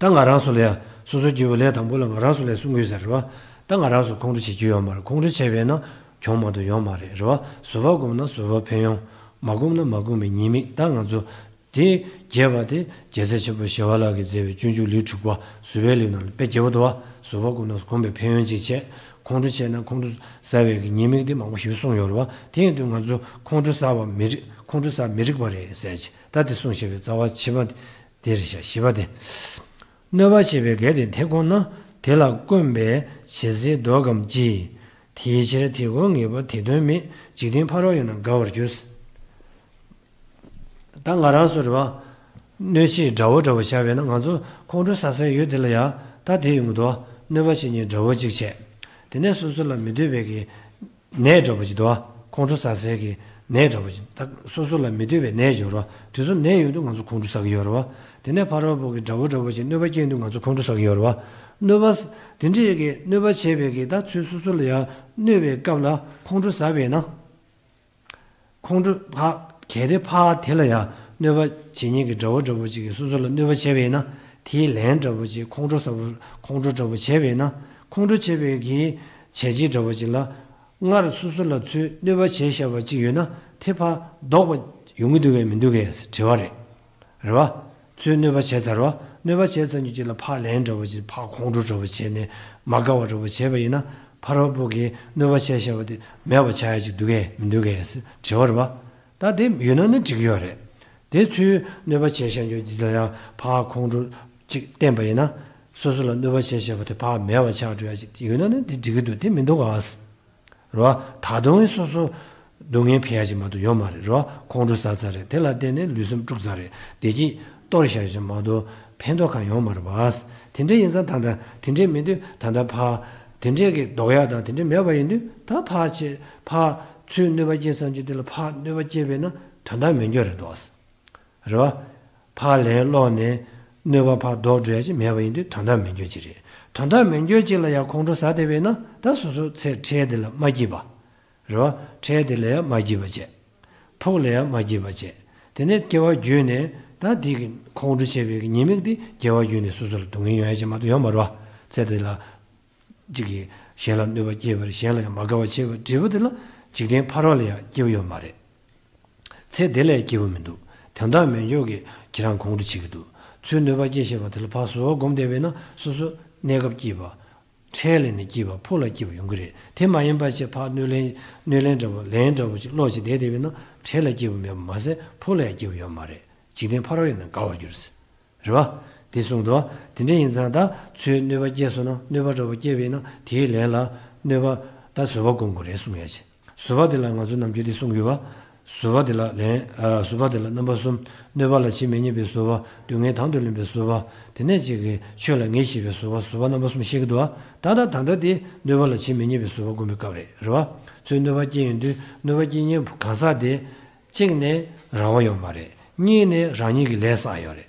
ད་ང་རང་ཚོ་ལ་ཡང་སོ་སོ་སྐྱེ་བོ་ལས་དང་པོ་ལ་ང་རང་ཚོ་ལ་གསུང་གི་ཡོད་ས་རེད་བ། ད་ང་རང་ཚོ་ཁོང་ཁྲོ་བྱེད་རྒྱུ་ཡོད་མ་རེད། ཁོང་ཁྲོ་བྱས་པས་ན་གྱོང་མ་གཏོགས་ཡོང་མ་རེད། རེད་བ། བཟོད་པ་བསྒོམས་ན་བཟོད་པ་ཕན་ཡོང་། མ་བསྒོམས་ན་མ་བསྒོམས་པའི་ཉེས་དམིགས། ད་ང་ཚོ་དེ་རྒྱས་པ་དེ་རྒྱལ་སྲས་ཆེན་པོ་ཞི་བ་ལྷ་གིས་མཛད་པའི་སྤྱོད་འཇུག་ལེའུ་དྲུག་པ་བཟོད་པའི་ལེའུ་ནང་ལ་དཔེ་རྒྱས་པོ་འདུག་བ། བཟོད་པ་བསྒོམས་ན་བསྒོམས་པའི་ཕན་ཡོན་ཅིག་བྱས། ཁོང་ཁྲོ་བྱས་ན་ཁོང་ཁྲོ་ཟ་བའི་གི་ཉེས་དམིགས་དེ་མང་པོ་ཞིག་གསུངས་ཡོད་རེད་བ། དེ་ཡིན་དུས་ང་ཚོ་ཁོང་ཁྲོ་ཟ་བ་མི་རིགས། ཁོང་ཁྲོ་ཟ་མི་རིགས་པ་རེད་ཟེར་གྱི། ད་དེ་གསུངས་བཞག་པའི་རྩ་བ་བཞི་པ་དེ་རེད་ཤག་བཞི་པ་དེ། གནོད་པ་བྱེད་པའི་གལ་ཏེ་དེ་བསྒོམས་ན། དེ་ལ་བསྐུམས་པས་ཇི་སྲིད་བཟློག་གམ་ཅི། དེའི་ཕྱིར་དེ་བསྒོམ་ངེས་པ་དེ་དོན་མེད། འཇིག་རྟེན་ཕ་རོལ་ཡོད་ན་དགའ་བར་འགྱུར། ད་ང་རང་ཚོ་རེད་བ། གནོད་བྱེད་དགྲ་བོ་འདྲ་བོ་བཞག་པས་ན། ང་ཚོ་ཁོང་ཁྲོ་ཟ་ས་ཡོད་དེ་ལ་ཡ། ད་དེ་ཡོང་གི་འདུག་གནོད་པ་བྱེད་མཁན་དགྲ་བོ་གཅིག་བྱས། དེ་ནས་སོ་སོ་ལ་མི་འདོད་པའི་གི་ནད་འདྲ་བོ་ཅིག་འདུག་ཁོང་ཁྲོ་ཟ་སའི་གི་ནད་འདྲ་བོ་ཅིག་ད་སོ་སོ་ལ་མི་འདོད་པའི་ནད་ཡོད་རེད་བ། དེ་ཚོ་ནད་ཡོང་དུས་ང་ཚོ་ཁོང་ཁྲོ་ཟ་གི་ཡོད་རེད་བ། དེ་ནས་ཕ་རོལ་པོ་གི་དགྲ་བོ་འདྲ་བོ་ཅིག་གནོད་པ་སྐྱེལ་དུས་ང་ཚོ་ཁོང་ཁྲོ་ཟ་གི་ཡོད་རེད་བ། གནོད་པ་དེ་འདྲའི་གི་གནོད་པ་བྱས་པའི་གི་ད་ཚུལ་སོ་སོ་ལ་ཡ་གནོད་པའི་སྐབས་ལ་ཁོང་ཁྲོ་ཟ་བས་ན། ཁོང་ཁྲོ་ཕ། གལ་ཏེ་ཕ་དེ་ལ་ཡང་གནོད་པ་བྱེད་མཁན་གྱི་དགྲ་བོ་འདྲ་བོ་ཅིག་གིས་སོ་སོ་ལ་གནོད་པ་བྱས་པས་ན། དེའི་ལན་འདྲ་བོ་ཅིག་ཁོང་ཁྲོ་ཟ་བོ། ཁོང་ཁྲོ་འདྲ་བོ་བྱས་པས་ན། ཁོང་ཁྲོ་བྱས་པའི་གི་བྱས་རྗེས་འདྲ་བོ་ཅིག་ལ། སྔར་སོ་སོ་ལ་ཚུར་གནོད་པ་བྱས་བཞག་པ་ཅིག་ཡོད་ན། དེ་ཕར་ལྡོག་པ་ཡོང་གི་འདུག་གས་མི་འདུག་གས་དྲི་བ་རེད། རེད་བ། ཚུར་གནོད་པ་བྱས་ཚར་བ། གནོད་པ་བྱས་ཚར་རྒྱུ་ཅིག་ལ་ཕར་ལན་འདྲ་བོ་ཅིག་ཕར་ཁོང་ཁྲོ་འདྲ་བོ་བྱས་ནས་མ་དགའ་བ་འདྲ་བོ་བྱས་པ་ཡིན་ན། ཕ་རོལ་པོ་གིས་གནོད་པ་བྱས་བཞག་པ་དེ་མེད་པ་ཆགས་ཡ་ཅིག་འདུག་གས་མི་འདུག་གས་དྲི་བ་རེད་བ། ད་དེ་ཡོད་ན་ནི་འགྲིག་གི་ཡོད་རེད། དེ་ཚུར་གནོད་པ་བྱས་བཞག་རྒྱུ་ཅིག་ལ་ཡང་ཕར་ཁོང་ཁྲོ་ཅིག་བསྟན་པ་ཡིན་ན། སོ་སོ་ལ་གནོད་པ་བྱས་བཞག་པ་དེ་ཕར་མེད་པ་ཆགས་འགྲོ་ཡ་ཅིག་ཡོད་ན་ནི་དེ་འགྲིག་གི་འདུག་དེ་མི་འདུག་ག་རེད་བ། ད་དུང་སོ་སོ་སྡུག་བསྔལ་འཕེལ་ཡ་ཅིག་མ་གཏོགས་ཡོད་མ་རེད་རེད་བ། ཁོང་ཁྲོ་ཟ་ཚར་རེད། དེ་ལ་བརྟེན་ནས་ལུས་སེམས་དཀྲུགས་ཚར་རེད། བདེ་སྐྱིད་གཏོར་བཞག་ཅིག་མ་གཏོགས་ཕན་ཐོགས་གང་ཡོད་མ་རེད་བ། དེ་འདྲ་ཡིན་ཙང་ད་ལྟ་དེ་འདྲས་མེད་དུས་ད་ལྟ་ཕར་དེ་འདྲས་ཀྱི་ལྡོག་ཡ་དང་དེ་འདྲས་མེད་པ་ཡིན་དུས། ད་ཕར་བྱས་ཕར་ཚུར་གནོད་པ་སྐྱེལ་ཚར་རྒྱུ་དེ་ལ་ཕར་གནོད་པ་སྐྱེལ་བས་ན་དོན་དག་མེད་འགྱོ་རེད་དོ། རེད་བ། ཕར་ལན་སློག་ནས་གནོད་པ་ཕར་ལྡོག་འགྲོ་ཡ་ཅིག་མེད་པ་ཡིན་དུས་དོན་དག་མེད་འགྱོ་ཅིག་རེད། དོན་དག་མེད་འགྱོ་ཅིག་ལ་ཡང་ཁོང་ཁྲོ་ཟ་བསྡད་པས་ན། ད་སོ་སོ་ཚེ་འཕྲལ་དེ་ལ་མ་སྐྱིད་པ། རེད་བ། འཕྲལ་དེ་ལ་ཡང་མ་སྐྱིད་པ་བྱས། ཕུགས་ལ་ཡང་མ་སྐྱིད་པ་བྱས། དེ་ནས་སྐྱེ་བ་བརྒྱུད་ནས་ད་འདི་གི་ཁོང་ཁྲོ་བྱས་པའི་གི་ཉེས་དམིགས་དེ་སྐྱེ་བ་བརྒྱུད་ནས་སོ་སོ་ལ་སྡུག་བསྔལ་ཡོང་ཡ་ཅིག་མ་གཏོགས་ཡོད་མ་རེད་བ། ཚེ་འདི་ལ་གཅིག་གིས་གཞན་ལ་གནོད་པ་སྐྱེལ་བ་རེད། གཞན་ལ་ཡང་མ་དགའ་བ་བྱེད་པ་འབྲས་བུ་དེ་ལ་འཇིག་རྟེན་ཕ་རོལ་ལ་ཡང་སྐྱེ་བ་ཡོད་མ་རེད། ཚེ་འདི་ལས་སྐྱིད་པོ་མི་འདུག་དོན་དག་མེད་འགྱོ་གི་ཁྱེད་རང་ཁོང་ཁྲོ་བྱེད་ཀྱི་འདུག་ཚུར་གནོད་པ་སྐྱེལ་ཤེས་པ་དེ་ལ་ཕར་གཟུ་བ་བསྒོམས་བསྡད་པས་ན་སོ་སོ་གནས་སྐབས་སྐྱིད་པ། འཕྲལ་ལ་ནི་སྐྱིད་པ། ཕུགས་ལ་སྐྱིད་པ་ཡོང་གི་རེད། དེ་མ་ཡིན་པ་བྱས་ཕར་གནོད་ལན་གནོད་ལན་འདྲ་བོ་ལན་འདྲ་བོ་ཅིག་སློག་བྱས་བསྡད་བསྡད་པས་ན་འཕྲལ་ལ་སྐྱིད་པོ་མེད་པ་མ་ཟད་ཕུགས་ལ་ཡང་སྐྱིད་པོ་ཡོད་མ་རེད། འཇིག་རྟེན་ཕ་རོལ་ཡོད་ན་དགའ་བར་འགྱུར། རེད་བ། དེ་གསུངས་འདུག་དེ་འདྲ་ཡིན་ཙང་ད་ཚུར་གནོད་པ་སྐྱེལ་སོང་ན་གནོད་པ་འདྲ་བོ་སྐྱེལ་བས་ན་དེའི་ལན་ལ་གནོད་པ་ད་གཟུ་བ་བསྒོམ་དགོས་རེད་གསུང་ཡ་ཆེ། གཟུ་བ་དེ་ལ་ང་ཚོ་ནམ་རྒྱུན་དེ་གསུང་ཡོད་བ། གཟུ་བ་དེ་ལ་ལན། ཨ། གཟུ་བ་དེ་ལ་རྣམ་པ་གསུམ། གནོད་པ་ལ་ཇི་མི་སྙམ་པའི་གཟུ་བ། སྡུག་བསྔལ་དང་དུ་ལེན་པའི་གཟུ་བ། དེ་ནས་ཅིག་གིས་ཆོས་ལ་ངེས་ཤེས་པའི་གཟུ་བ། གཟུ་བ་རྣམ་པ་གསུམ་བཤད་ཀྱི་འདུག་བ། ད་ལྟ་ད་ལྟ་དེ་གནོད་པ་ལ་ཇི་མི་སྙམ་པའི་གཟུ་བ་བསྒོམ་པའི་སྐབས་རེད། རེད་བ། ཚུར་གནོད་པ་སྐྱེལ་ཡོང་དུས་གནོད་པ་སྐྱེལ་མཁན་གང་ཟག་དེ། གཅིག་ནས་རང་དབང་ཡོད་མ་རེད། གཉིས་ནས་རང་ཉིད་ཀྱི་ལས་བསགས་ཡོད་རེད།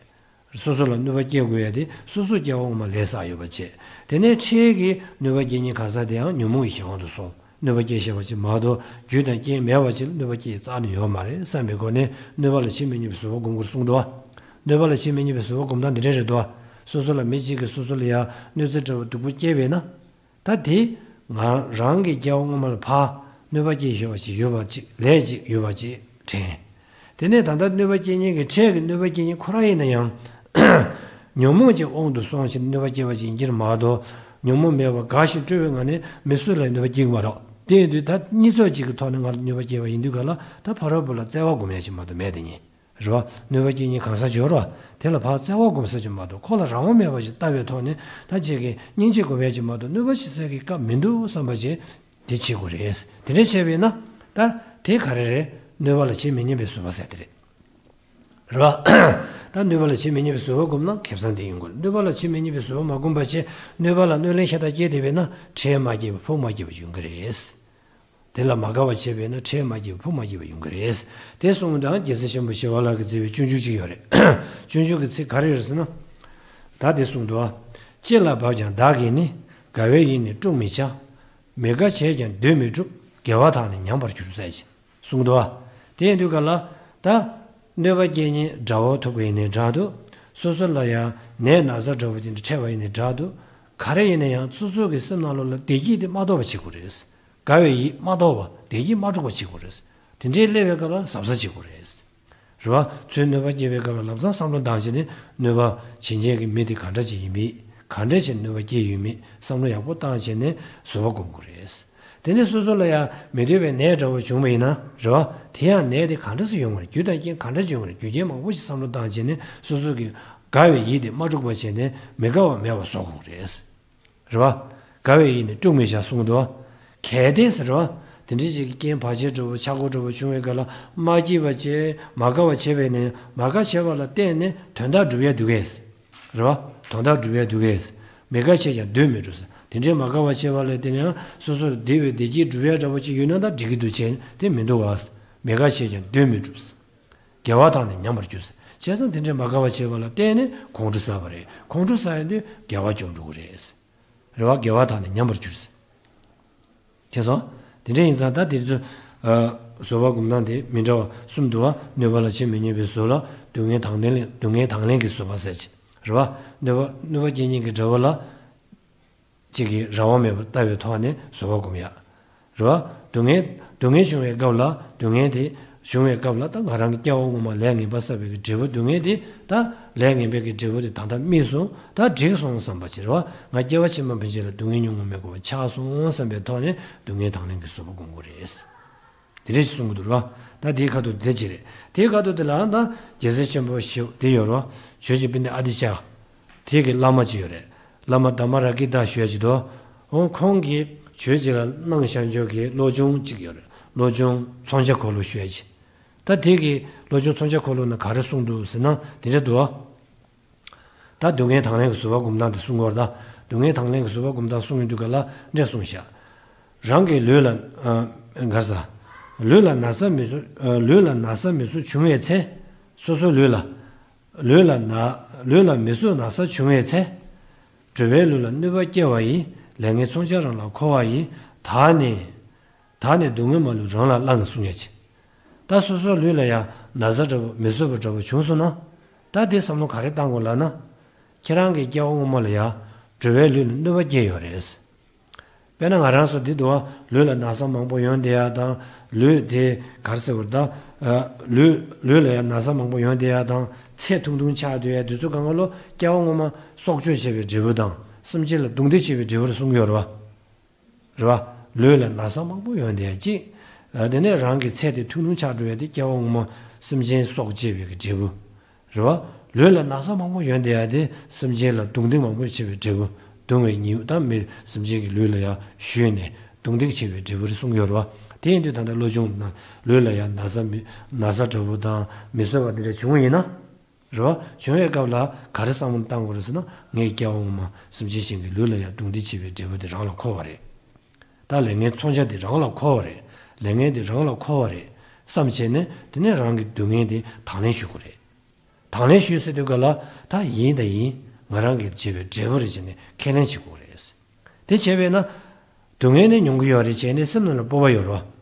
སོ་སོ་ལ་གནོད་པ་སྐྱེལ་དགོས་ཡ་དེ་སོ་སོ་སྐྱེ་བ་སྔོན་མ་ལས་བསགས་ཡོད་པ་བྱས། དེ་ནས་འཕྲལ་གྱི་གནོད་པ་སྐྱེལ་མཁན་གང་ཟག་དེའང་ཉོན་མོངས་ཀྱི་གཞན་དབང་དུ་སོང་། གནོད་པ་སྐྱེལ་ཤེས་པ་ཅིག་མ་གཏོགས་རྒྱུ་དང་རྐྱེན་མེད་པ་ཅིག་ལ་གནོད་པ་སྐྱེལ་རྩ་ནས་ཡོད་མ་རེད་བསམ་པའི་སྒོ་ནས་གནོད་པ་ལ་ཇི་མི་སྙམ་པའི་གཟུ་བ་བསྒོམ་དགོས་གསུངས་འདུག་བ། གནོད་པ་ལ་ཇི་མི་སྙམ་པའི་གཟུ་བ་བསྒོམ་སྟངས་འདི་འདྲ་རེད་འདུག་བ། སོ་སོ་ལ་མི་གཅིག་གིས་སོ་སོ་ལ་ཡ་གནོད་འཚེ་འདྲ་བོ་སྡུག་པོ་སྐྱེལ་བས་ན། ད་དེ་ང་རང་གི་སྐྱེ་བ་སྔོན་མ་ལ་ཕར་གནོད་པ་སྐྱེལ་ཤེས་པ་ཅིག་ཡོད་པ་ཅིག་ལས་ཅིག་ཡོད་པ་ཅིག་དྲན། དེ་ནས་ད་ལྟ་གནོད་པ་སྐྱེལ་མཁན་གྱི་འཕྲལ་གྱི་གནོད་པ་སྐྱེལ་མཁན་ཁོ་རང་ཡིན་ན་ཡང་། ཉོན་མོངས་ཀྱི་དབང་དུ་སོང་ཞིང་གནོད་པ་སྐྱེལ་བ་ཅིག་ཡིན་གྱི་རེད་མ་གཏོགས། ཉོན་མོངས་མེད་པར་དགའ་ཞིང་སྤྲོ་བའི་ངང་ནས་མི་སུ་ལ་གནོད་པ་སྐྱེལ་གྱི་མ་རེད། དེ་ཡིན་དུས་ད་གཉིས་ཚོགས་གཅིག་གི་ཐོག་ནས་ང་ལ་གནོད་པ་སྐྱེལ་བ་ཡིན་དུས་ག་ལ་ད་ཕ་རོལ་པོ་ལ་བརྩེ་བ་སྒོམ་ཡ་ཅིག་མ་གཏོགས་མེད་དེ་ཉིད། རེད་བ། གནོད་པ་སྐྱེལ་མཁན་གང་ཟག་ཅིག་ཡོད་རེད་བ། དེ་ལ་ཕར་བརྩེ་བ་སྒོམ་ས་ཅིག་མ་གཏོགས་ཁོ་ལ་རང་དབང་མེད་པ་ཞིག་ལྟ་བའི་ཐོག་ནས་ད་ཁྱེད་ཀྱིས་སྙིང་རྗེ་སྒོམ་ཡ་ཅིག་མ་གཏོགས་གནོད་པ་བྱེད་སའི་གི་སྐབས་མི་འདུག་བསམ་པ་ཅིག་དེ་བྱེད་དགོས་རེད། དེ་འདྲ་བྱས་པས་ན་ད་དེ་ག་རེ་རེད། གནོད་པ་ལ་ཇི་མི་སྙམ་པའི་གཟུ་བ་ཟེར་དེ་རེད། རེད་བ། ད་གནོད་པ་ལ་ཇི་མི་སྙམ་པའི་གཟུ་བ་བསྒོམས་ན་ཁེ་བཟང་དེ་ཡོང་གི་རེད། གནོད་པ་ལ་ཇི་མི་སྙམ་པའི་གཟུ་བ་མ་བསྒོམས་པ་བྱས་གནོད་པ་ལ་གནོད་ལན་ཤ་སྟག་སྐྱེལ་བསྡད་པས་ན་འཕྲལ་མ་སྐྱིད་པ་ཕུགས་མ་སྐྱིད་པ་ཡོང་གི་རེད། དེ་ལ་མ་དགའ་བ་བྱས་པས་ན་འཕྲལ་མ་སྐྱིད་པ་ཕུགས་མ་སྐྱིད་པ་ཡོང་གི་རེད། དེ་གསུངས་དང་རྒྱལ་སྲས་ཆེན་པོ་ཞི་བ་ལྷ་གིས་མཛད་པའི་སྤྱོད་འཇུག་ཅིག་ཡོད་རེད། སྤྱོད་འཇུག་གི་ཚིག་ག་རེ་ཡོད་རེད་ཟེར་ན། ད་དེ་གསུངས་འདུག་ཅི་ལ་བབ་ཀྱང་བདག་གིས་ནི། དགའ་བའི་ཡིད་ནི་དཀྲུག་མི་བྱ། མི་དགའ་བྱས་ཀྱང་འདོད་མི་འགྲུབ། དགེ་བ་དག་ནི་ཉམས་པར་འགྱུར་ཟེར་ཞིང་གསུངས་འདུག་དེ་ཡིན་དུས་ག་ལ་ད་གནོད་པ་སྐྱེལ་མཁན་དགྲ་བོ་ཐུག་པ་ཡིན་ནའི་འདྲ་འདུག་སོ་སོ་ལ་ཡང་ནད་ན་ཚ་འདྲ་བོ་དེ་འདྲ་འཕྲད་པ་ཡིན་ནའི་འདྲ་འདུག་ག་རེ་ཡིན་ན་ཡང་སོ་སོ་གི་སེམས་ནང་ལོགས་ལ་བདེ་སྐྱིད་དེ་མ་དོར་བ་བྱེད་དགོས་རེད། དགའ་བའི་ཡིད་མ་དོར་བ། བདེ་སྐྱིད་མ་དཀྲུགས་པ་བྱེད་དགོས་རེད། དེ་འདྲའི་སླེབས་པའི་སྐབས་ལ་གཟབ་གཟབ་བྱེད་དགོས་རེད། རེད་བ། ཚུར་གནོད་པ་སྐྱེལ་བའི་སྐབས་ལ་ལམ་སང་བསམ་བློ་བཏང་བྱས་ནས་གནོད་པ་བྱེད་མཁན་གྱི་མི་དེ་ག་འདྲ་ཅིག་ཡིན་པས། ག་འདྲ་བྱས་ནུས་པ་སྐྱེས་ཡོད་མེད་བསམ་བློ་ཡག་པོ་བཏང་བྱས་ནས་བཟོད་པ་སྒོམ་དགོས་རེད། དེ་ནས་སོ་སོ་ལ་ཡང་མི་འདོད་པའི་ནད་འདྲ་བོ་བྱུང་བ་ཡིན་ན་རེད་བ། དེ་ཡང་ནད་དེ་ག་འདྲ་སེ་ཡོང་བ་རེད། རྒྱུ་དང་རྐྱེན་ག་འདྲ་བྱུང་བ་རེད། རྒྱུ་རྐྱེན་མང་པོ་ཞིག་བསམ་བློ་བཏང་བྱས་ནས་སོ་སོ་གི་དགའ་བའི་ཡིད་དེ་མ་དཀྲུགས་པ་བྱས་ནས་མི་དགའ་བ་མེད་པ་བཟོ་དགོས་རེད། རེད་བ། དགའ་བའི་ཡིད་ནི་དཀྲུགས་མི་བྱ་གསུངས་འདུག་གལ་ཏེ་ཟེར་བ། དེ་འདྲའི་ཞིག་གི་རྐྱེན་བར་ཆད་འདྲ་བོ་ཆག་སྒོ་འདྲ་བོ་བྱུང་བའི་སྐབས་ལ་མ་སྐྱིད་པ་བྱས་མ་དགའ་བ་བྱས་པས་ནི་མ་དགའ་བྱས་པ་ལ་བརྟེན་ནས་དོན་དག་སྒྲུབ་ཡ་འདུག་གས། རེད་བ། དོན་དག་སྒྲུབ་ཡ་འདུག་གས། མི་དགའ་བྱས་ཀྱང་འདོད་མི་འགྲུབ་ཟེར། དེ་འདྲའི་མ་དགའ་བ་བྱས་པ་ལ་བརྟེན་ནས་ཡང་སོ་སོར་བདེ་བའི་བདེ་སྐྱིད་སྒྲུབ་ཡ་འདྲ་བོ་ཅིག་ཡོད་ན་ད་འགྲིག་གི་འདུག་བྱས་དེ་མི་འདུག་གས། མི་དགའ་བྱས་ཀྱང་འདོད་མི་འགྲུབ་ཟེར། དགེ་བ་དག་ནི་ཉམས་པར་འགྱུར་ཟེར། བྱས་ཙང་དེ་འདྲའི་མ་དགའ་བ་བྱས་པ་ལ་བརྟེན་ནས་ཁོང་ཁྲོ་ཟ་བ་རེད། ཁོང་ཁྲོ་ཟ་ཡོང་དུས་དགེ་བ་སྐྱོན་འགྲོ་གི་རེད། རེད་བ། དགེ་བ་དག་ནི་ཉམས་པར་འགྱུར་ཟེར། མཁྱེན་སོང་། དེ་འདྲ་ཡིན་ཙང་ད་དེ་ཚོ། བཟོད་པ་སྒོམ་སྟངས་དེ་མི་འདྲ་བ་གསུམ་འདུག་བ། གནོད་པ་ལ་བྱེད་མི་ཉན་པའི་བཟོད་ལ་སྡུག་བསྔལ་དང་ལེན་ལ་སྡུག་བསྔལ་དང་ལེན་གྱི་བཟོད་པ་ཟེར་གྱི། རེད་བ། གནོད་པ་གནོད་པ་སྐྱེལ་མཁན་གྱི་དགྲ་བོ་ལ། གཅིག་གིས་རང་དབང་མེད་པར་ལྟ་བའི་ཐོག་ནས་བཟོད་པ་སྒོམ་ཡ། རེད་བ། སྡུག་བསྔལ་སྡུག་བསྔལ་བྱུང་བའི་སྐབས་ལ་སྡུག་བསྔལ་དེ་བྱུང་བའི་སྐབས་ལ་ད་ང་རང་གི་སྐྱེ་བ་སྔོན་མ་ལས་ངན་པ་བསགས་པའི་གི་འབྲས་བུ་སྡུག་བསྔལ་དེ་ད་ལས་ངན་པའི་གི་འབྲས་བུ་དེ་ད་ལྟ་སྨིན་སོང་ད་འགྲིག་སོང་བསམ་པ་ཅིག་རེད་བ། ང་སྐྱེ་བ་ཕྱི་མ་ཕན་ཆད་ལ་སྡུག་བསྔལ་མྱོང་དགོས་མེད་དགོས་པ་ཆགས་སོང་བསམ་པའི་ཐོག་ནས་སྡུག་བསྔལ་དང་ལེན་གྱི་བཟོད་པ་སྒོམ་དགོས་རེད། དེ་འདྲ་ཞིག་གསུང་གི་འདུག་ར། ད་དེའི་ཁ་ཐུག་དེ་ཅི་རེད། དེའི་ཁ་ཐུག་དེ་ལ་ད་རྒྱལ་སྲས་ཆེན་པོ་ཞིག་དེ་ཡོད་ར། ཇོ་བོ་རྗེ་པཎྜི་ཏ་ཨ་ཏི་ཤ། དེ་གི་བླ་མ་ཅིག་ཡོད་རེད། བླ་མ་དྷརྨ་རཀྵི་ཏ་ཞུ་ཡ་ཅིག་འདུག་འོ་ཁོང་གིས་ཇོ་བོ་རྗེ་ལ་གནང་བཞག་ཆོག་གི་བློ་སྦྱོང་ཅིག་ཡོད་རེད། བློ་སྦྱོང་མཚོན་ཆ་འཁོར་ལོ་ཞུ་ཡ་ཅིག་ད་དེ་གི་བློ་སྦྱོང་མཚོན་ཆ་འཁོར་ལོ་ན་ག་རེ་གསུངས་འདུག་ཟེར་ན་དེ་འདྲ་འདུག་ད་སྡུག་བསྔལ་དང་ལེན་གྱི་བཟོད་པ་སྒོམ་སྟངས་དེ་གསུང་གི་ཡོད་རེད། ད་སྡུག་བསྔལ་དང་ལེན་གྱི་བཟོད་པ་སྒོམ་སྟངས་གསུང་ཡོང་དུས་ག་ལ་འདྲ་གསུངས་ཤག་རང་གི་ལུས་ལ། ཨ། ག་རེ་ཟ། ལུས་ལ་ན་ཚ་མི་བཟོད། ཨ། ལུས་ལ་ན་ཚ་མི་བཟོད་བྱུང་བའི་ཚེ། སོ་སོའི་ལུས་ལ། ལུས་ལ་ན། ལུས་ལ་མི་བཟོད་ན་ཚ་བྱུང་བའི་ཚེ། འགྲོ་བའི་ལུས་ལ་གནོད་པ་སྐྱེལ་བ་ཡིས། ལས་ངན་མཚོན་ཆ་རང་ལ་འཁོར་བ་ཡིས། ད་ནི། ད་ནི་སྡུག་བསྔལ་མ་ལུས་རང་ལ་བླང་གསུང་ཡ་ཅིག་ད་སོ་སོའི་ལུས་ལ་ཡང་ན་ཚ་འདྲ་བོ་མི་བཟོད་པ་འདྲ་བོ་བྱུང་སོང་ན། ད་དེ་བསམ་བློ་ག་རེ་བཏང་དགོས་ལབ་ན། ཁྱེད་རང་གི་སྐྱེ་བ་སྔོན་མ་ལ་ཡང་འགྲོ་བའི་ལུས་ལ་གནོད་པ་སྐྱེལ་ཡོད་རེད། དཔེར་ན་ང་རང་ཚོ་འདི་འདུག་བ། ལུས་ལ་ན་ཚ་མང་པོ་ཡོང་བསྡད་ཡ་དང་། ལུས་དེ་ག་རེ་ཟེར་དགོས་རེད་ད། ལུས་ལུས་ལ་ཡང་ན་ཚ་མང་པོ་ཡོང་བསྡད་ཡ་དང་ཚེ་ཐུང་ཐུང་ཆགས་བསྡད་ཡ་དེ་ཚོ་གང་ག་ལོ་སྐྱེ་བ་སྔོན་མ་སྲོག་གཅོད་བྱས་པའི་འབྲས་བུ་དང་སེམས་ཅན་ལ་རྡུང་རྡེག་བྱས་པའི་འབྲས་བུ་རེད་གསུང་གི་ཡོད་རེད་བ། རེད་བ། ལུས་ལ་ན་ཚ་མང་པོ་ཡོང་བསྡད་ཡ་གཅིག་དེ་ནས་རང་གི་ཚེ་དེ་ཐུང་ཐུང་ཆགས་འགྲོ་ཡ་དེ་སྐྱེ་བ་སྔོན་མ་སེམས་ཅན་སྲོག་བཅད་པའི་གི་འབྲས་བུ། རེད་བ། ལུས་ལ་ན་ཚ་མང་པོ་ཡོང་བསྡད་ཡ་དེ་སེམས་ཅན་ལ་རྡུང་རྡེག་མང་པོ་བྱས་པའི་འབྲས་བུ། རྡུང་བའི་ཉེས་དམིགས་སེམས་ཅན་གྱི་ལུས་ལ་ཡ་ཞུས་ནས་རྡུང་རྡེག་བྱས་པའི་འབྲས་བུ་རེད་གསུང་གི་ཡོད་རེད་བ། དེ་ཡིན་དུས་ད་ལྟ་བློ་སྦྱོང་ནང་ལུས་ལ་ཡ་ན་ཚ་མི་ན་ཚ་འདྲ་བོ་དང་མི་བཟོད་པ་དེ་འདྲ་བྱུང་བ་ཡིན་ན། རེད་བ། བྱུང་བའི་སྐབས་ལ་ག་རེ་བསམ་བློ་བཏང་དགོས་རེད་ཟེར་ན་ངའི་སྐྱེ་བ་སྔོན་མ་སེམས་ཅན་གཞན་གྱི་ལུས་ལ་ཡ་རྡུང་རྡེག་བྱས་པའི་འབྲས་བུ་དེ་རང་ལ་འཁོར་བ་རེད། ད་ལས་ངན་མཚོན་ཆ་དེ་རང་ལ་འཁོར་བ་རེད། ལས་ངན་དེ་རང་ལ་འཁོར་བ་རེད། བསམ་བྱས་ནས་དེ་ནས་རང་གི་སྡུག་བསྔལ་དེ་དང་ལེན་ཞུ་དགོས་རེད། དང་ལེན་ཞུས་ཟེར་དུས་ག་ལ་ད་ཡིན་ད་ཡིན་ང་རང་གིས་བྱས་པའི་འབྲས་བུ་རེད་ཅེས་ནས་ཁས་ལེན་བྱེད་དགོས་རེད། དེ་བྱས་པས་ན། སྡུག་བསྔལ་ནི་མྱོང་གི་ཡོད་རེད་བྱས་ནས་སེམས་ནང་ལ་སྤོབས་པ་ཡོད་རེད་བ།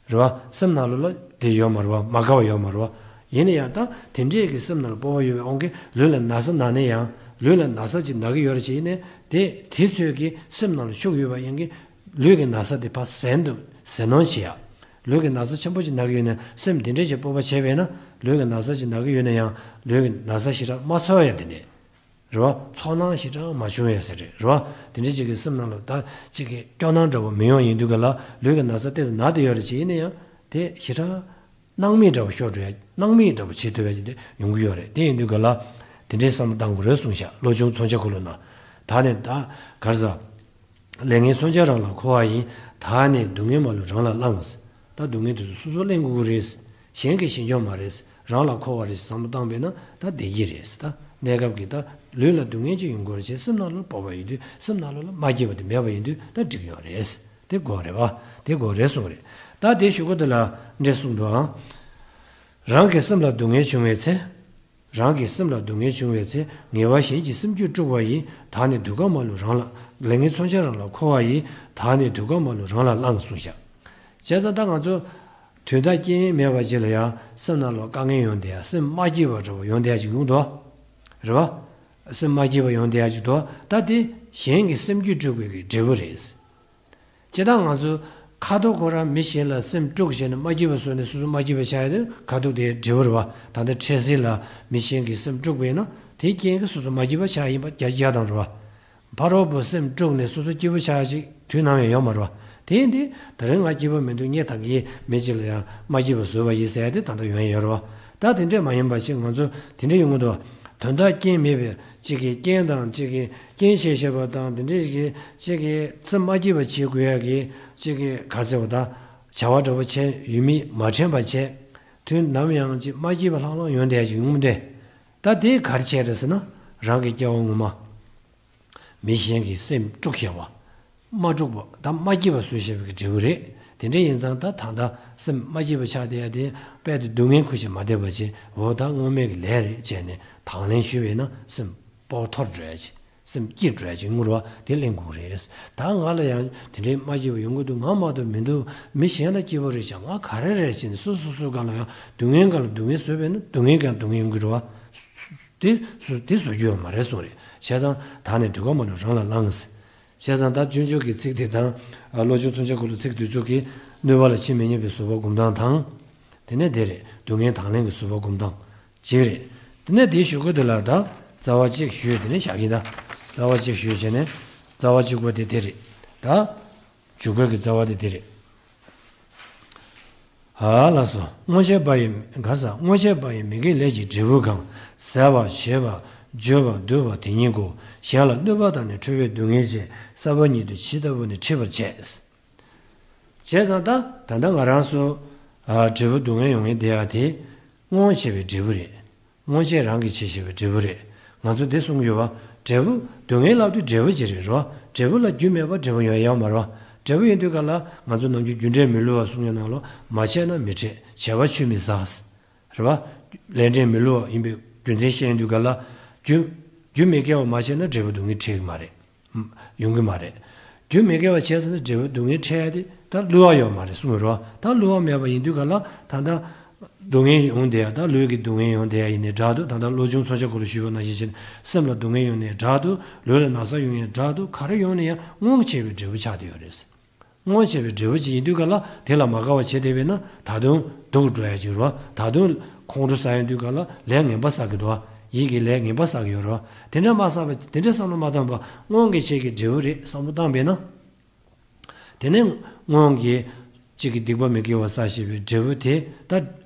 རེད་བ། སེམས་ནང་ལོགས་ལ་དེ་ཡོད་མ་རེད་བ། མ་དགའ་བ་ཡོད་མ་རེད་བ། ཡིན་ན་ཡང་ད་དེ་འདྲས་ཀྱི་སེམས་ནང་ལ་སྤོབས་པ་ཡོད་པའི་དབང་གིས་ལུས་ལ་ན་ཚ་ན་ནས་ཡང་ལུས་ལ་ན་ཚ་ཅིག་ན་གི་ཡོད་རེད་བྱས་ཡིན་ནས་དེ་དེ་ཚོས་ཀྱི་སེམས་ནང་ལ་ཤུགས་ཡོད་པ་ཡིན་གྱི། ལུས་ཀྱི་ན་ཚ་དེ་ཕར་ཟད་འདུག་ཟད་གནོན་བྱེད་ཡ། ལུས་ཀྱི་ན་ཚ་ཆེན་པོ་ཅིག་ན་གི་ཡོད་ན་སེམས་དེ་འདྲས་ཅིག་སྤོབས་པ་བྱས་པས་ན་ལུས་ཀྱི་ན་ཚ་ཅིག་ན་གི་ཡོད་ན་ཡང་ལུས་ཀྱི་ན་ཚ་ཞེ་དྲག་མ་ཚོར་ཡ་དེ་འདྲས། རེད་བ། ཚོར་སྣང་ཞེ་དྲག་མ་བྱུང་ཡ་ཟེར་རེད། རེད་བ། དེ་འདྲ་ཅིག་གི་སེམས་ནང་ལ་ད་ཅིག་གི་སྐྱོ་སྣང་འདྲ་བོ་མི་ཡོང་ཡིན་དུས་ག་ལ་ལུས་ཀྱི་ན་ཚ་ཏོག་ཙམ་ན་བསྡད་ཡོད་རེད་ཅེས་ཡིན་ན་ཡང་དེ་ཞེ་དྲག་སྣང་མེད་འདྲ་བོ་ཤོར་འགྲོ་ཡ་སྣང་མེད་འདྲ་བོ་བྱེད་ཐུབ་ཡ་ཅིག་དེ་ཡོང་གི་ཡོད་རེད། དེ་ཡིན་དུས་ག་ལ་དེ་འདྲའི་བསམ་བློ་བཏང་དགོས་རེད་གསུངས་ཤག་བློ་སྦྱོང་མཚོན་ཆ་འཁོར་ལོ་ན། ད་ནི་ད་གར་ཟ། ལས་ངན་མཚོན་ཆ་རང་ལ་འཁོར་བ་ཡིན། ད་ནི་སྡུག་བསྔལ་མ་ལུས་རང་ལ་བླང་། ད་སྡུག་བསྔལ་དེ་ཚོ་སོ་སོ་ལེན་དགོས་ཀྱི་རེད། གཞན་གྱིས་ཞི་འཇོག་མ་རེད། རང་ལ་འཁོར་བ་རེད་བསམ་བློ་བཏང་པས་ན་ད་བདེ་སྐྱིད་རེད། ད་གནས་སྐབས་ཀྱི་ད་ལུས་ལ་སྡུག་བསྔལ་ཅིག་ཡོང་གི་རེད་ཅེས་སེམས་ནང་ལ་སྤོབས་པ་ཡོད་དུས་སེམས་ནང་ལ་མ་སྐྱིད་པ་དེ་མེད་པ་ཡིན་དུས་ད་འགྲིག་ཡོད་རེད། དེ་དགོས་རེད་བ། དེ་དགོས་རེད་གསུངས་རེད། ད་དེ་ཞུ་གོ་དེ་ལ་འདྲེ་གསུངས་འདུག་ཨང་། རང་གི་སེམས་ལ་སྡུག་བསྔལ་བྱུང་བའི་ཚེ། རང་གི་སེམས་ལ་སྡུག་བསྔལ་བྱུང་བའི་ཚེ་ངེས་པར་གཞན་གྱི་སེམས་རྒྱུད་དཀྲུགས་པ་ཡིས། ད་ནི་སྡུག་བསྔལ་མ་ལུས་རང་ལ། ལས་ངན་མཚོན་ཆ་རང་ལ་འཁོར་བ་ཡིས། ད་ནི་སྡུག་བསྔལ་མ་ལུས་རང་ལ་བླང་གསུངས་ཤག་བྱས་ཙང་ད་ང་ཚོ་དོན་དག་རྐྱེན་མེད་པ་ཅིག་ལ་ཡང་སེམས་ནང་ལ་དཀའ་ངལ་ཡོང་བསྡད་ཡ་སེམས་མ་སྐྱིད་པ་འདྲ་བོ་ཡོང་བསྡད་ཡ་ཅིག་ཡོང་འདུག་རེད་བ། སེམས་མ་སྐྱིད་པ་ཡོང་བསྡད་ཡ་ཅིག་འདུག་ད་དེ་གཞན་གྱི་སེམས་རྒྱུད་དཀྲུགས་པའི་གི་འབྲས་བུ་རེད། སྤྱིར་བཏང་ང་ཚོ་ཁ་ཐུག་ཁོ་རང་མི་གཞན་ལ་སེམས་དཀྲུགས་བྱས་ནས་མ་སྐྱིད་པ་བཟོས་ནས་སོ་སོ་མ་སྐྱིད་པ་ཆགས་ཡ་དེ་ཁ་ཐུག་དེའི་འབྲས་བུ་རེད་བ། ད་ལྟ་འཕྲལ་སེལ་ལ་མི་གཞན་གྱི་སེམས་དཀྲུགས་པས་ན་དེའི་རྐྱེན་གྱིས་སོ་སོ་མ་སྐྱིད་པ་ཆགས་ཡིན་པ་རྒྱ་ཆ་བཞག་དང་རེད་བ། ཕ་རོལ་པོ་སེམས་དཀྲུགས་ནས་སོ་སོ་སྐྱིད་པོ་ཆགས་ཤིག་དུས་ནམ་ཡང་ཡོད་མ་རེད་བ། དེ་ཡིན་དུས་ད་རིང་ང་སྐྱིད་པོ་མི་འདུག་ངས་ད་གིན་མི་གཅིག་ལ་ཡང་མ་སྐྱིད་པ་བཟོས་པ་ཡིན་ཟེར་ཡ་དེ་ད་ལྟ་ཡོང་ཡ་ཡོད་རེད་བ། ད་དེ་འདྲས་མ་ཡིན་པ་ཞིག་ང་ཚོ་དེ་འདྲས་ཡོང་གི་འདུག་དོན་དག་རྐྱེན་མེད་པའི་གཅིག་གིས་རྐྱེན་དང་གཅིག་གིས་རྐྱེན་བྱས་བྱས་པ་དང་དེ་འདྲས་ཀྱི་གཅིག་གིས་སེམས་མ་སྐྱིད་པ་བྱེད་དགོས་ཡ་གི་གཅིག་གིས་ག་ཚོད་བ་ད་བྱ་བ་འདྲ་པོ་བྱས་ཡུལ་མི་མ་དྲན་པ་བྱས་དུས་ནམ་ཡང་གཅིག་མ་སྐྱིད་པ་ལྷང་ལྷང་ཡོང་བསྡད་ཀྱི་ཡོང་མི་འདུག་ད་དེ་ག་རེ་བྱས་རེད་ཟེར་ན་རང་གི་སྐྱེ་བ་སྔོན་མ། མི་གཞན་གྱི་སེམས་དཀྲུགས་བཞག་པ། མ་དཀྲུགས་པ་དང་མ་སྐྱིད་པ་བཟོས་བཞག་པའི་འབྲས་བུ་རེད། དེ་འདྲ་ཡིན་ཙང་ད་ད་ལྟ་སེམས་མ་སྐྱིད་པ་ཆགས་བསྡད་ཡ་དེ་དཔལ་དུ་སྡུག་བསྔལ་ཁུར་ཞིག་མ་བསྡད་པ་བྱས་འོ་ད་སྔོན་མའི་གི་ལས་རེད་བྱས་ནས་དང་ལེན་ཞུས་པས་ན་སེམས་སྤོབས་མཐོར་འགྲོ་ཡ་ཅིག་སེམས་སྐྱིད་འགྲོ་ཡ་ཅིག་ངུར་བ་དེ་གླེང་དགོས་རེད། ད་ང་ལ་ཡང་དེ་འདྲའི་མ་སྐྱིད་པ་ཡོང་གི་འདུག་ང་མ་གཏོགས་མི་འདུག་མི་གཞན་ལ་སྐྱིད་པོ་རེད་ཀྱང་ང་ག་རེ་རེད་བྱས་ནས་སོ་སོ་སོ་སྒང་ལ་ཡང་སྡུག་བསྔལ་སྒང་ལ་སྡུག་བསྔལ་བཟོས་པས་ན་སྡུག་བསྔལ་སྒང་སྡུག་བསྔལ་ཡོང་གི་རེད་བ། དེ་སུ་དེ་བཟོ་རྒྱུ་ཡོད་མ་རེད་གསུངས་རེད། བྱས་ཙང་ད་ནས་དུས་འཁོར་མ་འགྲོ་རང་ལ་ལངས། བྱས་ཙང་ད་སྤྱོད་འཇུག་གི་ཚིག་དེ་དང་བློ་ཆུང་མཚོན་ཆ་ཁུ་ལུ་ཚིག་དུས་ཚོད་ཀྱི་གནོད་པ་ལ་ཕྱི་མི་སྙན་པའི་བཟོད་པ་སྒོམ་སྟངས་དང་། དེ་ནས་དེ་རེད་སྡུག་བསྔལ་དང་ལེན་གྱི་བཟོད་པ་སྒོམ་སྟངས་གཅིག་རེད། དེ་ནས་དེའི་གཞུག་གུ་དེ་ལ་ད་རྩ་བ་གཅིག་ཞུས་དེ་ནས་བཞག་གིན་ད་རྩ་བ་གཅིག་ཞུས་བྱས་ནས་རྩ་བ་གཅིག་པོ་དེ་དེ་རེད། ད་འཇུག་པའི་གི་རྩ་བ་དེ་དེ་རེད། ཨ་ལགས་སོ། སྔོན་ཆད་པ་ཡི་ག་ས་སྔོན་ཆད་པ་ཡི་མི་དགེ་ལས་ཀྱི་འབྲས་བུ་གང་། ཟ་བ་བཞེས་པ་བརྗོད་པ་འདུལ་བ་དེ་ཉིད་དགུ། གཞན་ལ་གནོད་པ་དང་ནི་འཁྲུལ་པའི་སྡུག་བསྔལ་བཅས། ས་བོན་ཉིད་དུ་ཇི་ལྟ་བུ་ནི་འཁྲིད་པར་བྱེད། བྱས་ཙང་ད་ད་ལྟ་ང་རང་ཚོ་ཨ་འབྲས་བུ་སྡུག་བསྔལ་ཡོང་ཡས་དེ་ཡ་དེ་སྔོན་བྱས་པའི་འབྲས་བུ་རེད། སྔོན་ཆད་རང་གིས་བྱས་བཞག་པའི་འབྲས་བུ་རེད། ང་ཚོ་འདི་གསུང་གི་ཡོད་པ། འབྲས་བུ་སྡུག་བསྔལ་ལབ་དུས་འབྲས་བུ་ཅིག་རེད་རོ། འབྲས་བུ་ལ་རྒྱུ་མེད་པར་འབྲས་བུ་ཡོང་ཡ་ཡོད་མ་རེད་བ། འབྲས་བུ་ཡིན་དུས་ག་ལ་ང་ཚོ་ནམ་རྒྱུན་རྒྱུ་འབྲས་མི་བསླུ་བ་གསུང་ཡ་ནང་ལོ་མ་བྱས་ན་མི་འཕྲད་བྱས་པ་ཆུད་མི་ཟ། རེད་བ། ལས་འབྲས་མི་བསླུ་བ་ཡིན་པའི་རྒྱུ་མཚན་བཤད་ཡོང་དུས་ག་ལ། རྒྱུ་རྒྱུ་མི་དགེ་བ་མ་བྱས་ན་འབྲས་བུ་སྡུག་བསྔལ་འཕྲད་ཀྱི་མ་རེད། ཡོང་གི་མ་རེད། རྒྱུ་མི་དགེ་བ་བྱས་ཟིན་ན་འབྲས་བུ་སྡུག་བསྔལ་འཕྲད་ཡ་དེ་ད་བསླུ་བ་ཡོད་མ་རེད་གསུངས་རོ། ད་བསླུ་བ་མེད་པ་ཡིན་དུས་ག་ལ་ད་ལྟ་སྡུག་བསྔལ་ཡོང་བསྡད་ཡ་ད་ལུས་ཀྱི་སྡུག་བསྔལ་ཡོང་བསྡད་ཡ་ཡིན་ནའི་འདྲ་འདུག་ད་ལྟ་བློ་ཆུང་མཚོན་ཆ་གོ་ལ་ཞུས་པ་ནང་བཞིན་བྱས་ནས་སེམས་ལ་སྡུག་བསྔལ་ཡོང་ནའི་འདྲ་འདུག་ལུས་ལ་ན་ཚ་ཡོང་ནའི་འདྲ་འདུག་ག་རེ་ཡོང་ནའི་ཡང་སྔོན་བྱས་པའི་འབྲས་བུ་ཆགས་བསྡད་ཡོད་རེད། སྔོན་བྱས་པའི་འབྲས་བུ་ཅིག་ཡིན་དུས་ག་ལ་དེ་ལ་མ་དགའ་བ་བྱེད་བསྡད་པས་ན་ད་དུང་སྡུག་འགྲོ་ཡ་ཅིག་རོ། ད་དུང་ཁོང་ཁྲོ་ཟ་ཡོང་དུས་ག་ལ་ལས་ངན་པ་བསགས་ཀྱི་འདུག་བ། ཡིད་ཀྱི་ལས་ངན་པ་བསགས་ཀྱི་ཡོད་རོ། དེ་འདྲ་མ་བསགས་པ་དེ་འདྲ་བསམ་བློ་མ་བཏང་པ་སྔོན་གྱི་བྱས་ཀྱི་འབྲས་བུ་རེད་བསམ་བློ་བཏང་པས་ན། དེ་ནས་སྔོན་གྱི་གཅིག་གི་སྡིག་པ་མི་དགེ་བ་བསགས་བྱས་པའི་འབྲས་བུ་དེ་ད།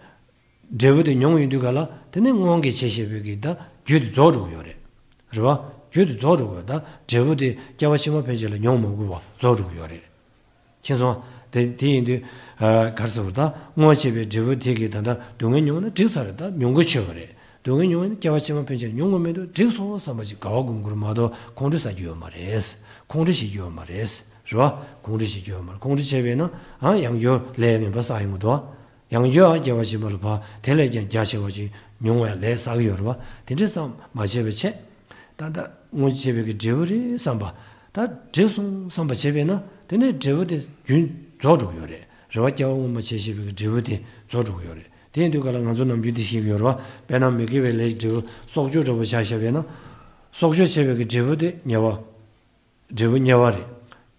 འབྲས་བུ་དེ་མྱོང་ཡོང་དུས་ག་ལ་དེ་ནས་སྔོན་གྱི་བྱས་བྱས་པའི་གི་ད་རྒྱུ་དེ་རྫོགས་འགྲོ་གི་ཡོད་རེད། རེད་བ། རྒྱུ་དེ་རྫོགས་འགྲོ་གི་ཡོད། ད་འབྲས་བུ་དེ་སྐྱེ་བ་ཕྱི་མ་ཕན་ཆད་ལ་མྱོང་མ་དགོས་པ་རྫོགས་འགྲོ་གི་ཡོད་རེད། མཁྱེན་སོང་། དེ་དེ་ཡིན་དུས་ཨ་ག་རེ་ཟེར་བ་ད་སྔོན་བྱས་པའི་འབྲས་བུ་དེ་གི་ད་ལྟ་སྡུག་བསྔལ་མྱོང་ན་འགྲིག་ཚར་རེད། ད་མྱོང་གི་ཆོད་པ་རེད། སྡུག་བསྔལ་མྱོང་ཡིན་ན་སྐྱེ་བ་ཕྱི་མ་ཕན་ཆད་མྱོང་དགོས་མེད་དུ་འགྲིག་སོང་བསམ་པ་ཅིག་དགའ་བ་སྒོམ་དགོས་རེད་མ་གཏོགས་ཁོང་ཁྲོ་ཟ་རྒྱུ་ཡོད་མ་རེད། ཁོང་ཁྲོ་བྱེད་རྒྱུ་ཡོད་མ་རེད། རེད་བ། ཁོང་ཁྲོ་བྱེད་རྒྱུ་ཡོད་མ་རེད། ཁོང་ཁྲོ་བྱས་པས་ན་ཨ་ཡང་བསྐྱར་ལས་ངན་པ་བསགས་ཡོང་གི་འདུག་ཡང་བསྐྱར་ཨ་སྐྱེ་བ་ཕྱི་མ་ལ་ཕར་དེ་ལས་ཀྱང་རྒྱ་ཆེ་བ་ཅིག་མྱོང་བའི་ལས་བསགས་ཀྱི་ཡོད་རེད་བ། དེ་འདྲ་བསམ་མ་བྱས་པའི་ཆེད། ད་ལྟ་སྔོན་བྱས་པའི་གི་འབྲས་བུ་རེད་བསམ་པ། ད་འགྲིག་སོང་བསམ་པ་བྱས་པས་ན་དེ་ནས་འབྲས་བུ་དེ་རྒྱུན་རྫོགས་འགྲོ་གི་ཡོད་རེད། རེད་བ། སྐྱེ་བ་སྔོན་མ་བྱས་བྱས་པའི་གི་འབྲས་བུ་དེ་རྫོགས་འགྲོ་གི་ཡོད་རེད། དེ་ཡིན་དུས་ག་ལ་ང་ཚོ་ནམ་རྒྱུན་དེ་ཤེས་ཀྱི་ཡོད་རེད་བ། དཔེར་ན་མི་དགེ་བའི་ལས་ཀྱི་འབྲས་བུ་སྲོག་གཅོད་འདྲ་པོ་ཆ་བཞག་པས་ན། སྲོག་གཅོད་བྱས་པའི་གི་འབྲས་བུ་དེ་དམྱལ་བ། འབྲས་བུ་དམྱལ་བ་རེད།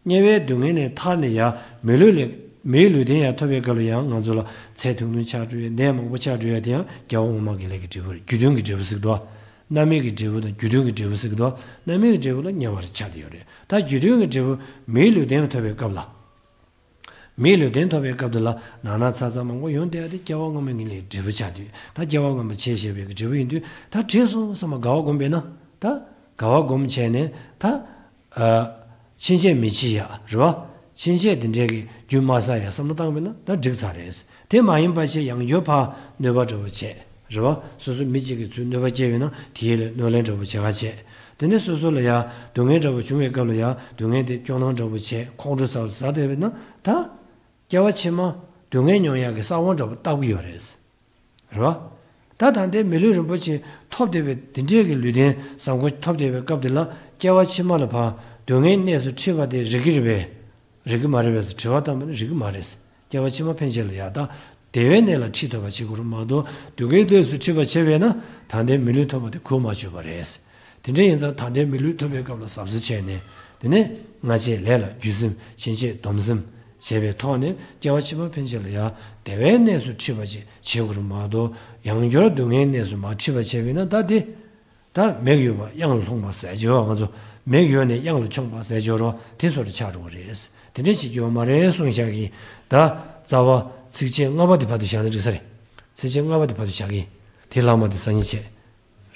དམྱལ་བའི་སྡུག་བསྔལ་ནས་ཐར་ནས་ཡང་མི་ལུས་ལས་མིའི་ལུས་རྟེན་ཡང་ཐོབ་པའི་སྐབས་ལ་ཡང་ང་ཚོ་ལ་ཚེ་ཐུང་ཐུང་ཆགས་འགྲོ་ཡ་ནད་མང་པོ་ཆགས་འགྲོ་ཡ་དེ་ཡང་སྐྱེ་བ་སྔོན་མ་གི་ལས་ཀྱི་འབྲས་བུ་རེད། རྒྱུ་མཐུན་གྱི་འབྲས་བུ་ཟེར་གི་འདུག་རྣམ་སྨིན་གྱི་འབྲས་བུ་དང་རྒྱུ་མཐུན་གྱི་འབྲས་བུ་ཟེར་གི་འདུག་རྣམ་སྨིན་གྱི་འབྲས་བུ་ལ་དམྱལ་བ་རེ་ཆགས་བསྡད་ཡོད་རེད། ད་རྒྱུ་མཐུན་གྱི་འབྲས་བུ་མིའི་ལུས་རྟེན་ཐོབ་པའི་སྐབས་ལ། མིའི་ལུས་རྟེན་ཐོབ་པའི་སྐབས་དེ་ལ་ན་ན་ཚ་ཚ་མང་པོ་ཡོང་བསྡད་ཡ་དེ་སྐྱེ་བ་སྔོན་མའི་ངན་ལས་འབྲས་བུ་ཆགས་དུས་ད་སྐྱེ་བ་སྔོན་མ་བྱས་བཞག་པའི་གི་འབྲས་བུ་ཡིན་དུས་ད་འགྲིག་སོང་བསམ་པ་དགའ་བ་སྒོམ་པས་ན་ད་དགའ་བ་སྒོམ་བྱས་ནས་ད་ཨ་ཕྱིན་ཆད་མི་འཆི་ཡ་རེད་བ། ཕྱིན་ཆད་དེ་འདྲའི་གི་རྒྱུ་མ་བསགས་ཡ་བསམ་བློ་བཏང་བས་ན་ད་འགྲིག་ཚར་རེད། དེ་མ་ཡིན་པ་ཞིག་ཡང་བསྐྱར་ཕར་གནོད་པ་འདྲ་བོ་བྱས་རེད་བ། སོ་སོ་མི་གཅིག་གིས་ཚུར་གནོད་པ་སྐྱེལ་བས་ན་དེའི་ལ་གནོད་ལན་འདྲ་བོ་བྱེད་ག་བྱས། དེ་ནས་སོ་སོ་ལ་ཡ་སྡུག་བསྔལ་འདྲ་བོ་བྱུང་བའི་སྐབས་ལ་ཡ་སྡུག་བསྔལ་དེ་སྐྱོ་སྣང་འདྲ་བོ་བྱས་ཁོང་ཁྲོ་ཟ་ཟ་བསྡད་པས་ན་ད། སྐྱེ་བ་ཕྱི་མ་སྡུག་བསྔལ་མྱོང་ཡག་གི་ས་བོན་འདྲ་པོ་བཏབ་ཀྱི་ཡོད་རེད། རེད་བ། ད་ད་ལྟའི་མི་ལུས་རིན་པོ་ཆེ་ཐོབ་བསྡད་པའི་འདི་འདྲའི་གི་ལུས་རྟེན་བཟང་པོ་ཐོབ་བསྡད་པའི་སྐབས་དེ་ལ་སྐྱེ་བ་ཕྱི་མ་ལ་ཕར་སྡུག་བསྔལ་གནས་སུ་འཁྲིད་པ་དེ་རིགས་ཀྱི་རེད་པས། རིགས་ཀྱི་མ་རེད་པས་ཟེར་དྲི་བ་བཏང་བ་ནི་རིགས་ཀྱི་མ་རེད། སྐྱེ་བ་ཕྱི་མ་ཕན་ཆད་ལ་ཡག་ད་བདེ་བའི་གནས་ལ་འཁྲིད་ཐུབ་པ་བྱེད་དགོས་རེད་མ་གཏོགས་སྡུག་བསྔལ་གནས་སུ་འཁྲིད་པ་བྱས་པས་ན་ད་ལྟའི་མི་ལུས་ཐོབ་པ་དེ་གོ་མ་ཆོད་པ་རེད། དེ་འདྲ་ཡིན་ཙང་ད་ལྟའི་མི་ལུས་ཐོབ་པའི་སྐབས་ལ་གཟབ་གཟབ་བྱས་ནས་དེ་ནས་སྔ་ཕྱིའི་ལས་ལ་རྒྱུས་སེམས་ཕྱིན་ཆད་སྡོམ་སེམས་བྱས་པའི་ཐོག་ནས་སྐྱེ་བ་ཕྱི་མ་ཕན་ཆད་ལ་ཡང་བདེ་བའི་གནས་སུ་འཁྲིད་པ་ཅིག་བྱེད་དགོས་རེད་མ་གཏོགས་ཡང་བསྐྱར་སྡུག་བསྔལ་གནས་སུ་མར་འཁྲིད་པ་བྱས་པས་ན་ད་དེ་ ད་མིག་ཡོད་པ་གཡང་ལ་ལྷུང་བ་ཟེར་གྱི་ཡོད་པ། ང་ཚོ་མིག་ཡོད་ནས་གཡང་ལ་མཆོངས་པ་ཟེར་གྱི་ཡོད་རེད་བ། དེ་བཟོ་འདྲ་ཆགས་འགྲོ་གི་རེད། དེ་འདྲ་བྱེད་ཀྱི་ཡོད་མ་རེད་གསུངས་བཞག་གི། ད་རྩ་བ་ཚིགས་བཅད་ལྔ་པ་དེ་བར་དུ་བཞག་ན་འགྲིག་ས་རེད། ཚིགས་བཅད་ལྔ་པ་དེ་བར་དུ་བཞག་གི། དེ་ལྷག་མ་དེ་སང་ཉིན་བྱེད།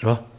རེད་བ།